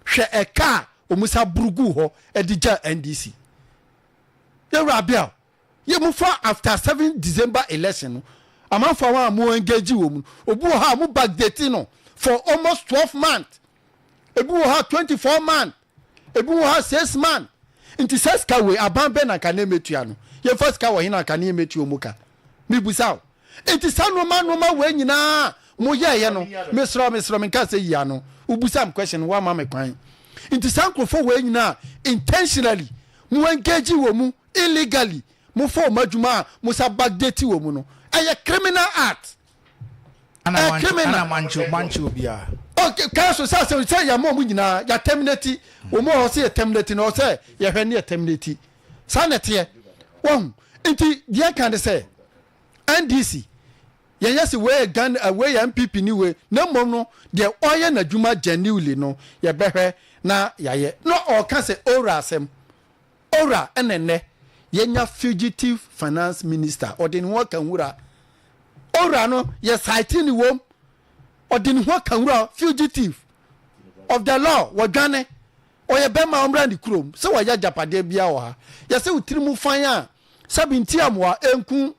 Hwɛ ɛka a wɔn sa burugu hɔ ɛde gya NDC yɛwura abia yɛ mu fa after 7 December election no. Amanfoɔ a mo engage wɔ mu no, obi wɔ hɔ a mo backdate no for almost 12 months, ebi wɔ hɔ a 24 months, ebi wɔ hɔ a 6 months. Nti sɛ sika wei aban bɛ na nka ne emetua no, yɛmfa sika wɔ he na nka ne emetua mu ka? Mibusa o. Nti saa nneɛma nneɛma wei nyinaa mo yɛɛyɛ no, mesrɛ, mesrɛ, menka sɛ yia no wobusa m question, woama me kwan. Nti saa nkurɔfoɔ wei nyinaa, intentionally mo engage wɔ mu illegally, mo fa wɔn adwuma a mo sa backdate wɔ mu no, ɛyɛ criminal act. Ɛyɛ criminal. Ana manche manche obiara? Okay, council sɛ asɛm sɛ yɛma ɔmo nyinaa yɛ terminate wɔn a ɔsɛ yɛ terminate na ɔsɛ yɛhwɛ ne yɛ terminate. Saa na ɛteɛ wɔn. Nti deɛ ka de sɛ NDC yɛnyɛ sɛ wei yɛ Ghana, wei yɛ NPP ni wei, na mmom no deɛ ɔyɛ n'adwuma genuinely no, yɛbɛhwɛ na yɛayɛ. Na ɔka sɛ owura asɛm owura, ɛna nnɛ yɛnya fugitive finance minister, ɔde ne ho aka nwura. Owura no yɛ cite ne wɔm, ɔde ne ho aka nwura, fugitive of the law, wɔdwane. Ɔyɛ bɛrima, ɔmmra ne kurom sɛ wɔyɛ agyapadeɛ bia wɔ ha. Yɛsɛ wo tiri mu fan a sɛbi nti amoa enku.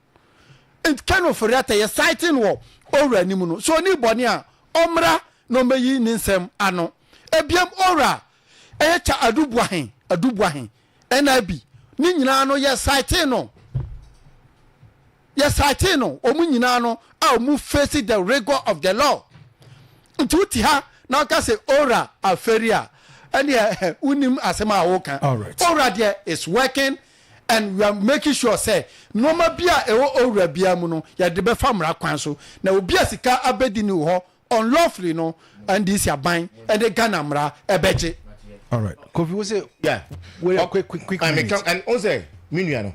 Ken Ofori-Atta yɛ citing wɔ owura anim no so, oni bɔne a ɔmmra na ɔmmɛyi ne nsɛm ano. Ebiem, owura ɛyɛ kya Adu-Boahene, Adu-Boahene NIB ne nyinaa no yɛ citing no, yɛ citing no, wɔn nyinaa no a wɔn face the rigour of the law. Nti wote ha na ɔka sɛ owura afɛri a, ɛneɛ wonim asɛm a woka. Owura deɛ is working and we are making sure sɛ nneɛma bi a ɛwɔ owura biara mu no, yɛde bɛfa mmara kwan so, na obi a sika abɛdi ne hɔ unlawfully no, NDC aban ɛne Ghana mmara ɛbɛgye. All right, Kofi, wo say wait a quick, quick, quick I minute. And on sɛ me nua no,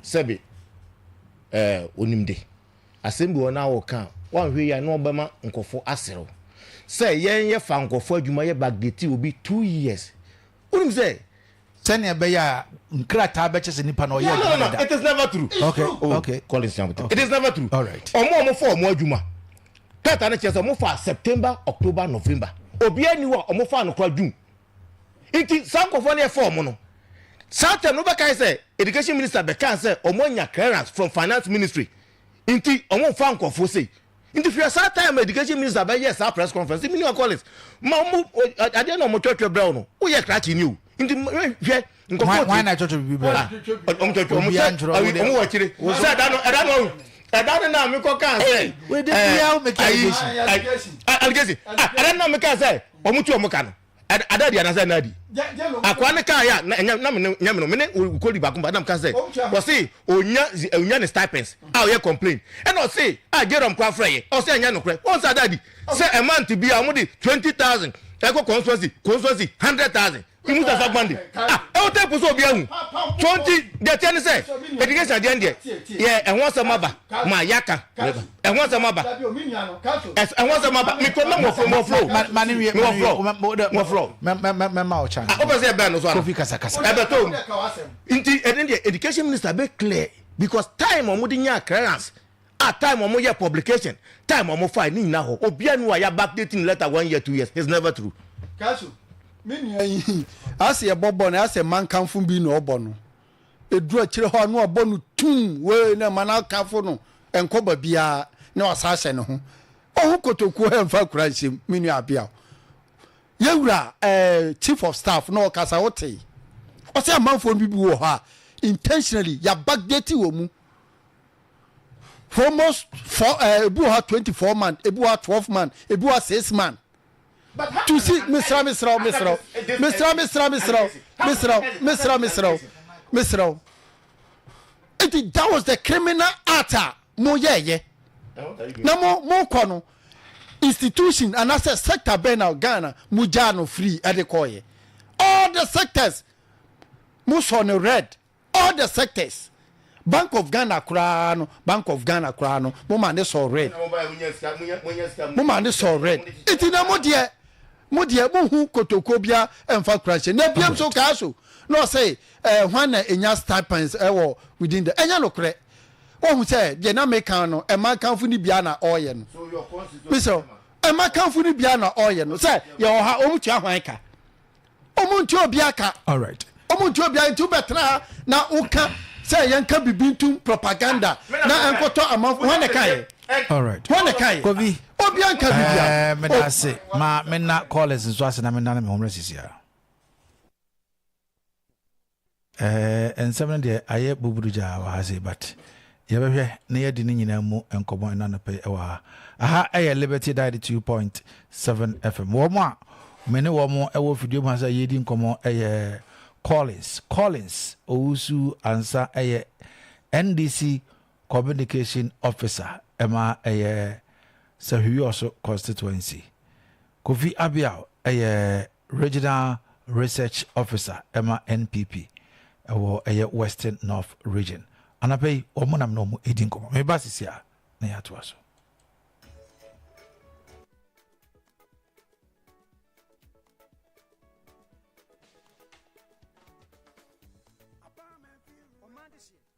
sɛbi, onim de asɛm bi wɔ na wɔka wanhwɛ yi a na ɔbɛma nkɔfo aserew sɛ yɛn yɛ fa nkɔfo adwuma yɛ backdate obi 2 years, wonim sɛ Sɛnea ɛbɛyɛ a nkrataa bɛkyɛ sɛ nipa na ɔyɛ No, no, adwuma no, dada. it is never true. Okay okay Collins Nyabote. It is never true. All right. Ɔmo a ɔmo fa ɔmo adwuma krataa no kyerɛ sɛ ɔmo fa September, October, November. Obiara ni hɔ a ɔmo fa no kora June. Nti saa nkɔfoɔ no yɛ fa ɔmo no saa term no, bɛka sɛ education minister bɛka sɛ ɔmo anya clearance from finance ministry, nti ɔmo fa nkɔfoɔ sei. Nti fia saa time education minister bɛyɛ saa press conference, mi ni wa Collins ma ɔmo adeɛ na ɔmo twɛtwɛ brɛw no, woyɛ krakye ni o. Nti hwɛ nkɔfoɔ. Wọn na ɛtwɛtwɛ bibi brɛ? Ɔmo twɛtwɛ ɔmo Obiara sɛ ntwerɛ, wo deɛ. Ɔmo wɔ akyire sɛ ɛda no, ɛda no, ɛda no na mi kɔ kan sɛ Wei de bia wo make allegation. Allegation, ah, ɛda no na mi kan sɛ ɔmo tu ɔmo ka no ada di anasɛ ɛna di akwa ne kaa ya na ɛnya na mi ne nya mi no mi ne okoli baako ba na mi ka sɛ wɔsi onya ne stipends a ɔyɛ complain, ɛna ɔsi a Jerome kɔ afrɛ yɛ, ɔsi ɛnya nokorɛ wɔn sɛ ada di sɛ ɛmant bi a ɔmo de 20,000 ɛkɔ constituency 100,000. Mustapha Gbande, ah, ɛwɔ tɛpu sɛ obi ahu 20 deɛ tiɛ ne sɛ education adeɛ deɛ yɛ ɛho asɛm aba ma yaka, ɛho asɛm aba, ɛho asɛm aba mikɔ na mɔfro mɔfro. Ma ne wie. Mɔfro mɔfro. Mɛma wo chance. Ah, wopɛ sɛ ɛbɛn no so ana? Kofi, kasa kasa. Ɛbɛtɔ mu. Nti ɛne deɛ education minister bɛ clear because time ɔmo de nya clearance a, time ɔmo yɛ publication, time ɔmo file ne nyinaa hɔ, obiara ni wa ya backdating letter one year, 2 years, it's never true. Kaso me nua yi asɛ yɛbɔ bɔ no, asɛ mankamfo bi na ɔbɔ no ɛduru akyire hɔ a na ɔbɔ no tum wei na ma no akamfo no ɛnkɔ baabiaa na wasa ahyɛ ne ho ɔho kotokuo ɛmfa kura nhyɛm. Me nua abea, yɛwura chief of staff na ɔkasa, wote ɔsɛ amanfoɔ no bi wɔ hɔ a intentionally yɛ backdate wɔ mu for almost four, ebi wɔ ha 24 month, ebi wɔ ha 12 month, ebi wɔ ha 6 month to see. Mesra, mesra, mesra, mesra, mesra, mesra, mesra, mesra, mesra, mesra. Nti that was the criminal act a mo yɛɛyɛ na mo kɔ no institution anaasɛ sector bɛn na Ghana mo gyaa no free ɛde kɔɔyɛ? All the sectors mo sɔ no red, all the sectors. Bank of Ghana koraa no, Bank of Ghana koraa no, mo ma ne sɔ red, mo ma ne sɔ red. Nti na mo deɛ mo hu kotoko bia ɛnfa kura nhyɛ na ebiem so kaa so na ɔsɛ hwan na enya stipends ɛwɔ within the ɛnyɛ nokorɛ. Wɔn sɛ deɛ na meka no, ɛma kanfo ni bia na ɔɔyɛ no, bisɛ ɛma kanfo ni bia na ɔɔyɛ no sɛ yɛ wɔ ha, wɔn tua hwan ka? Wɔn ntua obi aka. All right. Wɔn ntua obi nti wobɛtena ha na woka sɛ yɛnka bibi ntum propaganda na ɛnkɔtɔ amanfo, hwan na ka yɛ? Alright. Hwan na ɛkaeɛ? Kofi. Obiara nka biribiara. Ɛɛ meda ase. Ma menna callers nso ase na menna ne me ho mmerɛ sisi a. Ɛɛ nsɛm no deɛ ayɛ buburu gyaa wɔ ha sei but yɛbɛhwɛ na yɛadi ne nyinaa mu nkɔmmɔ ɛna anɔpa yi ɛwɔ ha. Aha ɛyɛ Liberty 92.7 FM. Wɔn a me ne wɔn ɛwɔ fidie mu ha sɛ yɛredi nkɔmmɔ ɛyɛ Collins. Collins Owusu Ansa ɛyɛ NDC Communication Officer ɛma ɛyɛ Sahwi-Wiawso Constituency. Kofi Abiaw ɛyɛ Regional Research Officer ɛma NPP ɛwɔ ɛyɛ Western North Region. Anapa yi wɔn nam na wɔn edi nkɔmɔ. Meba sisi a na yɛatoa so.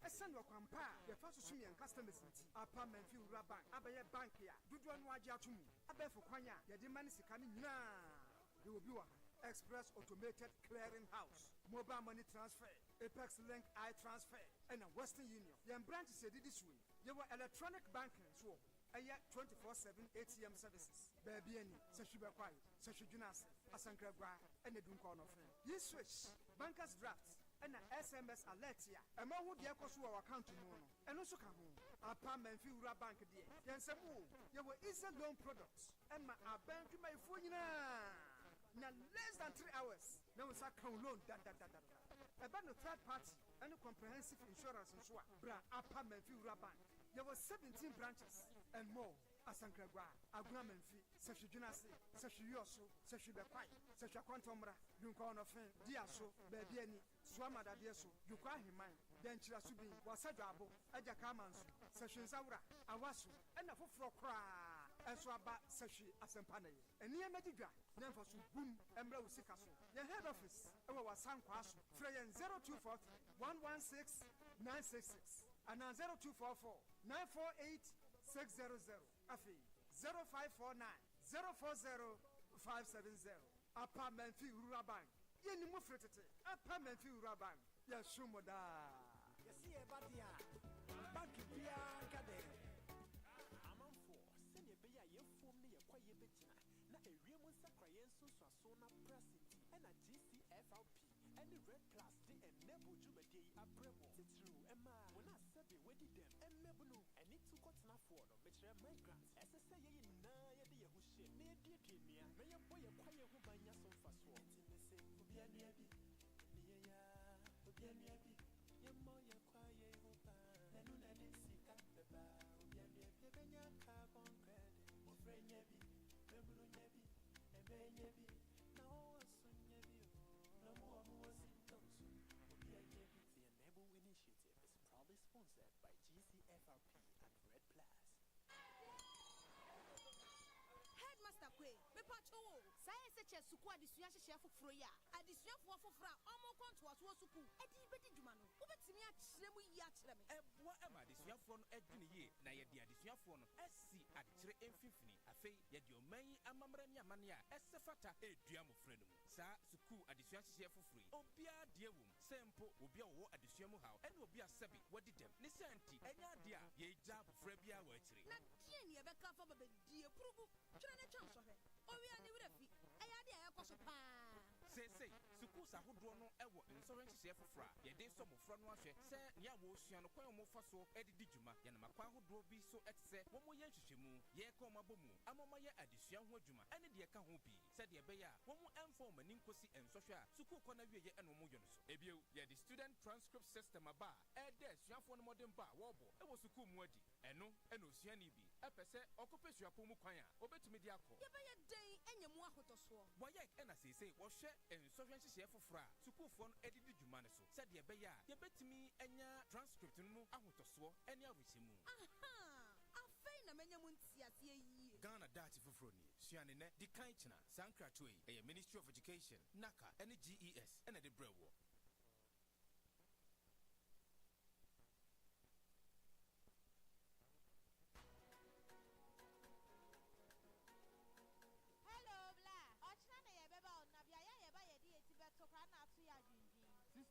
Esiane ɔkwan pa a yɛfa so som yɛn customers nti, Apa Mamfi Rural Bank abɛyɛ bank a dodoɔ no ara gye ato mu. Abɛɛfo kwan a yɛde ma ne sika no nyinaa, yɛwɔ bi wɔ ha, Express Automated Clearing House, Mobile Money Transfer, Apex Link I-Transfer, ɛna Western Union. Yɛn branches a ɛdidi soɔ yi, yɛwɔ Electronic Banking nso wɔ hɔ, ɛyɛ 24/7 ATM services, baabi ani, Sahwi Bɛkwae, Sahwi Dwena Ase, Asankragua, ɛna Dunkwa-Ɔnɔfe. Yi-Switch, Bankers Draft, ɛna SMS alert a ɛma wohu deɛ ɛrekɔ so wɔ w'account mu no, ɛno nso ka ho. Ampa Mamfi Rural Bank deɛ, yɛn nsam o, yɛwɔ Easy Loan product ɛma aban adwumayɛfoɔ nyinaa, na less than 3 hours na wo nsa ka wo loan dadadadada. Ɛba no third party ɛne comprehensive insurance nso a, bra Apa Mamfi Rural Bank. Yɛwɔ 17 branches and more. Asankragua, Agona Mamfi, Sahwi Dwenase, Sahwi Wiawso, Sahwi Bɛkwae, Sahwi Akwantɔmmra, Dunkwa Ɔnɔfe, Diaso, Baabi Ani, Suama Dadeɛ So, Dwekɔ Ahemman, Dankyira Subin, Wasa Dwaabo, Agyaka Amanso, Sahwi Nsawora, Awaso, ɛna foforɔ koraa nso aba Sahwi Asɛmpa Nnɛyɛ. Nneɛma di dwa na mfaso bum mmra wo sika so. Yɛn head office wɔ Wasa Nkwaa so. Frɛ yɛn 0243 116 966 anaa 0244 948 600. Afei 0549 040 570. Apa Mamfi Rural Bank. Yɛnim mo firi tete. Apa Mamfi Rural Bank. Yɛsom mo daa. Yɛse yɛba deɛ a, bank biara nka dɛn. Amanfoɔ, sɛnea ɛbɛyɛ a yɛn afuom ne yɛn kwaeɛ bɛgyina na ewiem nsakraeɛ nsunsuansoɔ no abrɛ ase nti, ɛna GCFRP ne Red Plus de Enable dwumadie yi abrɛ mo, titiriw mmaa, wɔn a sɛbe wɔadi dɛm, mmabunu, ne tukɔtenafoɔ no, mekyerɛ migrants. Ɛsɛ sɛ yɛn nyinaa yɛde yɛn ho hyɛ na yɛduadua nnua na yɛbɔ yɛn kwaeɛ ho ban nya so mfasoɔ. Enti mese obia nua bi ne yɛn a, obia nua bi, yɛmmɔ yɛn kwaeɛ ho ban, na ɛno na ɛde sika bɛba. Obia nua bi, yɛbɛnya carbon credit, mmɔfra nya bi, mmabunu nya bi, ɛmɛ nya bi, na wɔwɔ so nya bi o, na ɔmo a ɔmo wɔ sintɔ nso, obia nya bi. The Enable Initiative is proudly sponsored by GCFRP and Red Plus. Headmaster Kwe, mepakyɛw o, saa SHS sukuu adesua nhyehyɛe foforo yi a adesuafoɔ foforo a wɔrekɔ ntoasoɔ sukuu de rebɛdi dwuma no, wobɛtumi akyerɛ mu yie akyerɛ me? Ɛboa ma adesuafoɔ no dwene yie na yɛde adesuafoɔ no asi adekyerɛ mfimfini. Afei yɛde ɔman yi amammerɛ ne amanneɛ a ɛsɛ fata redua mmofra no mu. Saa sukuu adesua nhyehyɛeɛ foforo yi, obiara deɛ wom, sɛ mpo obi a ɔwɔ adesua mu haw ne obi a sɛbe wadi dɛm. Ne saa nti, ɛnyɛ adeɛ a yɛregya abofra biara wɔ akyire. Na deɛn ne yɛbɛka afa babadie purugu twerɛ ne twa nsɔhwɛ owia ne werɛ fi ɛyɛ adeɛ a ɛkɔ so paa. Seesei, sukuus ahodoɔ no wɔ nsɔhwɛ nhyehyɛeɛ foforɔ a yɛde resɔ mmɔfra no ahwɛ sɛ nea wɔresua no kwan a wɔfa so de di dwuma. Yɛnam akwan ahodoɔ bi so te sɛ wɔyɛ nhwehwɛmu, yɛreka wɔn abɔ mu ama wɔayɛ adesua ho adwuma ne deɛ ɛka ho pii sɛdeɛ ɛbɛyɛ a wɔmfa wɔn ani nkɔsi nsɔhwɛ a sukuukɔ no awieeɛ na wɔyɛ no so. Ebio, yɛde Student Transcript System aba a ɛreda asuafoɔ no mmɔdenbɔ a wɔrebɔ wɔ sukuu mu adi. Ɛno na osuani bi pɛ sɛ ɔkɔpɛ suapɔn mu kwan a obetumi de akɔ. Yɛbɛyɛ dɛn anya mu ahotɔsoɔ? WAEC na seesei wɔhwɛ nsɔhwɛ nhyehyɛe foforo a sukuufoɔ no de di dwuma no so sɛdeɛ ɛbɛyɛ a yɛbɛtumi anya transcript no mu ahotɔsoɔ ne awerɛhyɛmu. Ahaa! Afei na manya mu nteaseɛ yie. Ghana daakye foforɔ nie. Sua no nnɛ, di kan kyena. Saa nkratoɔ yi, ɛyɛ Ministry of Education, NaCCA ne GES na ɛde brɛ woɔ. Hello bla, ɔkyena na yɛbɛba o na beaeɛ a yɛba yɛde yɛn ti bɛto koraa na ato yɛn adwendwen.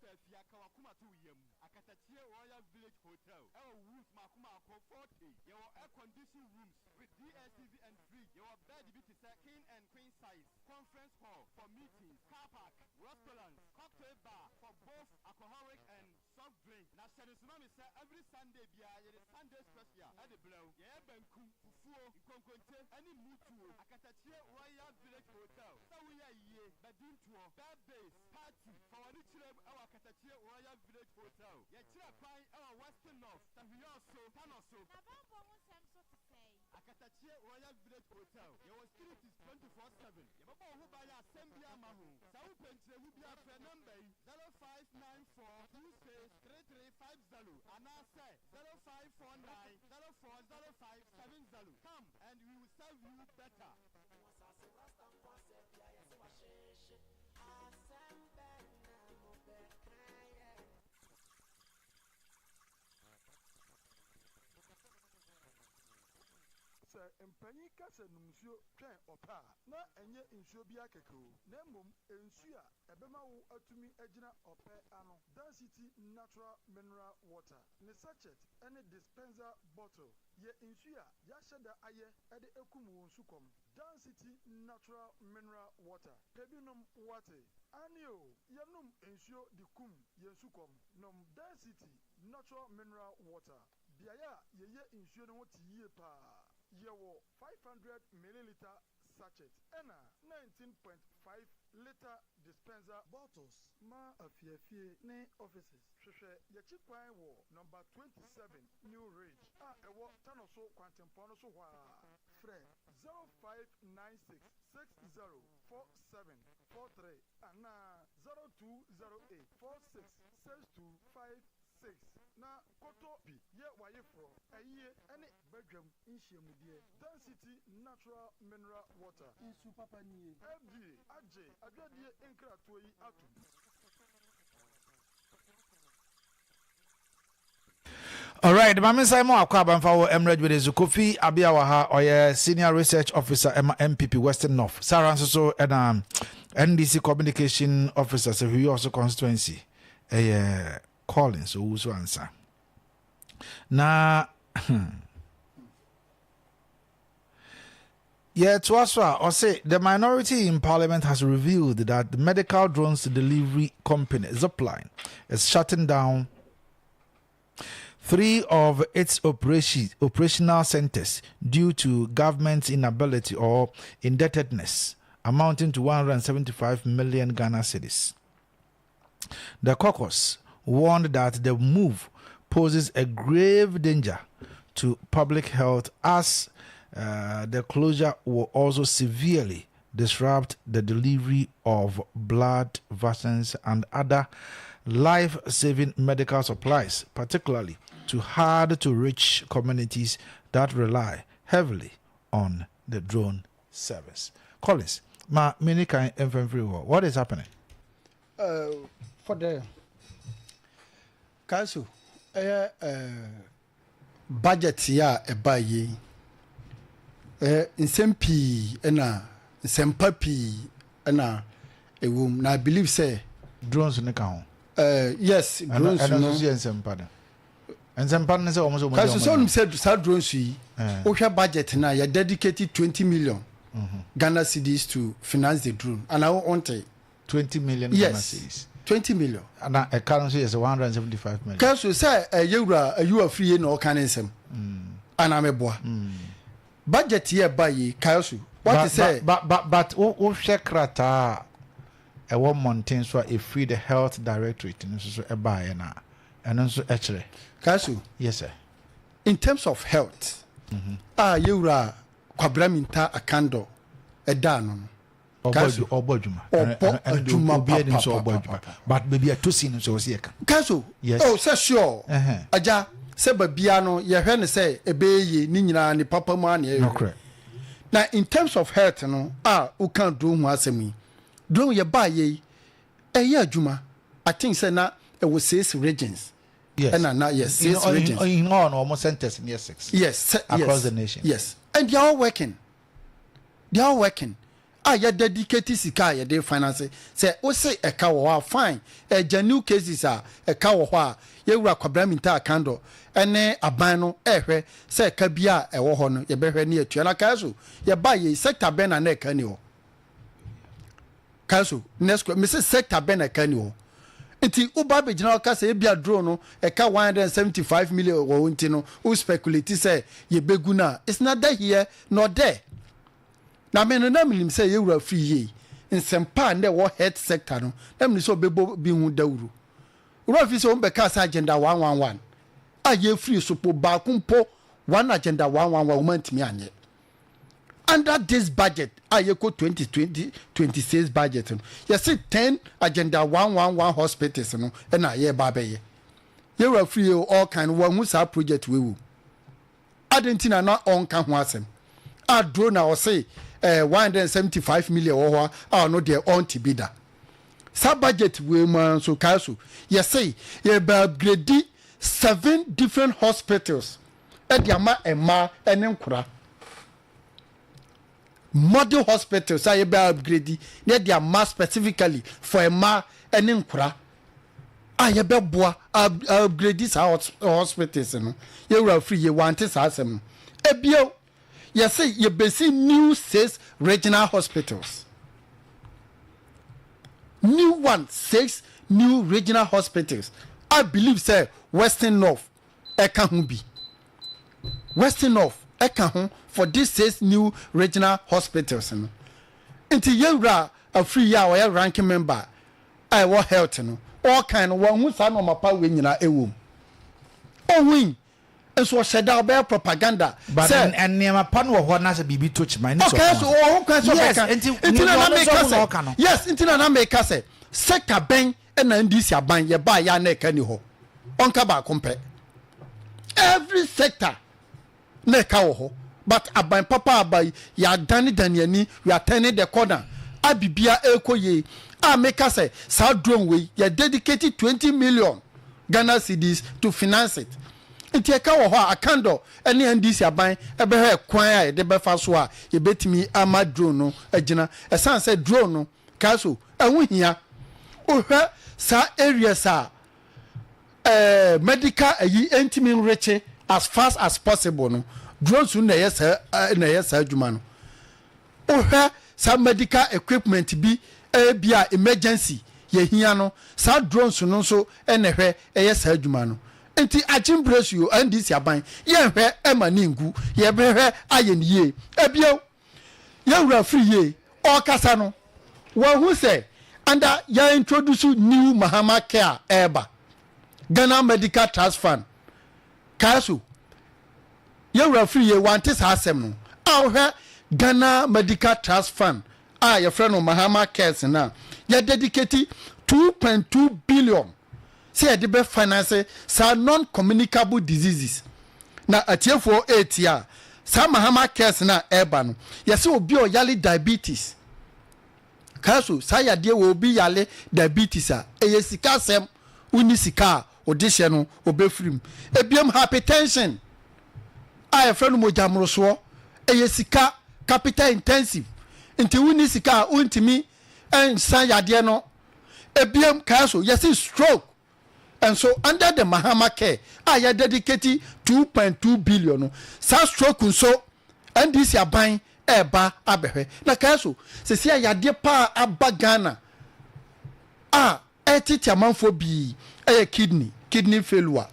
Sister Afia, ka w'akoma to wo yam. Akatakyie Royal Village Hotel ɛwɔ rooms mmaako mmaako 40. Yɛwɔ air condition rooms with DSTV and fridge. Yɛwɔ bed bi te sɛ king and queen size, conference hall for meetings, car park, restaurant, cocktail bar for both alcoholic and soft drink. Na hyɛ no nso ma me sɛ every Sunday biara yɛde Sunday special de brɛ wo. Yɛyɛ banku, fufuo, nkonkonte ne mutuo. Akatakyie Royal Village Hotel. Sɛ woyɛ ayie, badintoɔ, birthdays, party, fa w'ani kyerɛ mu wɔ Akatakyie Royal Village Hotel. Yɛkyerɛ kwan wɔ Western North, Tahwiɔso, Tanoso. Na bammɔ ho nsɛm nso te sɛn? Akatakyie Royal Village Hotel, yɛwɔ securities 24/7, yɛbɛbɔ wo ho ban a asɛm biara mma ho. Sɛ wopɛ nkyerɛmu bi a frɛ nɔmba yi, 0594 26 3350 anaasɛ 0549 0405 70. Come and we will serve you better. Sɛ mpanyin ka sɛ nom nsuo twɛn ɔpɛ a, na ɛnyɛ nsuo biara kɛkɛ o, na mmom nsuo a ɛbɛma wo atumi agyina ɔpɛ ano. Dan City Natural Mineral Water, ne sachet ne dispenser bottle yɛ nsuo a yɛahyɛ da ayɛ de akum wo nsukɔm. Dan City Natural Mineral Water, pɛ bi nom woate? Aane o, yɛnom nsuo de kum yɛn sukɔm. Nom Dan City Natural Mineral Water. Beaeɛ a yɛyɛ nsuo no ho te yie pa ara. Yɛwɔ 500 millilitre sachet ɛna 19.5 litre dispenser bottles ma afiafie ne offices. Hwehwɛ yɛakyi kwan wɔ Nɔmba 27 New Ridge a ɛwɔ Tanoso kwantempɔn no so hɔ ara. Frɛ 0596 60 47 43 anaa 0208 46 62 56 na kɔtɔ bi yɛ w'ayeforɔ, ayie ne badwam nhyiamudeɛ. Dan City Natural Mineral Water. Nsu papa nie. FDA agye adwadie nkratoɔ yi atom. Alright, Maame Simon akɔ abamfa wɔ Mmerɛ dwumadi so. Kofi Abia wɔ ha, ɔyɛ Senior Research Officer ɛma NPP Western North. Sarah nso so ɛna NDC Communication Officer sɛ Hwiyi Ɔso Constituency ɛyɛ Collins Owusu Ansa. Na yɛtoa so a ɔse the minority in parliament has revealed that the medical drones delivery company Zipline is shutting down three of its operation, operational centers due to government's inability or indebtedness amounting to 175 million Ghana cedis. The caucus warned that the move poses a grave danger to public health as uh, the closure will also severely disrupt the delivery of blood vaccines and other life saving medical supplies, particularly to hard to reach communities that rely heavily on the drone service. Collins, ma mini kan mfɛmfiri What is happening? Uh, for the council, ɛyɛ uh, budget yi a ɛbaa yie ɛyɛ nsɛm pii ɛna nsɛmpa pii ɛna ɛwɔ mu na I believe sɛ. Drones ne ka ho. Uh, yes, drones no. Ɛno nso yɛ nsɛmpa no. Nsɛmpa no sɛ wɔn sɛ wɔn. Kasi sɛ ɔnum sɛ saa drones yi, eh. wohwɛ budget na yɛ dedicate 20 million mm-hmm. Ghana cedis to finance the drone. Ana wɔnte. 20 million yes, Ghana cedis. 20 million. Na ɛka no nso yɛ sɛ 175 million. Kɛso sɛ ɛyɛ wura ayi afiri yie na ɔka ne nsɛm. Ana mɛboa. Budget yɛ ba yi kɛso. Wate sɛ. But but but wohwɛ krataa a ɛwɔ mmɔnten so a efiri the health directorate no nso so ɛbaeɛ na ɛno nso ɛkyerɛ. Kɛso. Yes sir. In terms of health. A yɛwura Kwabena Mintah Akandoh ɛda ano no. Ɔbɔ adwuma. Ɔbɔ adwuma papapapa. But baabi a ɛtɔ sin no nso ɔsi ɛka. Kɛso. Yes. Oh sɛ sure. Agya sɛ baabia no yɛhwɛ no sɛ ɛbɛyɛ yie ne nyinaa ne papa mu a na yɛhwɛ. Nokorɛ. Na in terms of health no a woka drone ho asɛm yi, drone yɛbaa yɛ yi ɛyɛ adwuma. I think sɛ na ɛwɔ six regions. Yes. Ɛna na yes six in, regions. In all no wɔn centers near six. Yes. Across yes, the nation. Yes. And they are all working. They are all working. A yɛ dedicate sika a yɛde finance. Sɛ wose ɛka wɔ hɔ a, fine, ɛgya new cases a ɛka wɔ hɔ a, yɛwura Kwabena Mintah Akandoh ne aban no ɛrehwɛ sɛ ɛka biara a ɛwɔ hɔ no yɛbɛhwɛ ne yɛatua. Na kae so, yɛbaa yei, sector bɛn na na ɛka nni hɔ? Kae so, next question, mese sector bɛn na ɛka nni hɔ? Nti woba abɛgyina hɔ ka sɛ ebia drone no ɛka 175 million wɔ hɔ nti no, wo speculate sɛ yɛbɛgu no a, it's neither here nor there. Na me no na menim sɛ yɛn wura firi yie. Nsɛmpa a na ɛwɔ health sector no, na menim sɛ ɔbɛbɔ bi ho dawuro. Wura firi sɛ wɔn bɛkaa sɛ agenda one one one a yɛfiri so po baako mpo one agenda one one one wɔn antumi anyɛ. Under this budget a yɛkɔ 2020 26 budget no, yɛse 10 agenda one one one hospitals no ɛna yɛreba abɛyɛ. Yɛn wura firi yie ɔɔkan no wɔanhu saa project wei wɔ mu. Adɛn nti na na ɔnka ho asɛm? Aduro na ɔse eh, 175 million wɔ hɔ a ɔno deɛ ɔnte bi da. Saa budget wei mu ara nso kae so yɛse yɛbɛ upgrade seven different hospitals de ama mmaa ne nkora. Model hospitals a yɛbɛ upgrade na yɛde ama specifically for mmaa ne nkora a yɛbɛboa upgrade saa hospitals no. Yɛwura firi yɛ wante saa asɛm no. Ebio yɛse yɛbɛsi new six regional hospitals. New one six new regional hospitals. I believe sɛ Western North ɛka ho bi. Western North ɛka ho for this six new regional hospitals no. Nti yɛwura afiri yi a ɔyɛ ranking member a ɛwɔ health no, ɔɔkan no wanhu saa nnoɔma pa wei nyinaa ɛwɔ mu. Ɔhui nso ɔhyɛ da ɔbɛyɛ propaganda But sɛ. nneɛma pa no wɔ hɔ na sɛ biribi to kyema ɛne sɛ Ɔkae ɔka so ho ɔwɔ ho kwan sɛ Yes, ɔbɛka. nti Nti na nea na ɔno nso meka ɔho na sɛ ɔka no. yes, nti na na meka sɛ sector bɛn na NDC aban yɛbaa yɛ a na ɛka ni hɔ. Ɔnka baako mpɛ. Every sector na ɛka wɔ hɔ but aban papa aba yi yɛadane dane ani, we are turning the corner a bibia ɛrekɔ yie a meka sɛ saa drone wei yɛ dedicate 20 million Ghana cedis to finance it. Nti ɛka wɔ hɔ a Akandor ne NDC aban ɛbɛhwɛ kwan a yɛde bɛfa so a yɛbɛtumi ama drone no agyina ɛsiane sɛ drone no kaa so ɛho hia. Wohwɛ saa areas a eh, medical ayi ntumi nrekye as fast as possible no, drones no na ɛyɛ saa eh, na ɛyɛ saa adwuma no. Wohwɛ saa medical equipment bi eh, bi a emergency yɛhia no, saa drones no nso na ɛhwɛ ɛyɛ saa adwuma no. Nti agyembrɛ so yo, NDC aban, yɛnhwɛ ɛma ne ngu, yɛbɛhwɛ ayɛ ne yie. Ebio, Yɛn wura firi yie ɔɔkasa no wahu sɛ under yɛ introduce new Mahama care ɛɛba Ghana Medical Trust Fund kae so yɛn wura firi yie wante saa asɛm no a wohwɛ Ghana Medical Trust Fund a yɛfrɛ no Mahama Cares no a yɛ dedicate 2.2 billion sɛ yɛde bɛ finance saa non communicable diseases na atiefoɔ ɛretie a, saa Mahama cares no a ɛreba no, yɛsɛ obi a ɔyale diabetes, kaa so saa yadeɛ wɔ obi yale diabetes a, ɛyɛ sika asɛm, wonni sika a ɔde hyɛ no ɔbɛfiri mu. Ebiom hypertension a yɛfrɛ no mogya mmorosoɔ, ɛyɛ sika, capital intensive, nti wonni sika a wontumi nsa yadeɛ no. Ebiem, kae so, yɛse stroke nso under the Mahama care a yɛ dedicate 2.2 billion no, saa stroke nso NDC aban ɛɛba abɛhwɛ. Na kae so, sɛsi a yadeɛ paa aba Ghana a ɛtete amanfoɔ bii ɛyɛ kidney, kidney failure.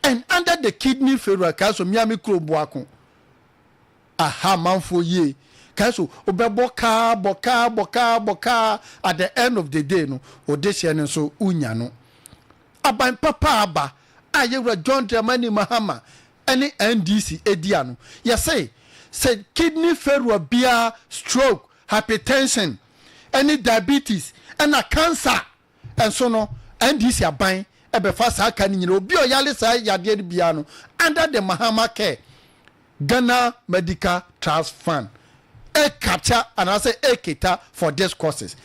And under the kidney failure, kae so, mmea me kuro Boako, Aha amanfoɔ yie. Kae so wobɛbɔ kaa bɔ kaa bɔ kaa bɔ kaa at the end of the day no wo dehyeɛ no nso wonya no. Aban papa aba a yɛwura John Dramani Mahama ne NDC di ano. Yɛse sɛ kidney failure biara, stroke, hypertension ne diabetes ɛna cancer nso no NDC aban bɛfa saa ka no nyina. Obi a ɔyare saa yadeɛ no biara no under the Mahama care Ghana Medical Trust Fund capture anaasɛ cater for these courses.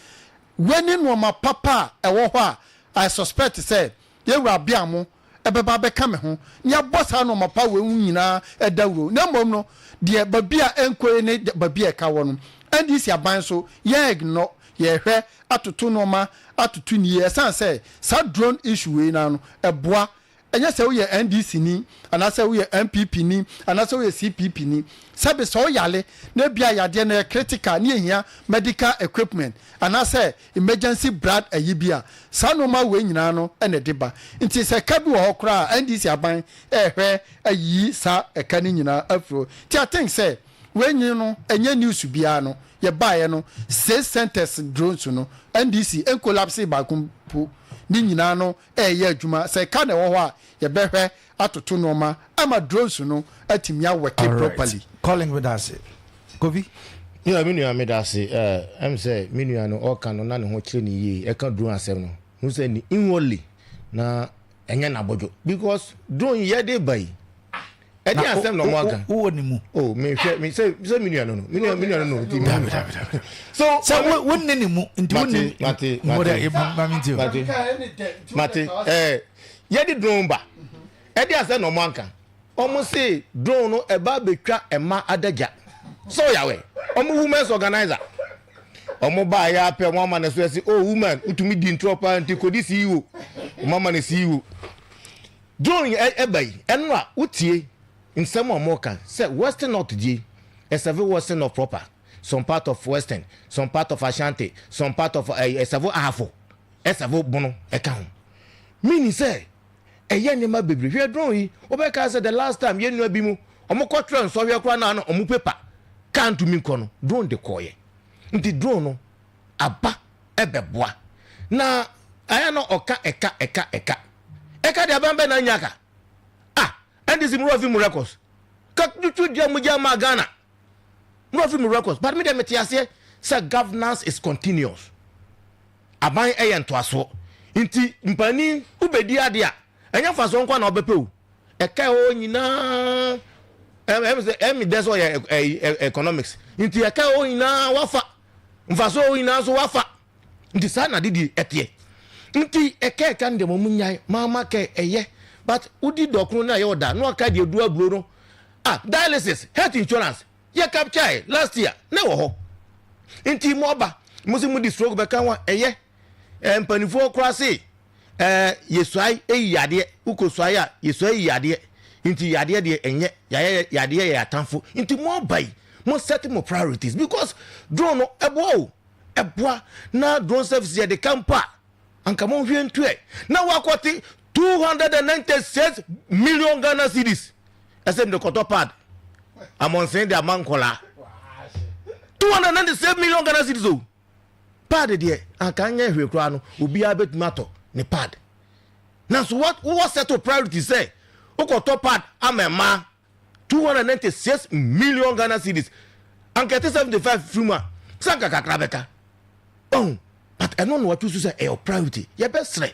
Wei ne nnoɔma papa a ɛwɔ hɔ a I suspect sɛ yɛn wura Abiamo bɛba abɛka me ho na yɛabɔ saa nnoɔma pa wei ho nyinaa dawuro. Na mmom no deɛ baabi a ɛnkɔ yie ne baabi a ɛka wɔ no. NDC aban so yɛn ignore, yɛhwɛ atoto nneɛma atoto ne yie, ɛsan sɛ saa drone issue wei na no ɛboa. Ɛnyɛ sɛ woyɛ NDC ni anaasɛ woyɛ NPP ni anaasɛ woyɛ CPP ni. Sɛbe sɛ woyale na ebia yadeɛ no yɛ critical ne ehia medical equipment anaasɛ emergency blood ayi bi a, saa nneɛma wei nyinaa no na ɛde ba. Nti sɛ ɛka bi wɔ hɔ koraa a, NDC aban ɛrehwɛ ayiyi saa ɛka no nyinaa afiri hɔ. Nti I think sɛ wei nyi no ɛnyɛ news biara no, yɛbaeɛ no six centers drones no NDC ncollapse baako mpo, ne nyinaa no ɛreyɛ adwuma. Sɛ ɛka na ɛwɔ hɔ a, yɛbɛhwɛ atoto nneɛma ama drones no atumi awɔke properly. Calling me dase. Kofi. Yeah, me nua me dase. Eh, ɛm sɛ me nua no ɔka no na ne ho kyerɛ ne yie. Ɛka drone asɛm no. Hu sɛ ne inwardly na ɛnyɛ n'abɔdwo because drone yɛ de ba yi. Ɛde asɛm na ɔmo aka. Wowɔ ne mu. Oh, me hwɛ me sɛ sɛ me nua no no. Me nua me nua no no. Nti dabi dabi dabi. So sɛ wo wo ne ne mu nti wo ne mate mate mate mate mate ɛɛ yɛde drone ba. Ɛde asɛm na ɔmo anka. Ɔmo se drone no ɛba abɛtwa ɛma adagya. Sɛ ɔyawɛ ɔmo women's organizer. Ɔmo baa yɛ apɛ ɔmo ama ne so ɛsi oh woman wotumi di ntorɔ paa nti kodi CEO. Ɔmo ama ne CEO. Drone yi ɛba yi ɛno a wotie nsɛm a ɔmo ka sɛ western north die ɛsɛve western north proper, some part of western, some part of Ashanti, some part of ɛɛ ɛsɛve Ahafo, ɛsɛve Bono ɛka ho, meaning sɛ ɛyɛ nneɛma bebree. Hwɛ drone yi, wobɛka sɛ the last time yɛn nua bi mu ɔmo kɔtwerɛ nsɔhwɛ koraa na ɔmo paper kaa ntumi nkɔ no, drone de kɔɔyɛ. Nti drone no aba ɛbɛboa na ayɛ na ɔka ɛka ɛka ɛka ɛka deɛ aban bɛ na nya ka. Ah, NDC mu rɔfi mu records ka tutu deɛ mu gya ma Ghana mu rɔfi mu records, but me deɛ mete aseɛ sɛ governance is continuous, aban ɛyɛ ntoasoɔ, nti mpanin wobɛdi adeɛ a ɛnyɛ mfasoɔ nko na wobɛpɛ o, ɛka ɛhɔ nyinaa ɛm sɛ ɛmi dɛ sɛ ɔyɛ ɛyi economics, nti ɛka ɛhɔ nyinaa wafa mfasoɔ ɛhɔ nyinaa nso wafa, nti saa na didi ɛteɛ. Nti ɛka ɛka no deɛ mo nyae maama kɛ ɛyɛ, but wodi dɔkono na ɛyɛ ɔda na waka deɛ du aburo no. Ah, dialysis, health insurance yɛ capture last year na ɛwɔ hɔ, nti mo aba mo sɛ mo di stroke bɛka ho a ɛyɛ. Ɛɛ mpanimfoɔ koraa se ɛɛ yɛsuae eyi yadeɛ, wokɔ suae a yɛsuae yi yadeɛ, nti yadeɛ deɛ ɛnyɛ yɛayɛ yadeɛ yɛ atamfo. Nti mo aba yi mo set mo priorities because drone no ɛboa o, ɛboa na drone service yɛ de ka mpo a anka mo nhwɛ ntu ɛ na wakɔte 296 million Ghana cedis ɛsɛ mede kɔtɔ pad amɔnsen de ama nkɔlaa. 296 million Ghana cedis o, pad deɛ anka nyɛ hwee koraa no, obiara bɛtumi atɔ ne pad, nanso wowɔ settle priority sɛ wokɔtɔ pad ama mmaa 296 million Ghana cedis, anka ɛte 75 firi mu a sɛ anka kakra bɛka ɔhu, but ɛno na watu so sɛ ɛyɛ priority. Yɛbɛsrɛ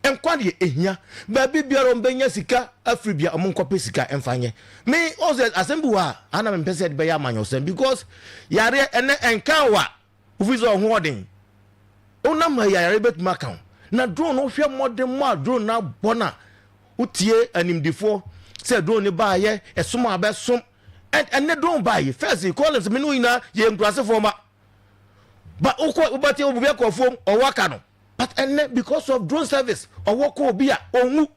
nkwa deɛ ɛhia baabi biara ɔmbɛnya sika afiri bia ɔmo nkɔpɛ sika ɛmfa nyɛ me ɔn sɛ asɛm bi wɔ a ana mempɛ sɛ ɛde bɛyɛ amanyɔsɛm because yareɛ ɛnɛ ɛnka wɔ a wofi sɛ ɔho ɔden wonam ha yare bɛtumi aka wo na drone no hwɛ mmɔden mu a drone no abɔ no a wotie animdifoɔ sɛ drone no baayɛ ɛsom a bɛsom. Ɛnɛ drone baayɛ first Collins me ne wo nyinaa yɛ nkurasefoɔ ma ba wokɔ wobɛte obi akɔ afuom ɔwɔ aka no, but ɛnɛ because of drone service ɔwɔ kɔ obi a ɔnwu,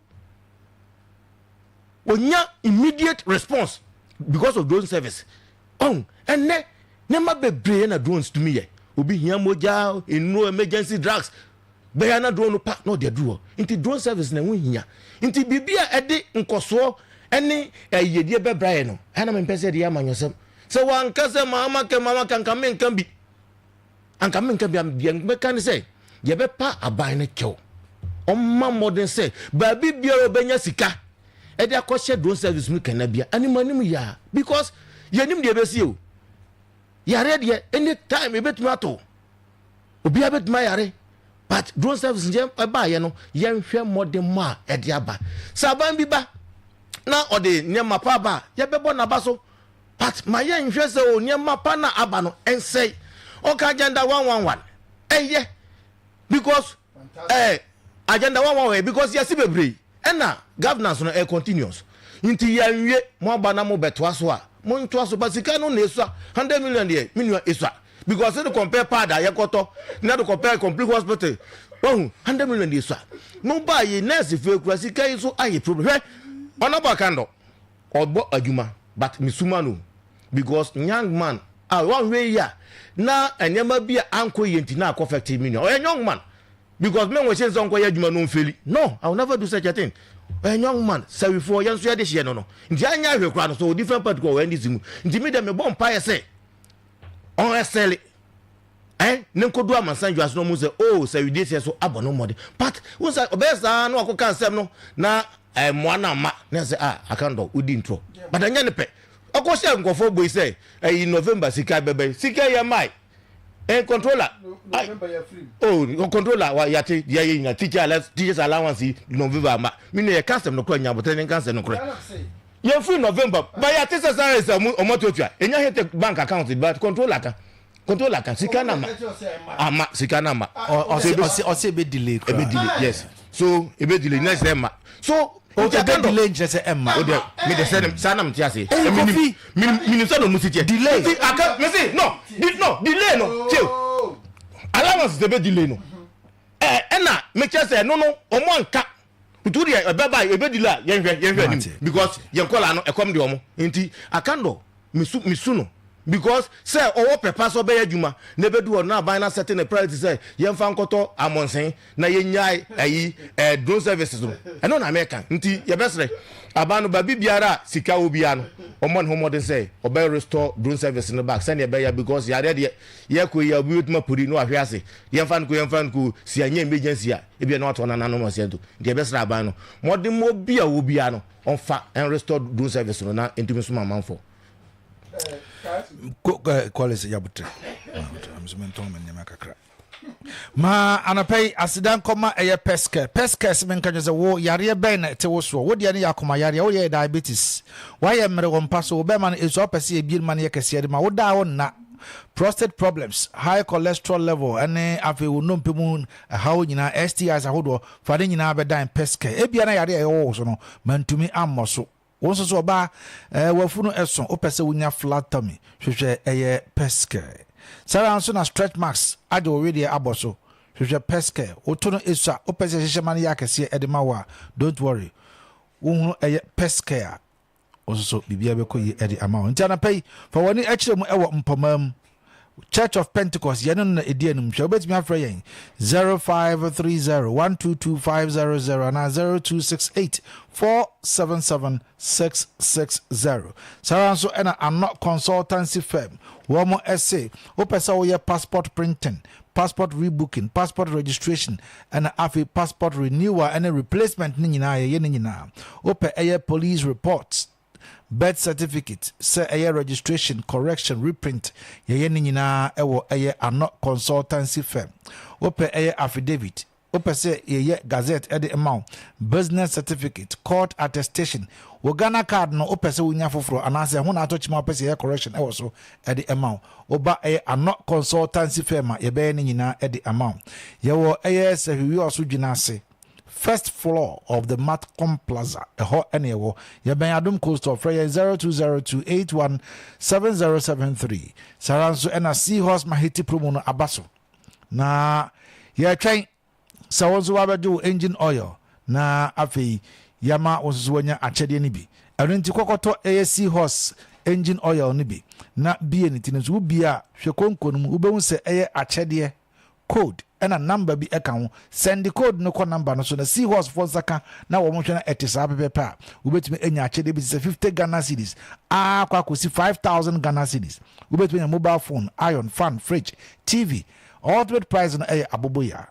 onya immediate response because of drone service. Ɔn ɛnɛ nneɛma bebree na drones tumi yɛ. Obi hia mogya, nnuro, emergency drugs bɛyɛ na drone no pa na ɔde aduru hɔ. Nti drone service na ɛho hia. Nti biribi a ɛde nkɔsoɔ ɛne ɛyɛdie bɛbra yɛ no ɛna mempɛ sɛ ɛde yɛ amanyɔsɛm sɛ wanka sɛ maama kɛ maama ka nka menka bi anka menka bi. Deɛ mɛka ne sɛ yɛbɛpa aban no kyɛw, ɔmma mmɔden sɛ baabi biara ɔbɛnya sika ɛde akɔhyɛ drone service mu kana bia anim anim yia because yɛnim deɛ ɛbɛsi o. Yareɛ deɛ anytime ɛbɛtumi ato obiara, bɛtumi ayare, but drone service nkyɛn ɛbaayɛ no yɛnhwɛ mmɔden mu a ɛde aba. Sɛ aban bi ba na ɔde nneɛma pa aba a yɛbɛbɔ n'aba so, but ma yɛnhwɛ sɛ o nneɛma pa na aba no ɛnsɛe. Ɔka agenda 111 ɛyɛ because agenda 111 because yɛsi bebree ɛna governance no ɛ continuous, nti yɛnwie mo aba na mo bɛtoa so a mo ntoa so, but sika no na esua 100 million deɛ me nua esua. Because de compare pad a yɛkɔtɔ na de compare complete hospital, wahu, 100 million de sua no ba yi, nurse fo ekura sika yi so ayɛ problem. Hwɛ, Honourable Akandoh ɔbɔ adwuma, but mesuma no because young man a wanhwɛ yi a na nneɛma bi a ankɔ yie nti na akɔ affect me nua. Ɔyɛ young man, because me nwɔ hyɛn sɛ ɔnkɔyɛ adwuma no mfeli. No, I will never do such a thing. Ɔyɛ young man. Sɛwifoɔ yɛn nso yɛde hyɛ no nti anya ahwɛ koraa no so different party kɔ wɔ NDC mu. Nti mi dɛ mebɔ mpaeɛ sɛ ɔn ɛsɛle ne nkodu amansan dwa so na ɔmo sɛ, oh, sɛwidie sɛ so abɔ no mmɔden, but n sɛ ɔbɛyɛ saa na wakɔka nsɛm no na mmoa no ama na sɛ, ah, Akandoh wodi ntorɔ, but ɛnyɛ ne pɛ ɔkɔ hyɛ nkɔfoɔ boi sɛ ɛyi November sika bɛbɛ sika yɛ mae controller. Oh, controller wa yate deɛ yɛ nyina teachers allowance yi November ama mi ne yɛ ka asɛm no korɛ, nyabotɛ ne nka asɛm no korɛ. Yɛn firi November ba yate sɛ salaries a ɔmo atuatua enya hit bank account, but controller ka sika na ma ama sika na ma. Ɔsɛ ebe delay kura. Ebe delay, yes, so ebe delay next ɛma so. O ebe delay nkyerɛ sɛ ɛma. O de mi de sɛ saa na mi ti ase. Ɛyi Kofi. Minim sɛ na ɔmo si tiɛ. Delay. Nti aka mi si no di no delay no tie allowance sɛ ebe delay no ɛna mi kyɛ sɛ no ɔmo anka nti deɛ ɛbɛba ebe delay a, yɛnhwɛ anim because yɛn kɔla no ɛkɔm de ɔmo. Nti Akandoh misu no because sɛ ɔwɔ pɛpa sɛ ɔbɛyɛ adwuma na ebedu hɔ na aban na setting ne priority sɛ yɛmfa nkɔtɔ amɔnsen na yɛnyae ɛyi drone services no, ɛno na mɛka. Nti yɛbɛsrɛ aban no, baabi biara a sika wɔ biara no, ɔmmɔ ne ho mmɔden sɛ ɔbɛ restore drone service no back sɛnea ɛbɛyɛ, because yareɛ deɛ yɛkɔ yi a, obi bɛtumi apori na wahwɛ ase. Yɛmfa no ko, yɛmfa no ko si anyɛ emergency a ebia na watɔ nananom ɔsɛ nto. Nti yɛbɛsrɛ aban no, mmɔden bi a wɔ biara no, ɔmfa ɛn restore drone service no na ntumi soma amanfoɔ. Kɔlɛs yabotre mentɔn me nneɛma kakra ma anɔpɛ yi. Aseda nkɔma ɛyɛ Pɛskɛ. Pɛskɛ sɛ menka kyerɛ sɛ wo yareɛ bɛn na ɛte wo soɔ, wo deɛ no yɛ akoma yareɛ, woyɛ diabetes, woayɛ mmerɛ wɔ mpa so, wo bɛma no ɛsu, wopɛ sɛ yɛbie no ma no yɛ kɛseɛ de ma wo daa wo nna, prostate problems, high cholesterol level, ɛne afei wo nnompe mu ɛhaw nyinaa, STIs ahodoɔ, fa ne nyinaa bɛdan Pɛskɛ. Ebia na yareɛ a ɛwɔ wo so no mantumi ammɔ so. Wo nso so ɔbaa, wafunu ɛso, wopɛ sɛ wonya flat tummy, hwehwɛ ɛyɛ Pɛskɛ. Saa ara nso na stretch marks agye wo wedeɛ abɔ so, hwehwɛ Pɛskɛ. Woto no esua, wopɛ sɛ ɛhyehyɛ ma no yɛ akɛseɛ ɛde ma wo a, don't worry, wohunu ɛyɛ Pɛskɛ a, wo nso so biribiara bɛkɔ yie ɛde ama wo. Nti anɔpa yi, fa w'ani kyerɛ mu ɛwɔ Mpɔmaa mu Church of Pentecost, yɛne no na ɛdi anim hwɛ. Wobɛtumi afrɛ yɛn 0530 122500 anaa 0268 477 660. Saa ara nso ɛna Anɔ Consultancy Firm, wɔn mo ɛse wopɛ sɛ woyɛ passport printing, passport rebooking, passport registration, ɛna afei passport renewal ɛne replacement ne nyinaa, yɛyɛ ne nyinaa. Wopɛ ɛyɛ police reports, birth certificate, sɛ ɛyɛ registration, correction, reprint, yɛyɛ ne nyinaa ɛwɔ ɛyɛ Anɔ Consultancy Firm. Wopɛ ɛyɛ affidavit, wopɛ sɛ yɛyɛ gazette ɛde ma wo, business certificate, court attestation, wɔ Ghana Card no wopɛ sɛ wonya foforɔ anaasɛ ɛho na atɔ kyima, wopɛ sɛ yɛyɛ correction ɛwɔ so ɛde ma wo, woba ɛyɛ Anɔ Consultancy Firm a, yɛbɛyɛ ne nyinaa ɛde ama wo. Yɛwɔ ɛyɛ Sɛhwiwi Ɔso Dwena ase, first floor of the Matcom Plaza, ɛhɔ ɛne ɛwɔ. Yɛbɛn Adom Coastal. Frɛ yɛn 0202817073. Saa ara nso ɛna Seahorse Mahiti promo no aba so na yɛtwɛn sɛ wo nso wabɛgye wo engine oil na afei yɛama wo nso so wanya akyɛdeɛ no bi. Ɛno nti kɔkɔtɔ ɛyɛ Seahorse engine oil no bi na bie ne ti no nso. Wobie a, hwɛ konko no mu, wobɛhu sɛ ɛyɛ akyɛdeɛ code ɛna number bi ɛka ho. Send code no kɔ number no so na Seahorse foɔ nsa ka na wɔn hwɛ na ɛte saa pɛpɛpɛ a, wobɛtumi anya akyɛdeɛ bi te sɛ 50 Ghana cedis akɔ akɔsi 5000 Ghana cedis. Wobɛtumi anya mobile phone, iron, fan, fridge, TV. Ultimate prize no ɛyɛ aboboyaa.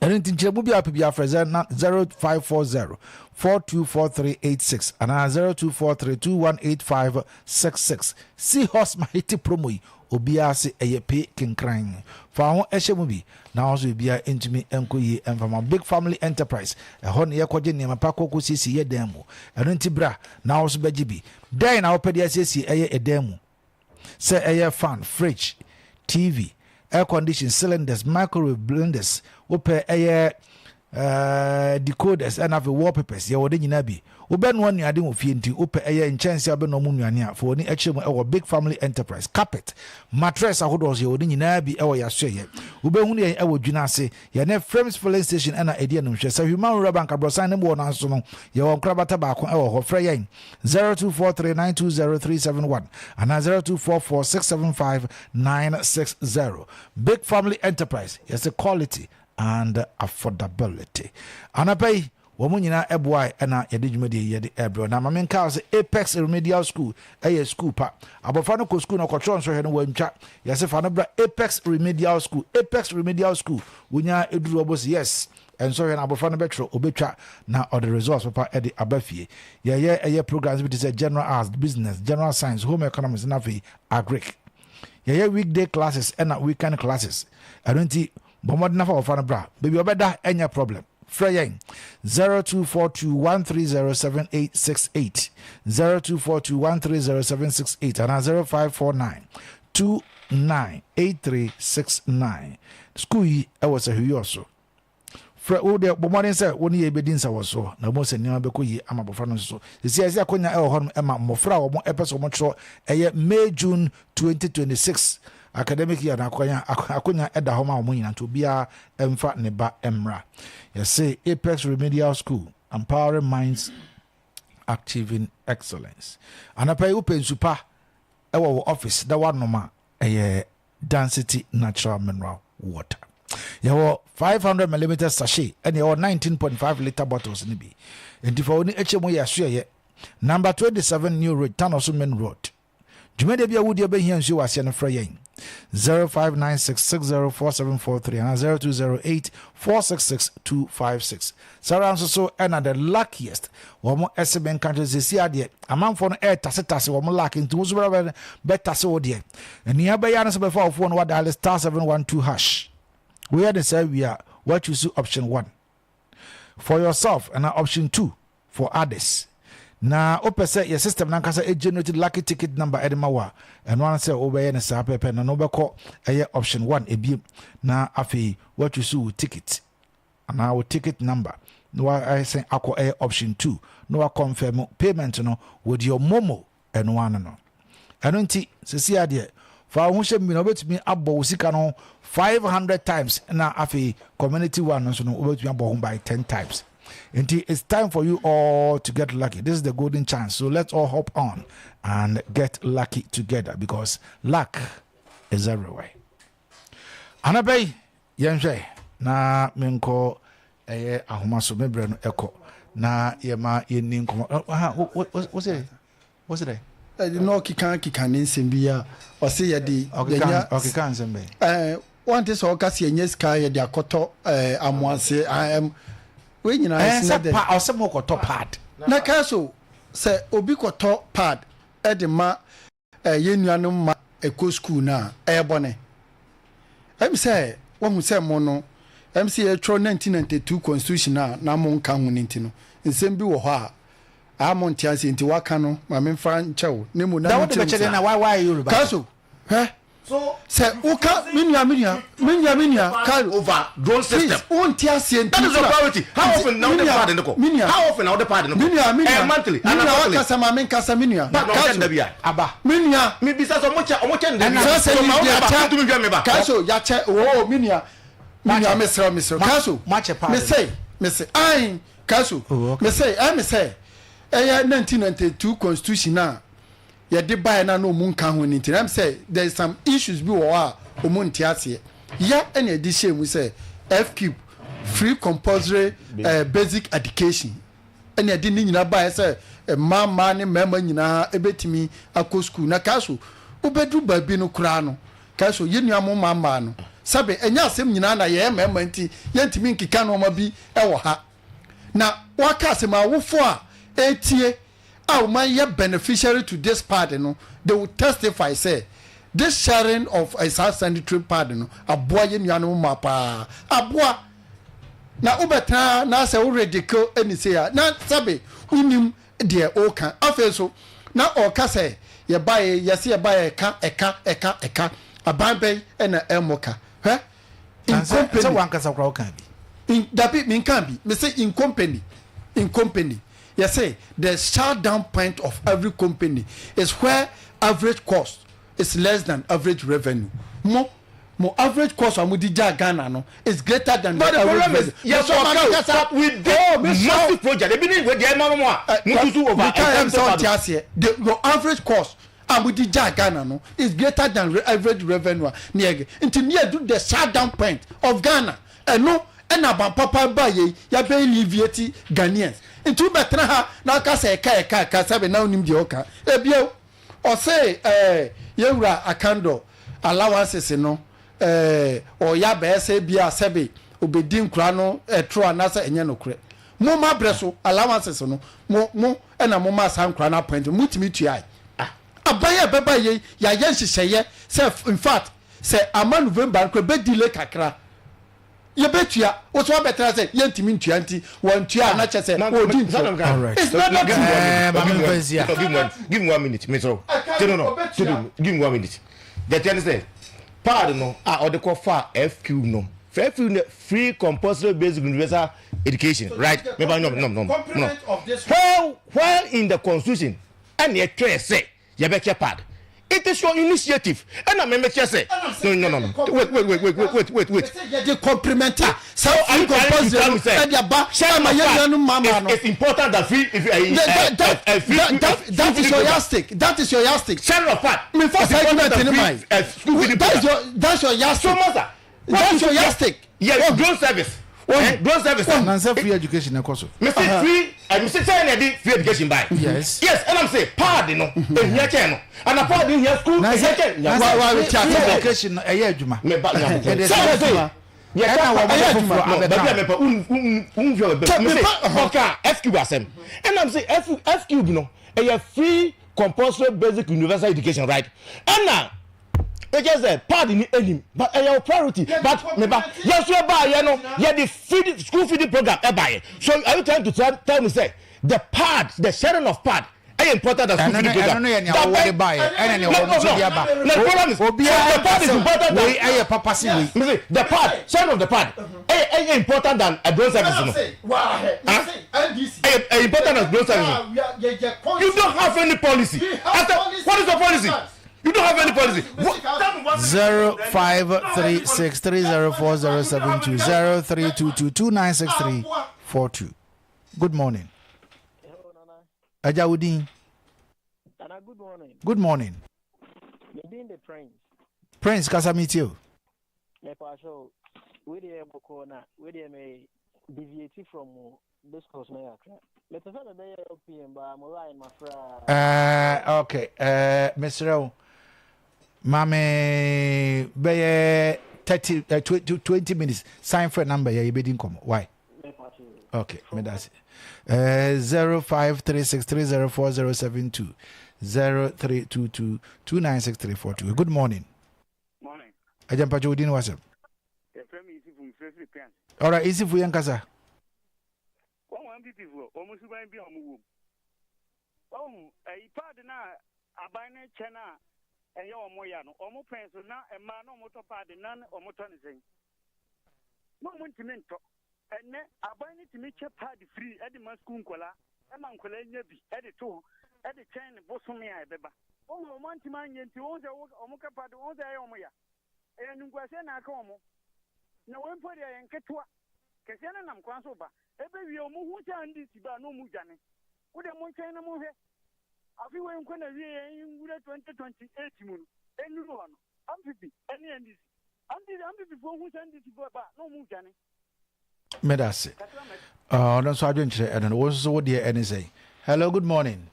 Ɛno nti nkyerɛmu bi a wopɛ bi afrɛ 0540 424386 anaa 0243 218566. Seahorse Mahiti promo yi, obiara se ɛyɛ pee kenkran. Fa ho ɛhyɛ mu bi na wɔn nso biribiara ntumi nkɔ yie mfama. Big Family Enterprise, ɛhɔ ne yɛkɔgye nneɛma pa kɔkɔ siesie yɛ dan mu. Ɛno nti bra na wɔn nso bɛgye bi. Dɛn na wopɛ de asiesie ɛyɛ ɛdan mu? Sɛ ɛyɛ fan, fridge, TV, air condition, cylinders, microwave, blenders, wopɛ ɛyɛ decoders, ɛna afei wallpapers, yɛwɔ de nyinaa bi. Wobɛnoa nnuade wɔ fie nti wopɛ ɛyɛ nkyɛnse a wobɛnoa mu nnuane a, fa w'ani kyerɛ mu ɛwɔ Big Family Enterprise. Carpet, mattress ahodoɔ nso yɛwɔ ne nyinaa bi ɛwɔ yɛasoɛyɛ. Wobɛhunu yɛn ɛwɔ Dwina ase. Yɛne Frames Filling Station ɛna ɛdi animhwɛ. Sɛ Human Rural Bank abrɔsan no mu wɔ no nso no, yɛwɔ nkorabata baako ɛwɔ hɔ. Frɛ yɛn 0243920371 anaa 0244675960. Big Family Enterprise, yɛse quality and affordability. Anɔpa yi, wɔn nyinaa boae na yɛde dwumadie yi yɛde ɛrebrɛ. Na ma menka wo sɛ Apex Remedial School ɛyɛ school pa. Abɔfra no kɔ school na ɔkɔtwerɛ nsɔhwɛ no wantwa. Yɛse fa no bra Apex Remedial School. Apex Remedial School, wonya ɛduru hɔ bɔ sɛ yes, nsɔhwɛ no abɔfra no bɛtwerɛ, ɔbɛtwa na ɔde results papa ɛde aba fie. Yɛyɛ ɛyɛ programs bi te sɛ General Arts, Business, General Science, Home Economics na afei Agric. Yɛyɛ weekday classes ɛna weekend classes. Ɛno nti Bɔ mmɔden na fa abɔfra no bra. Baabi a ɔbɛda nyɛ problem. Frɛ yɛn 0242130768, 0242130768 anaa 0549 298369. Sukuu yi wɔ Sahwiɔ so. Frɛ wo deɛ bɔ mmɔden sɛ wo ne yɛn bɛdi nsawɔsoɔ na wobɛhu sɛ nneɛma bɛkɔ yie ama abɔfra no nso so. Sisi a ɛsɛ akonya wɔ hɔnom ma mmɔfra a wɔn pɛ sɛ wɔtwerɛ ɛyɛ May June 2026 Academic year no akonya akonya da hɔ ma wɔn nyinaa nti obiara mfa ne ba mmra. Yɛse Apex Remedial School, empowering minds, achieving excellence. Anɔpa yi wopɛ nsu pa wɔ wo office na woanom a, ɛyɛ Dancity Natural Mineral Water. Yɛwɔ 500 millimeter sachet ɛne yɛwɔ 19.5 litre bottles no bi. Nti fa w'ani akyɛ mu yɛ asoɛyɛ. Number 27 New Ridge, Tanoso Main Road. Dwumadie bi a wodi a wobɛhia nsuo wɔ aseɛ no frɛ yɛn 0596604743 anaa 0208466256. Saa ara nso so ɛna the luckiest wɔn ɛse menka nkyerɛ sɛ si adeɛ amanfoɔ no ɛɛtasetase wɔn luck nti wo nso bɛrɛ bɛtase wo deɛ. Nea bɛyɛ ano sɛ bɛfa wo phone no wadial star 712 hash. Woyɛ ne saa wie a woachoose option 1 for yourself anaa option 2 for others. Na wopɛ sɛ yɛ system no ankasa generate lucky ticket number ɛde ma wo a, ɛno ara sɛ wobɛyɛ no saa pɛpɛ na no wobɛkɔ ɛyɛ option 1 ebiem na afei woachoose wo ticket anaa wo ticket number na woasɛn akɔ ɛyɛ option 2 na woaconfirm payment no with your momo ɛno ano no. Ɛno nti sɛsi adeɛ fa wo ho hyɛ mu na wobɛtumi abɔ wo sika no 500 times na afei community one no nso no wobɛtumi abɔ ho by 10 times. Nti it's time for you all to get lucky. This is the golden chance. So let's all hop on and get lucky together because luck is everywhere. Anɔpa yi yɛnhwɛ na menkɔ ɛyɛ ahoma so me brɛ no ɛkɔ na yɛma yɛnni nkɔmmɔ. Aha, wo sɛ wo sɛ dɛ? Ɛde na ɔkeka keka ne nsɛm bi a ɔse yɛde yɛnya ɔkeka nsɛm bɛn? Ɛɛ wante sɛ ɔka sɛ yɛnya sika yɛde akɔtɔ ɛɛ amoase ɛm wei nyinaa ɛɛ sɛ pa ɔsɛ mo kɔtɔ pad. Na kaa so sɛ obi kɔtɔ pad ɛde ma ɛɛ yɛn nuanom ma ɛkɔ sukuu no a ɛyɛ bɔne. Ɛm sɛ wahu sɛ mo no ɛm sɛ yɛtwerɛ 1992 constitution a na mo nka ho no nti no nsɛm bi wɔ hɔ a Aa mo nte aseɛ nti waka no ma me nfa nkyɛ wo ne mu na me nkyerɛ mu saa. Kaso hwɛ sɛ woka me nua me nua me nua me nua Kairo over drone system please wo nte aseɛ nti that is your priority how often na wode pad ne kɔ me nua how often na wode pad ne kɔ me nua me nua monthly me nua wakasa ma me nkasa me nua Kaso aba me nua me bisa sɛ ɔmo kyɛ ɔmo kyɛ ne da bi sɛ sɛ ma wo ba tumi hwɛ me ba Kaso yakyɛ oo me nua me nua mesrɛ mesrɛ Kaso mese mese ae Kaso, mese ɛyɛ me sɛ ɛyɛ 1992 constitution a yɛde baeɛ no a na ɔmu nka ho no nti na ɛm sɛ there is some issues bi wɔ hɔ a ɔmu nte aseɛ. Yɛ ɛna ɛde hyɛɛ mu sɛ FCUBE, free compulsory eh, basic education, ɛna ɛde ne nyinaa baeɛ sɛ mmaa mmaa ne mmarima nyinaa ɛbɛtumi akɔ school. Na Kaso, wobɛduru baabi no koraa no, Kaso, yɛn nua mo mmaa mmaa no, sɛbe ɛnyɛ asɛm nyinaa na yɛyɛ mmarima nti yɛntumi nkeka nnoɔma bi wɔ ha. Na waka asɛm awofo a ɛretie a wɔn ayɛ beneficiary to this pad no, they will testify sɛ this sharing of saa sanitary pad no aboa yɛn nuanom mmaa paa. Aboa. Na wobɛtena na sɛ wo ridicule ɛni sei a, na sɛbe wonim deɛ ɔreka. Afei nso na ɔreka sɛ yɛbaeɛ, yɛse yɛbaeɛ ɛka, ɛka, ɛka, ɛka. Aban bɛn na ɛmmɔ ka? Hwɛ, in company. Sɛ wankasa koraa wokaa bi. In, dabi, menkaa bi. Mese in company, in company. Yɛse the shut down point of every company is where average cost is less than average revenue. Mo mo average cost a mo de gyaa Ghana no is greater than But the the average problem is, revenue. yɛ Mesrɛ ma sɔ me kasa. but we did Oh, mesrɛ wo. massive project. Ebi ni wei deɛ ɛma mo a mo tutu over. Meka yɛm sɛ ɔnte aseɛ. The your average cost a mo de gyaa Ghana no is greater than average revenue a ne yɛ nti ne yɛ do the shut down point of Ghana. Ɛno ɛna aban papa ba yei yɛabɛ alleviate Ghanaians. Nti wobɛtena ha na woka sɛ ɛka ɛka ɛka sɛbe na wonim deɛ woka. Ebio ɔse ɛɛ yɛwura Akandor allowances no ɛɛ ɔyɛ abɛyɛ sɛ ebia sɛbe obedi nkura no ɛtoro anaasɛ ɛnyɛ nokorɛ. Mo ma brɛ so allowances no mo mo ɛna mo maa saa nkura no appointment motumi tuae. Aban a ɛbɛba yei yɛayɛ nhyehyɛeɛ sɛ infact sɛ ama November no koraa ɛbɛ delay kakra. Yɛbɛtua. Wo so wabɛtena sɛ yɛntumi ntua nti wantua a na kyɛ sɛ ɔredi ntorɔ. It's never true. Eh, maame nfa nsi a. Give me one, give me one minute, me sɔrɔ. No, no, no, give me one minute. Deɛ kyɛn sɛ, pad no a ɔde kɔ fa FQ no, FQ no free compulsory basic universal education, right? Me ba no, no, no, no. Where in the constitution ɛna ɛtwerɛ sɛ Yɛbɛkyɛ pad. It is your initiative. Ɛna me mekyɛ sɛ. No no no no. Wait wait wait wait wait wait wait. Yɛde compliment a saa free compulsory no ɛde aba ama yɛn nuanom mmaa no. It's important that free if free that that is your yardstick. That is your yardstick. Sharing of pad. Me fa saa argument ni man. That is your that's your yardstick. So masa. That's your yardstick. Yes, drone service. Eh, drone service. Nansa free education ɛkɔ so. Me say free, eh, me say sɛ na ɛde free education by. Yes. Yes, and I'm say pad no, ehia kyɛn no. And a pad ehia school, ehia kyɛn. Wa wa free education no ɛyɛ adwuma. Me ba nya. Ɛde sɛ adwuma. Ɛna wɔn mo foforɔ abɛka. Baabi a mepɛ, un un un fi ɔbɛ. Me say ɔka F cube asɛm. And I'm say F F cube no, ɛyɛ free compulsory basic universal education right? Ɛna ɛkyɛ sɛ pad ni anim but ɛyɛ wo priority but me ba yɛn nso ɛbaa yɛ no yɛde feed school feeding program ɛbaa yɛ so are you trying to tell, tell me say the pad the sharing of pad ɛyɛ important than school feeding program ɛno no yɛ nea wɔwɔ de ba yɛ ɛna nea wɔn nso de aba no the problem is obiara the pad is important than wei ɛyɛ papa si wei me say the pad sharing of the pad ɛyɛ ɛyɛ important than a drone service no ɛyɛ ɛyɛ important than drone service no you don't have any policy after what is your policy. You don't have any policy. 0536 304072 0322 296342. Good morning. Ajawudin. Nana, good morning. Good morning. Me din de Prince. Prince kasa mi tie o. Me pa so we dey boko na we dey me deviate from discourse na yakra. Me pɛ sɛ mebɛyɛ LPM ba mo line mafra. Uh, okay. Uh, mesrɛ wo ma me bɛyɛ 30 uh, 20, 20 minutes sign for number yɛ yɛbɛdi nkɔmmɔ why okay meda ase uh, 0536304072 0322 296342 good morning morning agya mpakyɛ wodi ne wasɛm yɛfrɛ me isifu mfirɛfiri pian alright isifu yɛnkasa Wɔn wɔn NPP foɔ wɔn suban bi a wɔn wɔ mu. Wɔn ɛyi paadi na aban no kyɛ na ɛyɛ wɔn ya no wɔn pɛn so na mmaa na wɔn tɔ paadi na wɔn tɔ ne sɛn na wɔn ntumi ntɔ. Ɛnɛ aban no tumi kyɛ paadi free ɛde ma sukuu nkɔla ɛma nkɔla nya bi ɛde to hɔ ɛde kyɛn ne bosome a ɛbɛba. Wɔn wɔn antumi anyɛ nti wɔn sɛ wɔn ka paadi wɔn sɛ ɛyɛ wɔn ya. Ɛyɛ animguaseɛ na aka wɔn. Na wei mpo deɛ ɛyɛ nketewa. Kɛseɛ no nam kwan so ba. Ɛbɛwie wɔn hu sɛ NDC ba a na wɔn dwane. Wo deɛ montwɛn na monhwɛ. Afe wei nkɔ na wie yɛn nwura 2028 mu no, ɛnnuru hɔ no, NPP ɛne NDC. NDC, NPP foɔ hu sɛ NDC foɔ ba a na wɔn dwane. Meda ase. Ɔno nso adwenkyerɛ ɛno no. Wo nso wo deɛ ɛne sɛn? Hello, good morning.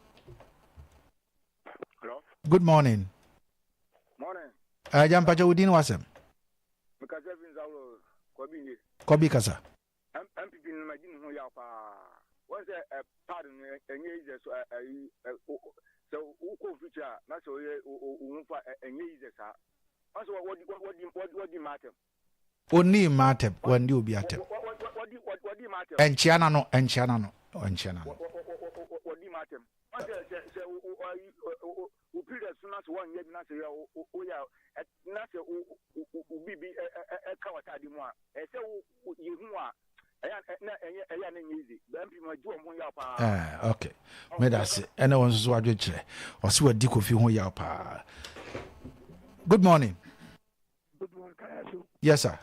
Hello. Good morning. Morning. Agya mpakyɛ wo din wasɛm. Mekasa fi Nzawuro Kɔbi nie. Kɔbi kasa. MPP no ma di ne ho yaw paa. Wɔn sɛ ɛ pad no ɛnyɛ yi sɛ so ɛ ɛyi ɛ sɛ wokɔ mfikyire a na sɛ ɔyɛ wo ho fa ɛnyɛ yi sɛ saa. Wɔn sɛ wɔdi wɔdi wɔdi wɔdi mma atɛm. Ɔnnii mma atɛm, wandi obi atɛm. Ɛnkyea n'ano, ɛnkyea n'ano, ɛnkyea n'ano. Ɛyɛ a na ɛnyɛ ɛyɛ a na ɛnyɛ easy. But NPP ma gye wɔn ho yaw paa. Eh, okay. Meda ase. Ɛna wɔn nso so adwenkyerɛ. Ɔse wadi Kofi ho yaw paa. Good morning. Good morning, Kayaso. Yes, sir.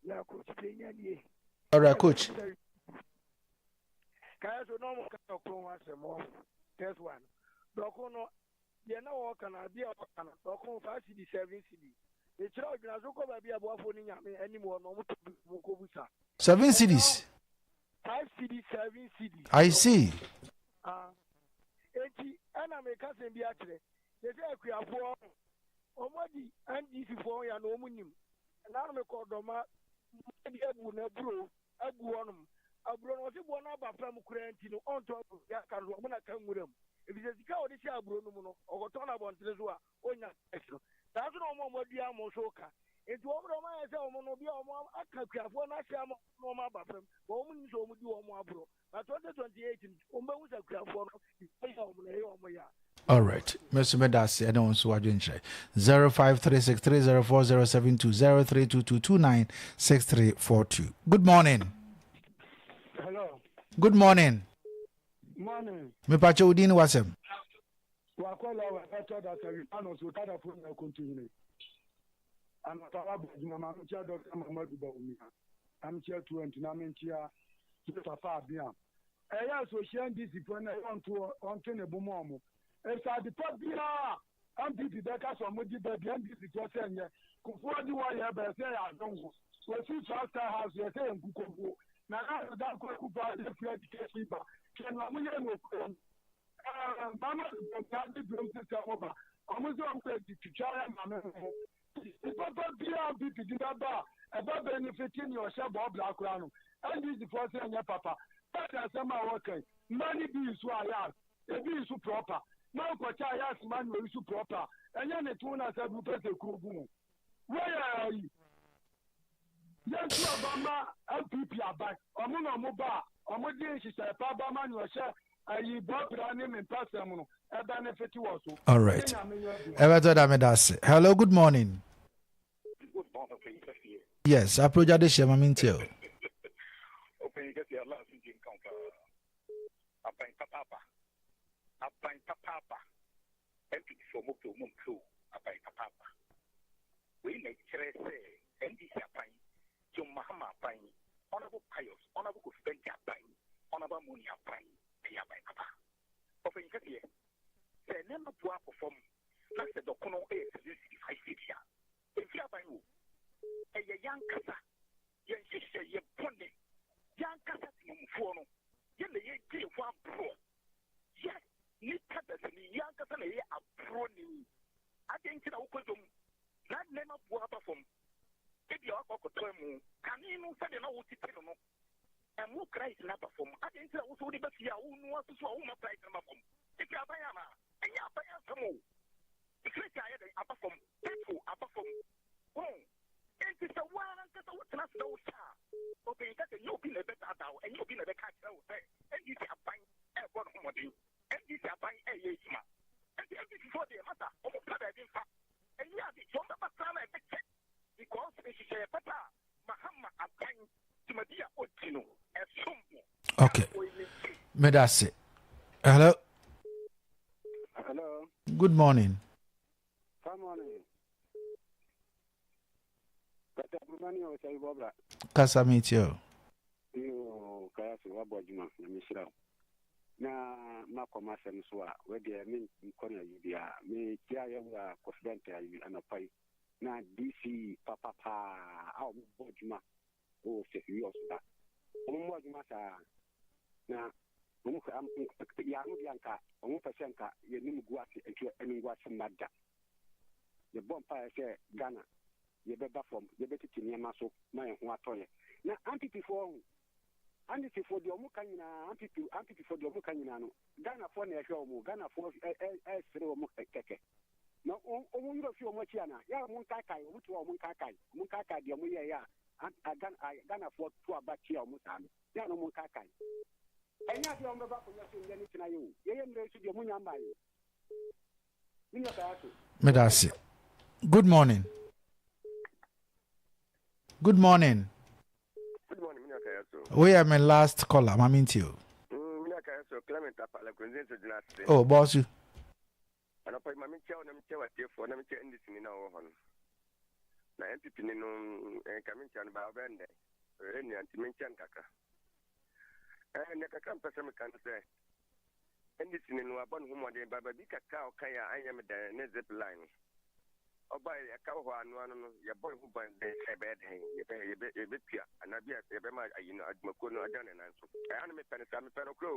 Yeah, coach Kenya nie. All right, coach. Kayaso no mo ka dɔko ho asɛm wɔ first one. Dɔko no deɛ na wɔka no adeɛ a wɔka no dɔko 5 cedi 7 cedi. Mekyerɛ ɔdwena so kɔ baabi a boafo ne nyame anim hɔ no ɔmo tɔ bi mo kɔ busa. 7 cedis. 5 cedi 7 cedi. I see. Ah. Enti ɛna meka sɛm bi akyerɛ. Yɛsɛ akuafoɔ Ɔmo adi NDC foɔ ho ya na ɔmo nim. Ɛna no mekɔ dɔma bi abu na aburo agu hɔ nom. Aburo no ɔse boɔ no aba fam koraa nti no ɔntɔ aburo bi aka no so ɔmo na ka nwura mu. Efisɛ sika a ɔde hyɛ aburo no mu no ɔkɔtɔn no abɔntene so a ɔnnya cash no. Saa nso na ɔmo a ɔmo adua amo nso ka. Nti ɔmo deɛ ɔmo ayɛ sɛ ɔmo no bi a ɔmo aka akuafoɔ no ahyɛ ama ɔmo na ɔmo aba fam but ɔmo nim sɛ ɔmo di ɔmo aborɔ. Na 2028 no wɔn bɛhu sɛ akuafoɔ no deɛ ɛyɛ wɔn no ɛyɛ wɔn ya. Alright, me nso meda ase ɛne wo nso w'adwenkyerɛ. 0536304072 0322296342. Good morning. Hello. Good morning. Morning. Mepakyɛ wo din ne w'asɛm. Wakɔ lɔwa ɛtɔ da sɛ wia no so kada fo na kontuhene. Anɔpa wabɔ adwuma ma mekyia Dr. Mamadu Bawumia. Na mekyia 20 na menkyia me papa Abiam. Ɛyɛ sɛ ohyia NDC foɔ no ɛyɛ ɔnto ɔnto ne bo ma ɔmo. Efisɛ ade pa biara a NPP bɛka sɛ ɔmo de ba bi NDC foɔ sɛ nyɛ. Kufuor de wɔyɛ ba ɛsɛ yɛ adonko. Wɔsi Trastar House yɛ sɛ yɛ nkukobuo. Nana Addo Dankwa Akufo Addo free education ba. Hwɛ nea ɔmo yɛ no wɔ kurom. Ɛɛ mama Bawumia de drum system ba. Ɔmo sɛ ɔmo de twitwa yɛ maame ho. Papa biaa NPP de bɛba a ɛbɛ benefiti nea ɔhyɛ bɔ bra koraa no NDC foɔ se ɛnyɛ papa but asɛm a wɔka yi mma no bi nso ayas ebi nso proper na wokɔkyɛ ayas ma nea ɔyi so proper a ɛnyɛ ne to na sɛ bi wopɛ sɛ kuro gu ho wei yɛ ayi yɛntu aba ma NPP aban ɔmo na ɔmo ba a ɔmo de nhyehyɛe pa ba ma nea ɔhyɛ ayi bɔ bra ne me mpasɛm no ɛbɛ ne fete wɔ so. All right. Ɛbɛtɔ da meda ase. Hello, good morning. Good morning, Ɔpanyin Kɛseɛ. Yes, aprogya de hyɛ ma me ntie o. Ɔpanyin Kɛseɛ, Allah asomdwie nka wo paa. Aban papaapa. Aban papaapa. NPP foɔ mo pɛ o mo mpɛ o, aban papaapa. Wei na ɛkyerɛ sɛ NDC aban, John Mahama aban, Honourable Pius, Honourable Kofi Bɛnti aban, Honourable Amoni aban ɛyɛ aban papa. Ɔpanyin kɛseɛ, sɛ nneɛma bu akɔ fam na sɛ dɔkono yɛ 7 cedi, 5 cedi a, ɛmfiri aban o. Ɛyɛ yɛn ankasa yɛn nhyehyɛeɛ bɔne, yɛn ankasa temammufoɔ no, yɛn na yɛdi yɛn ho aborɔ. Yɛ nnipa dasani, yɛn ankasa na yɛyɛ aborɔni. Adɛn nti na wokɔ dwom na nneɛma bu aba fam? Ebia woakɔ akɔtɔ ɛmo. Kane no, sɛdeɛ na wotete no no, Ɛmo price no aba fam. Adɛn nti na wo nso wode ba fie a wonoa susu a womma price no mma fam? Ɛfiri aban anaa? Ɛnyɛ aban asɛm o. Inflation ayɛ dɛn? Aba fam. Petrol aba fam. Wohu? Enti sɛ wo ara ankasa wotena ase na wohwɛ a, ɔpanyin ka sɛ ɛnyɛ obi na ɛbɛdaadaa wo, ɛnyɛ obi na ɛbɛka akyerɛ wo sɛ NDC aban ɛrebɔ ne ho mmɔden, NDC aban ɛreyɛ adwuma. Enti NDC foɔ deɛ, masa, wɔmpɛ baabi mfa. Ɛnyɛ ade, sɛ wɔbɛba koraa no a ɛbɛkyɛ because nhyehyɛeɛ papa a Mahama aban dwumadi a odi no ɛsom bo. Okay. Meda ase. Hello. Hello. Good morning. Good morning. Kasa Brumani o sɛ ibɔbra. Kasa mi tie o. Yo, kaya so wabɔ adwuma na mehyira wo. Na makɔ m'asɛm so a, wedeɛ menkɔ no ayi biara. Mekyia yɛwura Kofi Bɛntɛ ayi anɔpa yi. Na DC papa paa a ɔmo bɔ adwuma wɔ Sefwi Ɔsoba. Ɔmo mmɔ adwuma saa na ɔmo yɛ ano deɛ anka ɔmo pɛ sɛ nka yɛnim gu ase nti animguase mma da. Yɛbɔ mpaeɛ sɛ Ghana yɛbɛba fam, yɛbɛtete nneɛma so ma yɛn ho atɔ yɛ. Na NPP foɔ ho, NDC foɔ deɛ ɔmo ka nyinaa, NPP, NPP foɔ deɛ ɔmo ka nyinaa no, Ghana foɔ na ɛhwɛ ɔmo, Ghana foɔ ɛsere ɔmo kɛkɛ. Na wɔn werɛ fi wɔn akyi anaa? Yɛ a wɔn nkaakae, wɔn te hɔ a wɔn nkaakae, wɔn nkaakae deɛ wɔn yɛeɛ a Ghanafoɔ to aba tia wɔn saa no, yɛ a na wɔn nkaakae. Ɛnyɛ adeɛ a wɔn bɛba akonnwa so nnɛ ne kyena yɛ o, yɛyɛ mmerɛ yi so deɛ wɔn nya mmaeɛ o. Me nua Kayaso. Meda ase. Good morning. Good morning. Good morning, me nua Kayaso. Woyɛ me last caller, ma mentie o. Me nua Kayaso, Clement Apala, Kunzi nso gyina ase. Oh, bɔsu. Anɔpa yi ma menkyia wo na menkyia w'atiefoɔ na menkyia NDC ni na ɔwɔ hɔ no. Na NPP ni no nka menkyia no baa ɔbɛyɛ ndɛ. Ɔyɛ nua nti menkyia no kakra. Eh, nea kakra mpɛ sɛ meka no sɛ NDC ni no abɔ ne ho mmɔden ba baabi kakra a ɔka yɛ a anyɛ me dɛn ne zip line no. Ɔbae ɛka wɔ hɔ anoa no no yɛbɔ ne ho ban dɛn sɛ ɛbɛyɛ dɛn yɛbɛ yɛbɛ yɛbɛtua anaa bi a yɛbɛma ayi no adwumakuo no agyina ne nan so. Ɛyɛ a na mepɛ no saa mepɛ no korɛ o.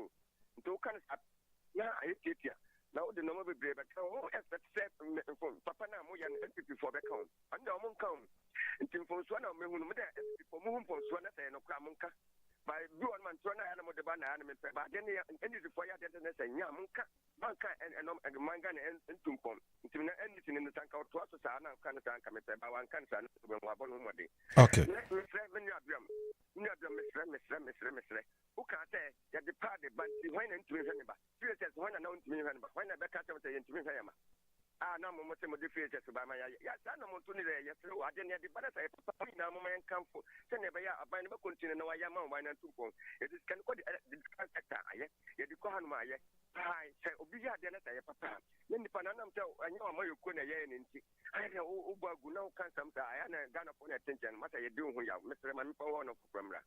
Nti woka no saa na ayɛ tiatia na wode nneɛma bebree bɛka ho wo expect sɛ mfom papa no a moyɛ no NPP foɔ bɛka ho ɔno deɛ ɔmo nka ho nti mfomsoɔ na mehu no mo deɛ NPP foɔ mohu mfomsoɔ na sɛ ɛyɛ nokorɛ a monka ba bi wɔ no ma ntorɔ no a ɛyɛ na mode ba na ɛyɛ na mepɛ ba adeɛ no yɛ NDC foɔ yɛ adeɛ no sɛ nya monka manka ɛnɔm man Ghana ntu mpɔn nti na NDC no no sanka ɔtoa so saa na nka no saa nka mepɛ ba wanka no saa no wabɔ no ho mmɔden. Okay. Mesrɛ me nua Abiam me nua Abiam mesrɛ mesrɛ mesrɛ mesrɛ Wokaa sɛ, Yɛde paade ba nti, hwan na ntumi nhwɛ ne ba? CHS, hwan na na ontumi nhwɛ ne ba? Hwan na ɛbɛka akyerɛ mo sɛ yɛntumi nhwɛ yɛn mma? A na mo mose mode CHS ba ma yɛayɛ. Yɛ saa na mo nso ne dɛ, yɛsrɛ wo, ade no yɛde ba na sɛ ɛyɛ papa a, mo nyinaa momma yɛnkamfo sɛnea ɛbɛyɛ a aban no bɛkɔntini na wɔayɛ ama ɔman no atu mpɔn. Yɛde sika no kɔ de sika sector ayɛ, yɛde kɔ hanom ayɛ. Ae, sɛ obi yɛ adeɛ na sɛ ɛyɛ papa a, na nnipa no anam sɛ ɛnyɛ wɔn amanyɔkuo na ɛyɛeɛ no nti, ayɛ dɛ wobɔ agu na woka nsɛm saa, ɛyɛ a na Ghanafoɔ na ɛte nkyɛn no, masa yɛdi wo ho yaw. Mesrɛ ma memfa wo hɔ no foforɔ mmra.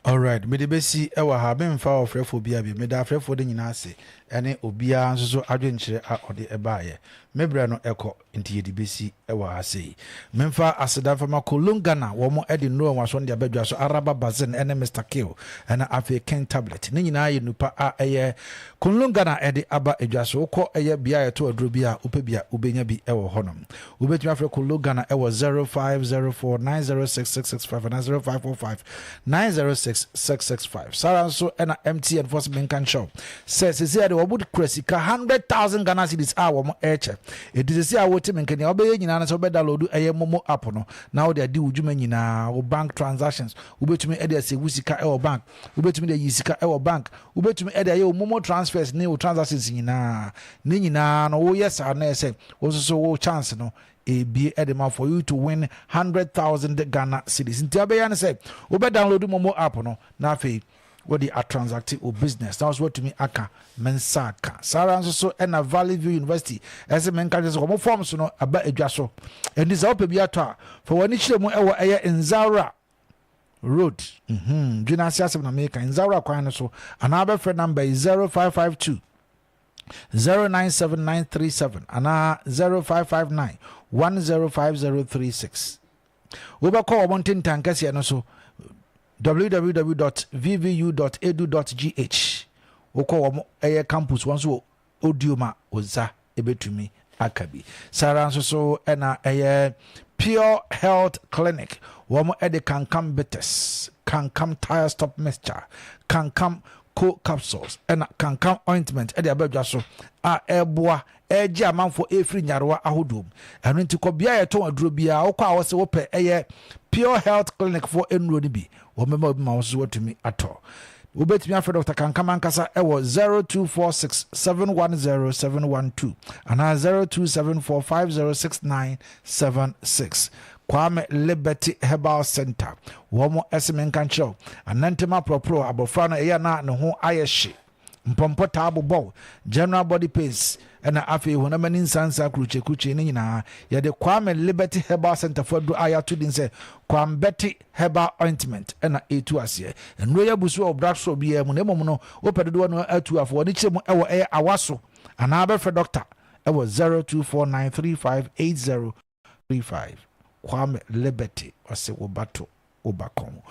Alright, mede bɛsi wɔ ha, memfa ɔfrɛfoɔ biara bio. Meda afrɛfoɔ no nyinaa ase ɛne obiara nso so adwenkyerɛ a ɔde baeɛ. Me berɛ no ɛkɔ, nti yɛde bɛsi wɔ ha sei. Memfa aseda mfa ma Kolon Ghana, wɔn de nnuro a wɔn aso no de aba dwa so, Araba Bazin ɛne Mister Kill ɛna afei King Tablet. Ne nyinaa yɛ nnupa a ɛyɛ Kolon Ghana ɛde aba dwa so. Wokɔ ɛyɛ bea a yɛtɔ aduro bi a, wopɛ bi a, wobɛnya bi wɔ hɔnom. Wobɛtumi afrɛ Kolo Ghana wɔ 0504 906 665 anaa 0545 906 665. Saa ara nso na MTN foɔ sɛ menka nkyerɛ wo sɛ seesei a deɛ wɔn kura sika 100,000 Ghana cedis a wɔn ɛrekyɛ. Enti seesei a wote me nka nea wobɛyɛ nyinaa ne sɛ wobɛ download ɛyɛ Momo app no na wode adi wo dwuma nyinaa, wo bank transactions, wobɛtumi de asave sika wɔ bank, wobɛtumi de ayi sika wɔ bank, wobɛtumi de ayɛ wo Momo transfers ne wo transactions nyinaa. Ne nyinaa no woyɛ saa na ɛyɛ sɛ Wo nso so wo chance no ebie de ma for you to win 100,000 Ghana cedis. Nti abɛyɛ ne sɛ wobɛ download Momo app no na afei wode atransacte wo business na wo nso watumi aka me nsa aka. Saa ara nso so ɛna Valley View University ɛsɛ menka kyerɛ sɛ wɔn forms no aba adwa so. Nti sɛ wopɛ bi atɔ a fa w'ani kyerɛ mu ɛwɔ ɛyɛ Nzawra Road. Mhm, dwene ase asɛm na meka Nzawra kwan no so anaa bɛfrɛ number yi 0552 097937 anaa 0559 105036. Wobɛkɔ wɔn ntentan kɛseɛ no so www.vvu.edu.gh. Wokɔ wɔn ɛyɛ campus wɔn nso wɔ audio ma wo nsa ɛbɛtumi aka bi. Saa ara nso so ɛna ɛyɛ Pure Health Clinic wɔn ɛde Kankam Bitters, Kankam Tire Stop Mixture, Kankam Co Capsules ɛna Kankam Ointment ɛde aba dwa so a ɛreboa ɛregye amanfoɔ ɛrefiri nyarewa ahodoɔ mu. Ɛno nti kɔ bea a yɛtɔn aduro biara wokɔ a wɔsɛ wopɛ ɛyɛ Pure Health Clinic foɔ nnuro no bi wɔn bɛma obi ma wɔn nso watumi atɔ. Wobɛtumi afrɛ Dr. Kankam ankasa ɛwɔ 0246 710 712 anaa 0274 506976. Kwame Liberty Herbal Center. Wɔn ɛse menka nkyerɛ wo, anantem aporɔporɔ abɔfra no ɛyɛ na ne ho ayɛ hye, mpɔmpɔ taa bobɔw, general body pains, ɛna afei honam ani nsansa kurukyekurukyee ne nyinaa. Yɛde Kwame Liberty Herbal Center fo aduro a yɛato din sɛ Kwambɛte Herbal Ointment ɛna ɛretu aseɛ. Nnuro yi abu so wɔ drugstore biara mu na mmom no wopɛ dodoɔ no atu afo wɔde kyerɛ mu ɛwɔ ɛyɛ awa so anaa bɛfrɛ doctor ɛwɔ 0249358035. Kwame Liberty ɔse wo ba to wo ba kɔn. Wɔn.